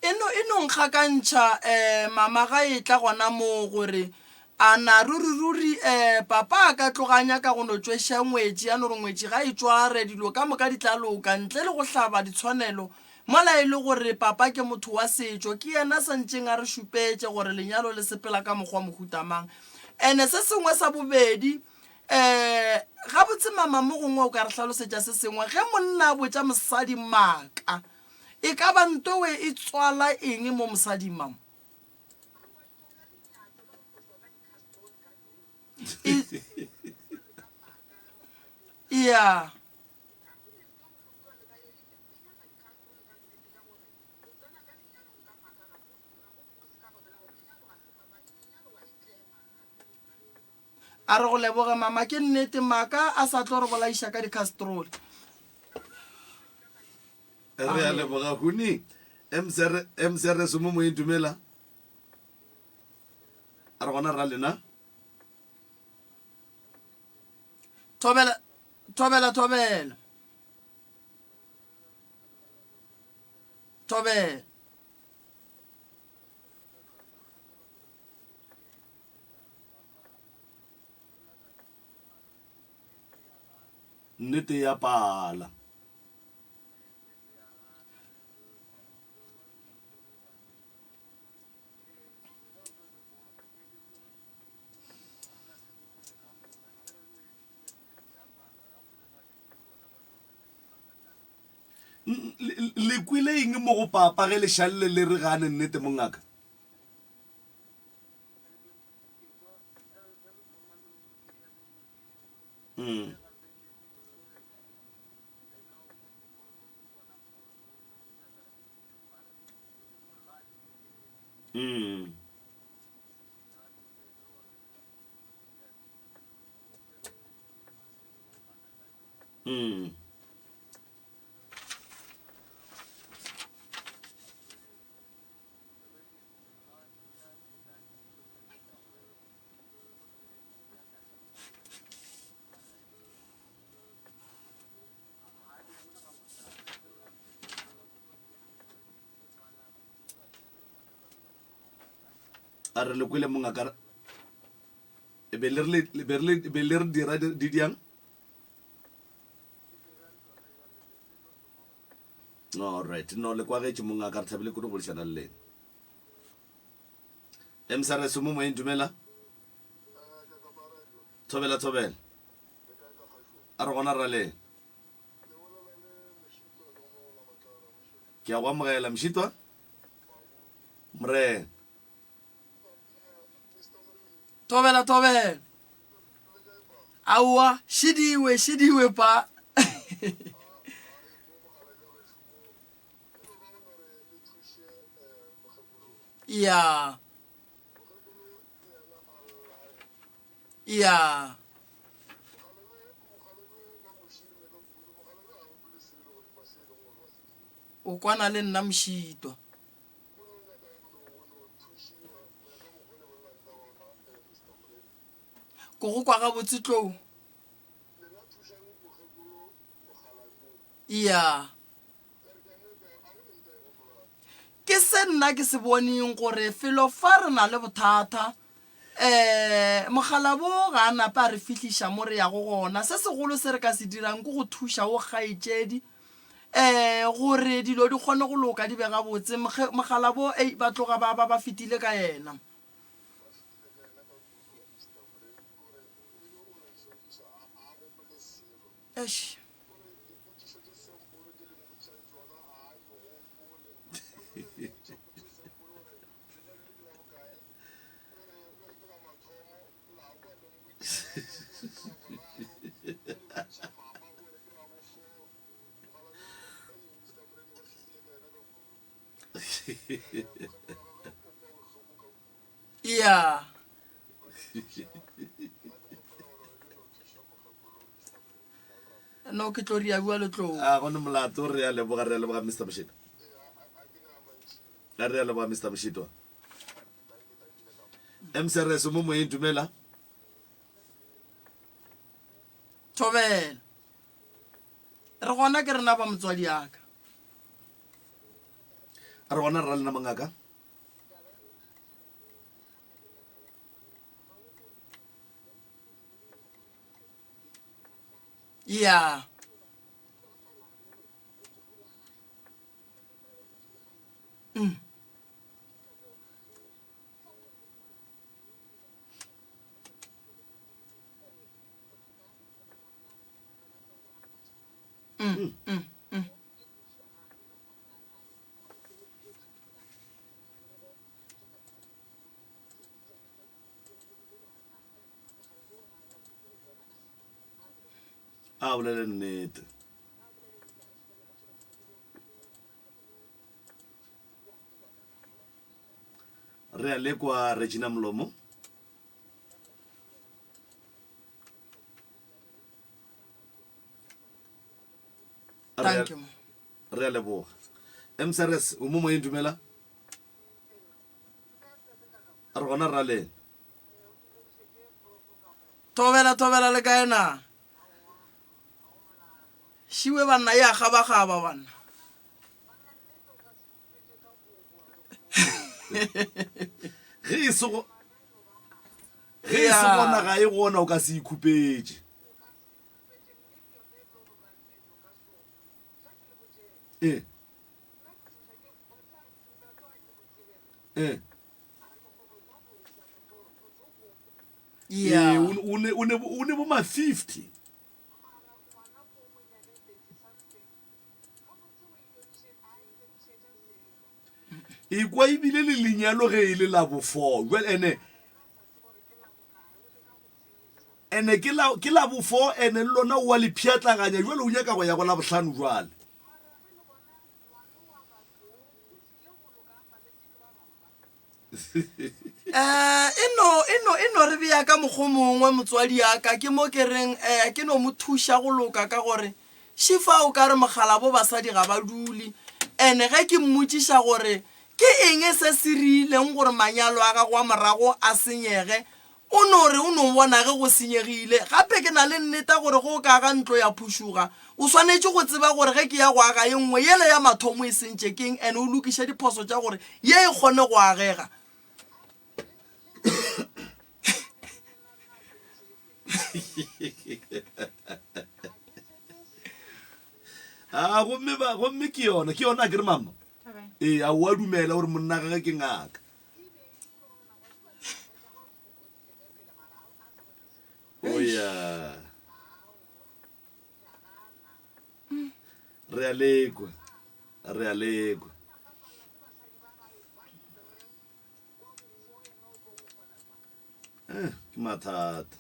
E no, e no nkgakantšha um mama ga e tla gona moo gore a na ruri-ruri um papa a ka tloga a nyaka go no tšweša ngwetši, a no re ngwetši ga e tšware dilo ka moka di tla loka ntle le go hlaba ditshwanelo mola e le gore papa ke motho wa setšo, ke yena a sa ntšeng a re šupetše gore lenyalo le sepela ka mokgwa mohuta mang. Ene se sengwe sa bobedi, um gabotse mama mo gongwe o ka re hlalosetša se sengwe, ge monna a botša mosadi maaka, e ka ba ntowe e tswala eng mo mosading mama? E, yeah. A re go leboge mama ke nnete maaka a sa tlo re bolaiša ka di-castrol. Re a leboga Huni. MCR MCRS mo moyeng dumela. A re gona ra lena. Thobela thobela thobela. Thobela. Nnete ya pala. Le kwele eng mo go papa ge le šalle le re gane nnete mongaka? Mm. Mm. Mm. A re le kwele mongaka be le re be le be le re dira di diang all right no le kwagetše mongaka re thabile kudu go boledišana le lena msrs mo moyeng dumela thobela thobela a re gona raleng ke a go amogela mošitwa morena Thobela thobela. Aowa, šidiwe, šidiwe pa. Ya. Ya. O kwana le nna mošitwa. Ko go kwa gabotse tlou. Ya. Ke se nna ke se boneng gore felo fa re na le bothata. Um Mokgalabo ga a nape a re fihliša mo re yago gona. Se segolo se re ka se dirang ke go thuša wo kgaetšedi um gore dilo di kgone go loka di be gabotse. Mokgalabo ei ba tloga ba ba ba fetile ka yena. Eish. Ya. No ke tlo ria bua le tlou. A gone molato re a leboga re a leboga Mr. Moshito. A re a leboga Mr. Moshito. MCRS mo moyeng dumela. Thobela. Re gona ke rena ba motswadi aka. Re gona rra lena mongaka. Ya. Mm. Mm, mm, mm. A bolele nnete. Re a lekwa Regina Molomo. Thank you. Re a leboga. MCRS o mo moyeng dumela. Re gona rra lena. Thobela thobela le kae na? Šiwe banna ya gabagaba banna. Ge e se go ge e se gona ga e gona o ka se ikhupetše. Ee. Ee. Yeah. Ee, o ne- o ne- o ne bo- o ne bo ma 50. Ekwa ebile le lenyalo ge e le la bo 4. Jwale ene ene ke la ke la bo 4 ene le lona o wa le pšhatlaganya jwale o nyaka go ya go la bohlano jwale. Eh, e no e no e no re bea ka mokgo mongwe motswadi ya ka ke mo ke reng eh ke no mo thuša go loka ka gore šifa o ka re mogala bo basadi ga ba dule ene ge ke mmotšiša gore ke eng se se rileng gore manyalo a gago a morago a senyege O no re o no bona ge go senyegile. Gape ke na le nneta gore ge o ka aga ntlo ya phušuga, o swanetše go tseba gore ge ke ya go aga ye nngwe, yela ya mathomo e sentše keng and o lokiše diphoso tša gore ye e kgone go agega. A gomme ba, gomme ke yona, ke yona akere mama? Ee, a o a dumela gore monna gage ke ngaka? O ya. Re a lekwa. Re a lekwa. Eh, ke mathata.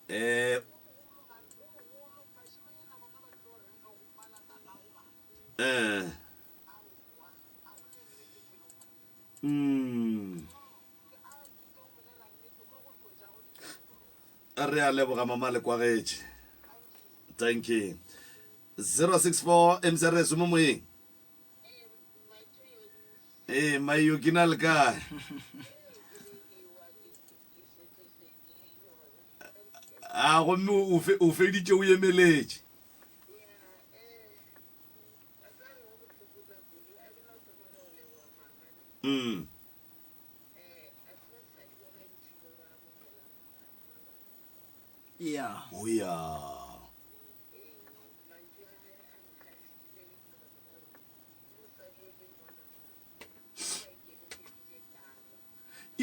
Eh, Eh. Mm. Re a leboga mama le kwagetše. Thank you. 064 MCRS mo moyeng. Ee, Mayo ke na le kae? A gomme o fe- o feditše o emeletše. Mm. Yeah. Oh yeah.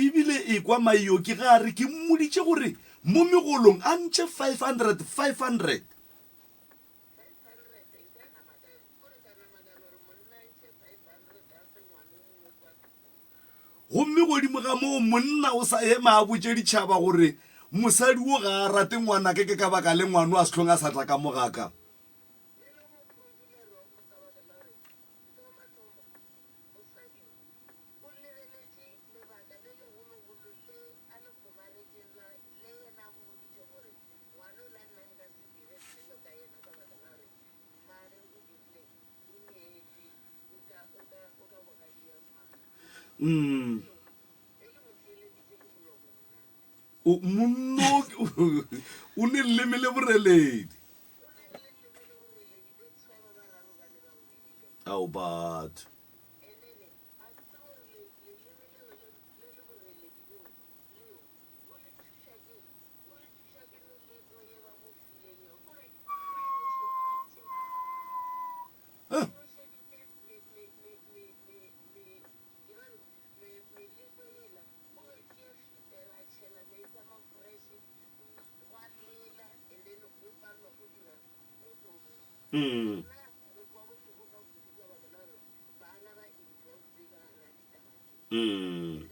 Ebile ekwa Mayo ke ga a re ke mmoditše gore mo megolong a ntšhe 500 500. Gomme godimo ga moo monna o sa ema a botše ditšhaba gore mosadi wo ga a rate ngwanake ke ka baka le ngwano a sehlong a sa tla ka mo ga ka. Mm. O monno o ne leleme le boreledi. Ao batho. Mm. Mm.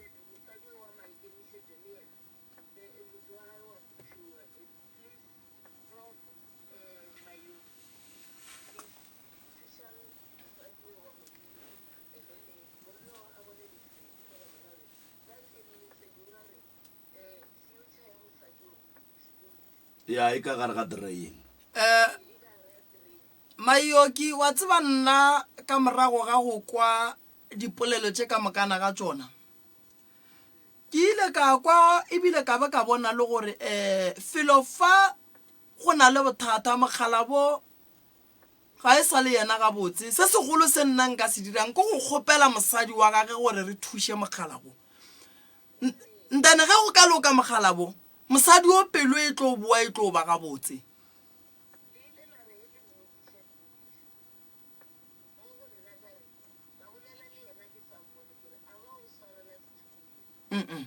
Ya e ka gare ga drain. Eh, Mayoki, wa tseba nna ka morago ga go kwa dipolelo tše ka mokana ga tšona, Ke ile ka kwa ebile ka ba ka bona le gore um felo fa go na le bothata, mokgalabo ga e sa le yena gabotse. Se segolo se nna nka se dirang ke go kgopela mosadi wa gage gore re thuše mokgalabo. Ntane ge go ka loka mokgalabo, mosadi o pelo e tlo boa e tlo ba gabotse. Mm-mm.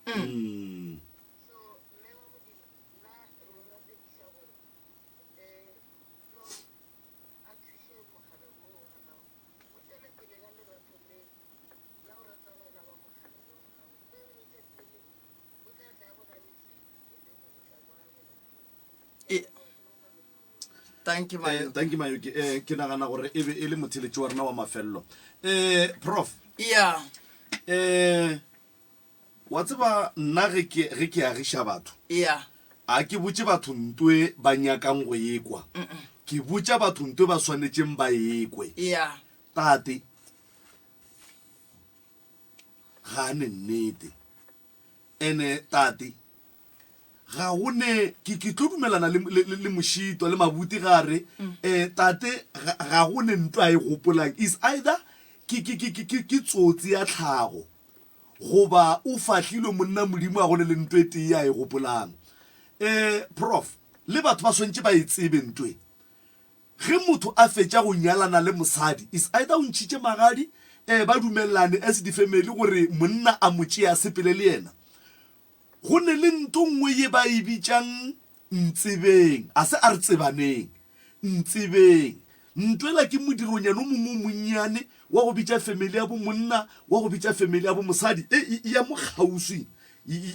Mm. E- Thank you, Eh, Mayoki. thank you mayoki eh, ke nagana gore e be e le motheletši wa rena wa mafelelo eh, prof Yeah. eh, wa tseba nna ge ke ge ke agiša batho Yeah. a ke botše batho ntwe ba nyakang go ekwa ke botša batho ntwe ba swanetšeng ba ekwe Yeah. tate ga a ne nnete ene tate ga go ne ke ke tlo dumelana le, le, le, le mošito le mabuti ga re um tate ga, ga go ne ntwa a e gopolang is either ke, ke, ke, ke, ke, ke tsotsi ya tlhago goba o fahlilwe monna modimo a go ne le ntwa e tee a e gopolang um prof le batho ba swantše ba e tsebe ntwe Ge motho a fetša go nyalana le mosadi is either o ntšhitše magadi eh ba dumelelane as di family gore monna a mo tšee a sepele le yena. Go ne le nto nngwe ye ba e bitšang ntsebeng, a se a re tsebaneng, ntsebeng. Nto ela ke modironyana o mongwe o monnyane wa go bitša family ya bo monna, wa go bitša family ya bo mosadi e ya mo kgauswi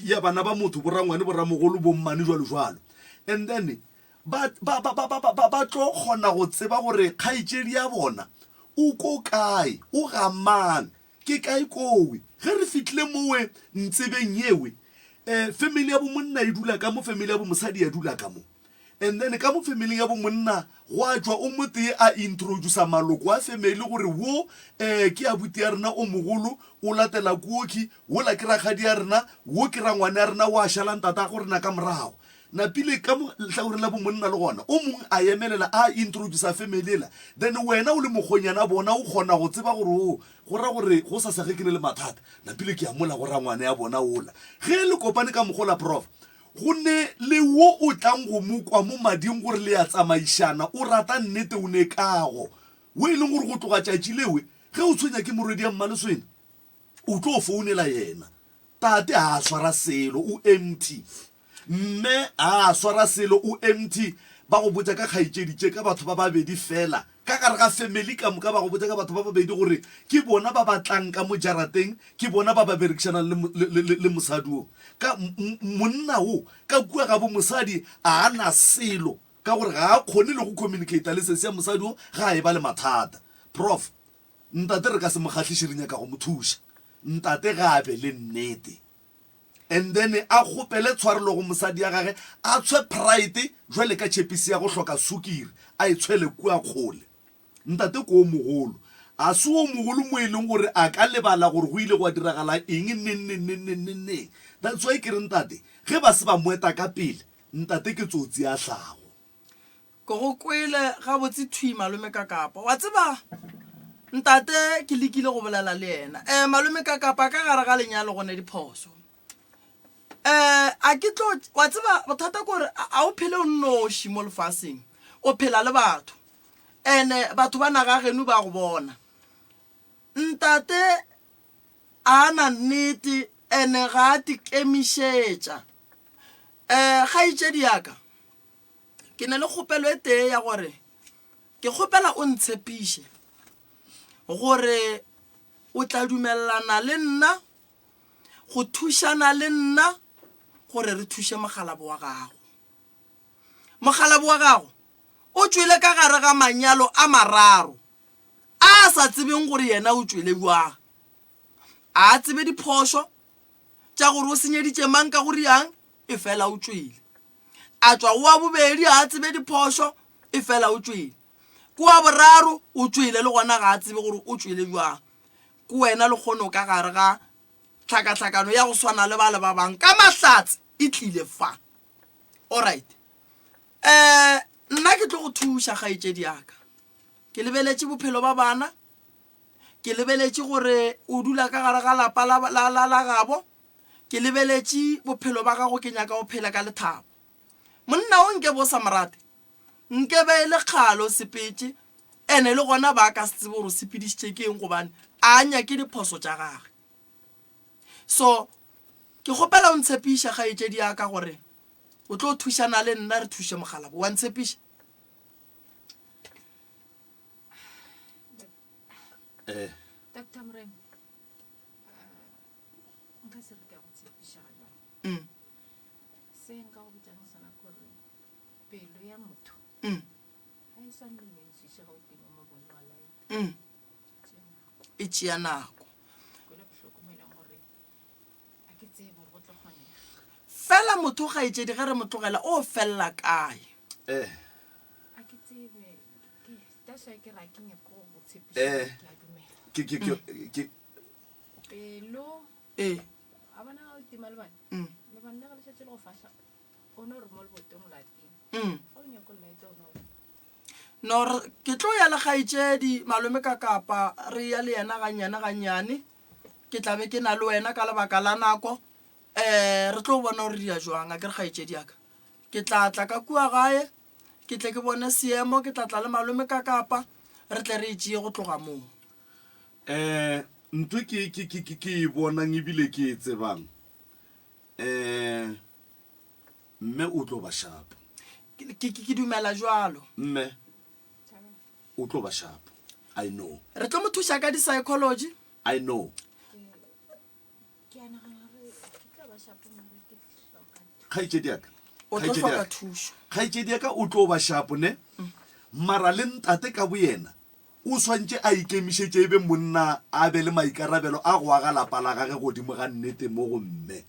ya bana ba motho, bo rangwane, bo ramogolo, bo mmane jwalo jwalo. And then Ba, ba, ba, ba, ba, ba, ba, ba tlo kgona go tseba gore kgaetšedi ya bona o ko kae, o ga mang, ke kae kowe. Ge re fihlile mowe ntsebeng yewe, eh, family ya bo monna e dula ka mo, family ya bo mosadi ya dula ka mo. And then ka mo family ya bo monna gwa tšwa o motee a introducer maloko a family gore wo eh, ke abuti ya rena o mogolo, o latela koki, wola ke rakgadi ya rena, wo ke rangwane ya rena, wa šala ntatago rena ka morago. Napile ka mo lehlakoreng la bomonna le gona, o mongwe a emelela a introducer family ela, then wena o le mokgonyana bona o kgona go tseba gore o, go ra gore gosasa ge ke ne le mathata, napile ke ya mola go rangwane ya bona ola. Ge le kopane ka mokgola prof, go ne le wo o tlang go mo kwa mo mading gore le ya tsamaišana, o rata nnete o ne kago, wo e leng gore go tloga tšatši lewe ge o tshwenya ke morwedi ya Mmaleswena, o tlo founela yena. Tate ga a swara selo, o empty. Mme ga a swara selo, o empty. Ba go botša ka kgaetšedi tše, ka batho ba babedi feela. Ka gare ga family ka moka ba go botša ka batho ba babedi gore ke bona ba ba tlang ka mo jarateng, ke bona ba ba berekišanang le, le, le, le mosadi wo. Ka, monna wo, ka kua gabo mosadi ga a na selo, ka gore ga a kgone le go communicate-a le sesi ya mosadi wo ga a eba le mathata. Prof. Ntate re ka se mo kgahliše re nyaka go mo thuša. Ntate ga a be le nnete and then a kgopele tshwarelo go mosadi ya gage a tshwe pride jwale ka tšhepisi ya go hloka sukiri a e tshwele kua kgole. Ntate ke o mogolo a se o mogolo mo e leng gore a ka lebala gore go ile gwa diragala eng neng neng neng neng neng neng. That's why ke re ntate ge ba se ba mo eta ka pele ntate ke tsotsi ya hlago. Ke go kwele gabotse thwi, Malome Kakapa. Wa tseba, ntate ke lekile go bolela le yena. Um Malome Kakapa, ka gare ga lenyalo go ne diphoso. Um a ke tlo, wa tseba, bothata ke gore a o phele o nnoši mo lefaseng. O phela le batho. And-e batho ba naga geno ba go bona. Ntate a na nnete and-e ga a tikemišetša. Um kgaetšedi ya ka, Ke na le kgopelo e tee ya gore ke kgopela o ntshepiše gore o tla dumelelana le nna go thušana le nna gore re thuše mokgalabo wa gago. Mokgalabo wa gago o tšwele ka gare ga manyalo a mararo a a sa tsebeng gore yena o tšwele bjang. A a tsebe diphošo tša gore o senyeditše mang ka go riang, efela o tšwele. A tšwa go wa bobedi ga a tsebe diphošo, efela o tšwele. Ke wa boraro o tšwele le gona ga a tsebe gore o tšwele bjang. Ke wena lekgono ka gare ga tlhakatlhakano ya go swana le bale ba bang ka mahlatse e tlile fa. Alright. Eh, nna ke tlo go thuša kgaetšedi ya ka. Ke lebeletše bophelo ba bana, ke lebeletše gore o dula ka gare ga lapa la, la, la, la gabo. Ke lebeletše bophelo ba gago, ke nyaka o phele ka lethabo. Monna o nke bo sa mo rate, nke be e le kgale o sepetše, ene le gona ba ka se tsebe gore o sepedišitše ke eng gobane a nyake diphoso tša gage. So ke kgopela o ntshepiše kgaetšedi ya ka gore o tlo thušana le nna re thuše mokgalabo. Wa ntshepiša? Eh. Doctor Moremi, eh, nka se re ke a go tshepiša ga jwale. Mm. Se nka go botšang sona ke gore pelo ya motho Mm. ga e swane le mentshwiše ga o tima mabone wa laeta. Mm. Tšea nako. E tšea nako. Kwele bohloko mo e leng gore a ke tsebe gore go tlo kgonega. Fela motho kgaetšedi ge re mo tlogela o felela kae? Eh. A ke tsebe ke that's why ke re a ke nyake go go tshepiša Eh. ke a dumela. Ke ke ke ke Pelo Ee. a bona ga o tima lebane. Mm. Lebane le ge le šetše le go fahla o no re mo leboteng o la tima. Mm. Ga o nyake go laetša o no re No re ke tlo ya le kgaetšedi malome ka kapa re ya le yena gannyane gannyane. Ke tla be ke na le wena ka lebaka la nako. Um re tlo bona gore dia jwang a ke re kgaetšedi ya ka. Ke tla tla ka kua gae ke tle ke bone seemo ke tla tla le malome ka kapa re tle re e tšee go tloga moo. Um ntho ke ke ke ke ke e bonang ebile ke e tsebang um mme o tlo ba shapo. Ke ke ke dumela jwalo. Mme o tlo ba shapo. I know. Re tlo mo thuša ka di-psychology. I know. Ke a nagana gore ke tlo ba shapo mara ke hloka thušo. Kgaetšedi ya ka. O tlo Kgaetšedi hloka ya ka. thušo. Kgaetšedi ya ka o tlo ba shapo ne. Mara le ntate ka boyena o swantše a ikemišetše e be monna a be le maikarabelo a go aga lapa la gage godimo ga nnete mo go mme.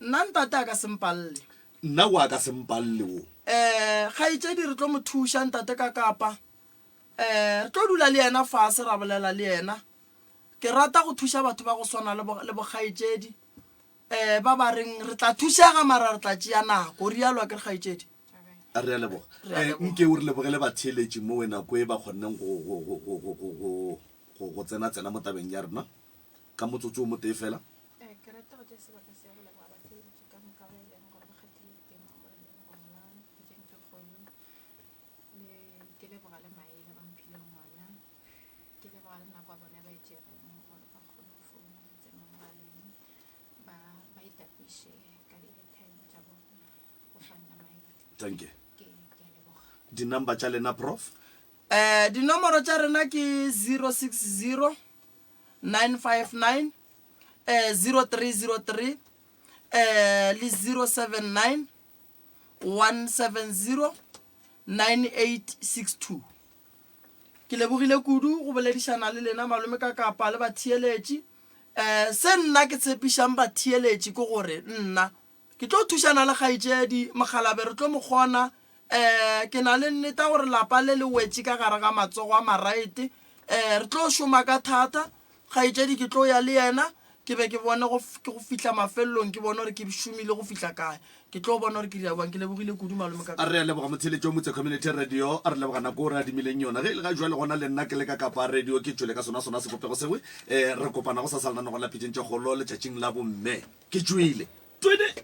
Nna ntate a ka se mpalle. Nna o a ka se mpalle wo. Um kgaetšedi re tlo mo thuša ntate ka kapa. Um re tlo dula le yena fase ra bolela le yena. Ke rata go thuša batho ba go swana le bo, le bokgaetšedi um ba ba reng re tla thušega mara re tla tšea nako. O rialo akere kgaetšedi? Re a leboga. Re a Eh, leboga. nke o re lebogele batheeletši mowe nako e ba kgonneng go, go, go, go, go, go, go, go, go tsena-tsena mo tabeng ya rena ka motsotso o motee fela. Eh, ke rata go tšea sebaka se go leboga batheeletši ka moka ba e leng gore ba kgathile tema mo lenaneong la Pitšeng tše Kgolo. Le ke leboga le maele ba mphileng ona. Ke leboga le nako ya bona ba e tšereng gore ba kgone go founa ba tsene mo mogaleng ba ba itapiše ka di-airtime tša bona go fa nna maele. Thank you. Ke ke a leboga. Di-number tša lena prof? Um dinomoro tša rena ke 060 959 um 0303 um le 079 170 9862. Ke lebogile kudu go boledišana le lena malome ka kapa le batheeletši. Um se nna ke tshepišang batheeletši ke gore nna ke tlo thušana le kgaetšedi Mokgalabe re tlo mo kgona. Um ke na le nneta gore lapa le le wetše ka gare ga matsogo a maraete. Um re tlo šoma ka thata. Kgaetšedi ke tlo ya le yena ke be ke bone go ke go fihla mafelelong ke bone gore ke šomile go fihla kae. Ke tlo bona gore ke dira bjang. Ke lebogile kudu malome ka. A re a leboga motheeletši wa Motse Community Radio. A re leboga nako o re adimileng yona. Ge e le ga jwale gona le nna ke le ka Kapa Radio ke tšwele ka sona sona sebopego sewe. Eh, re kopana gosasa lenanegong la Pitšeng tše Kgolo letšatšing la bomme. Ke tšwele. Twene!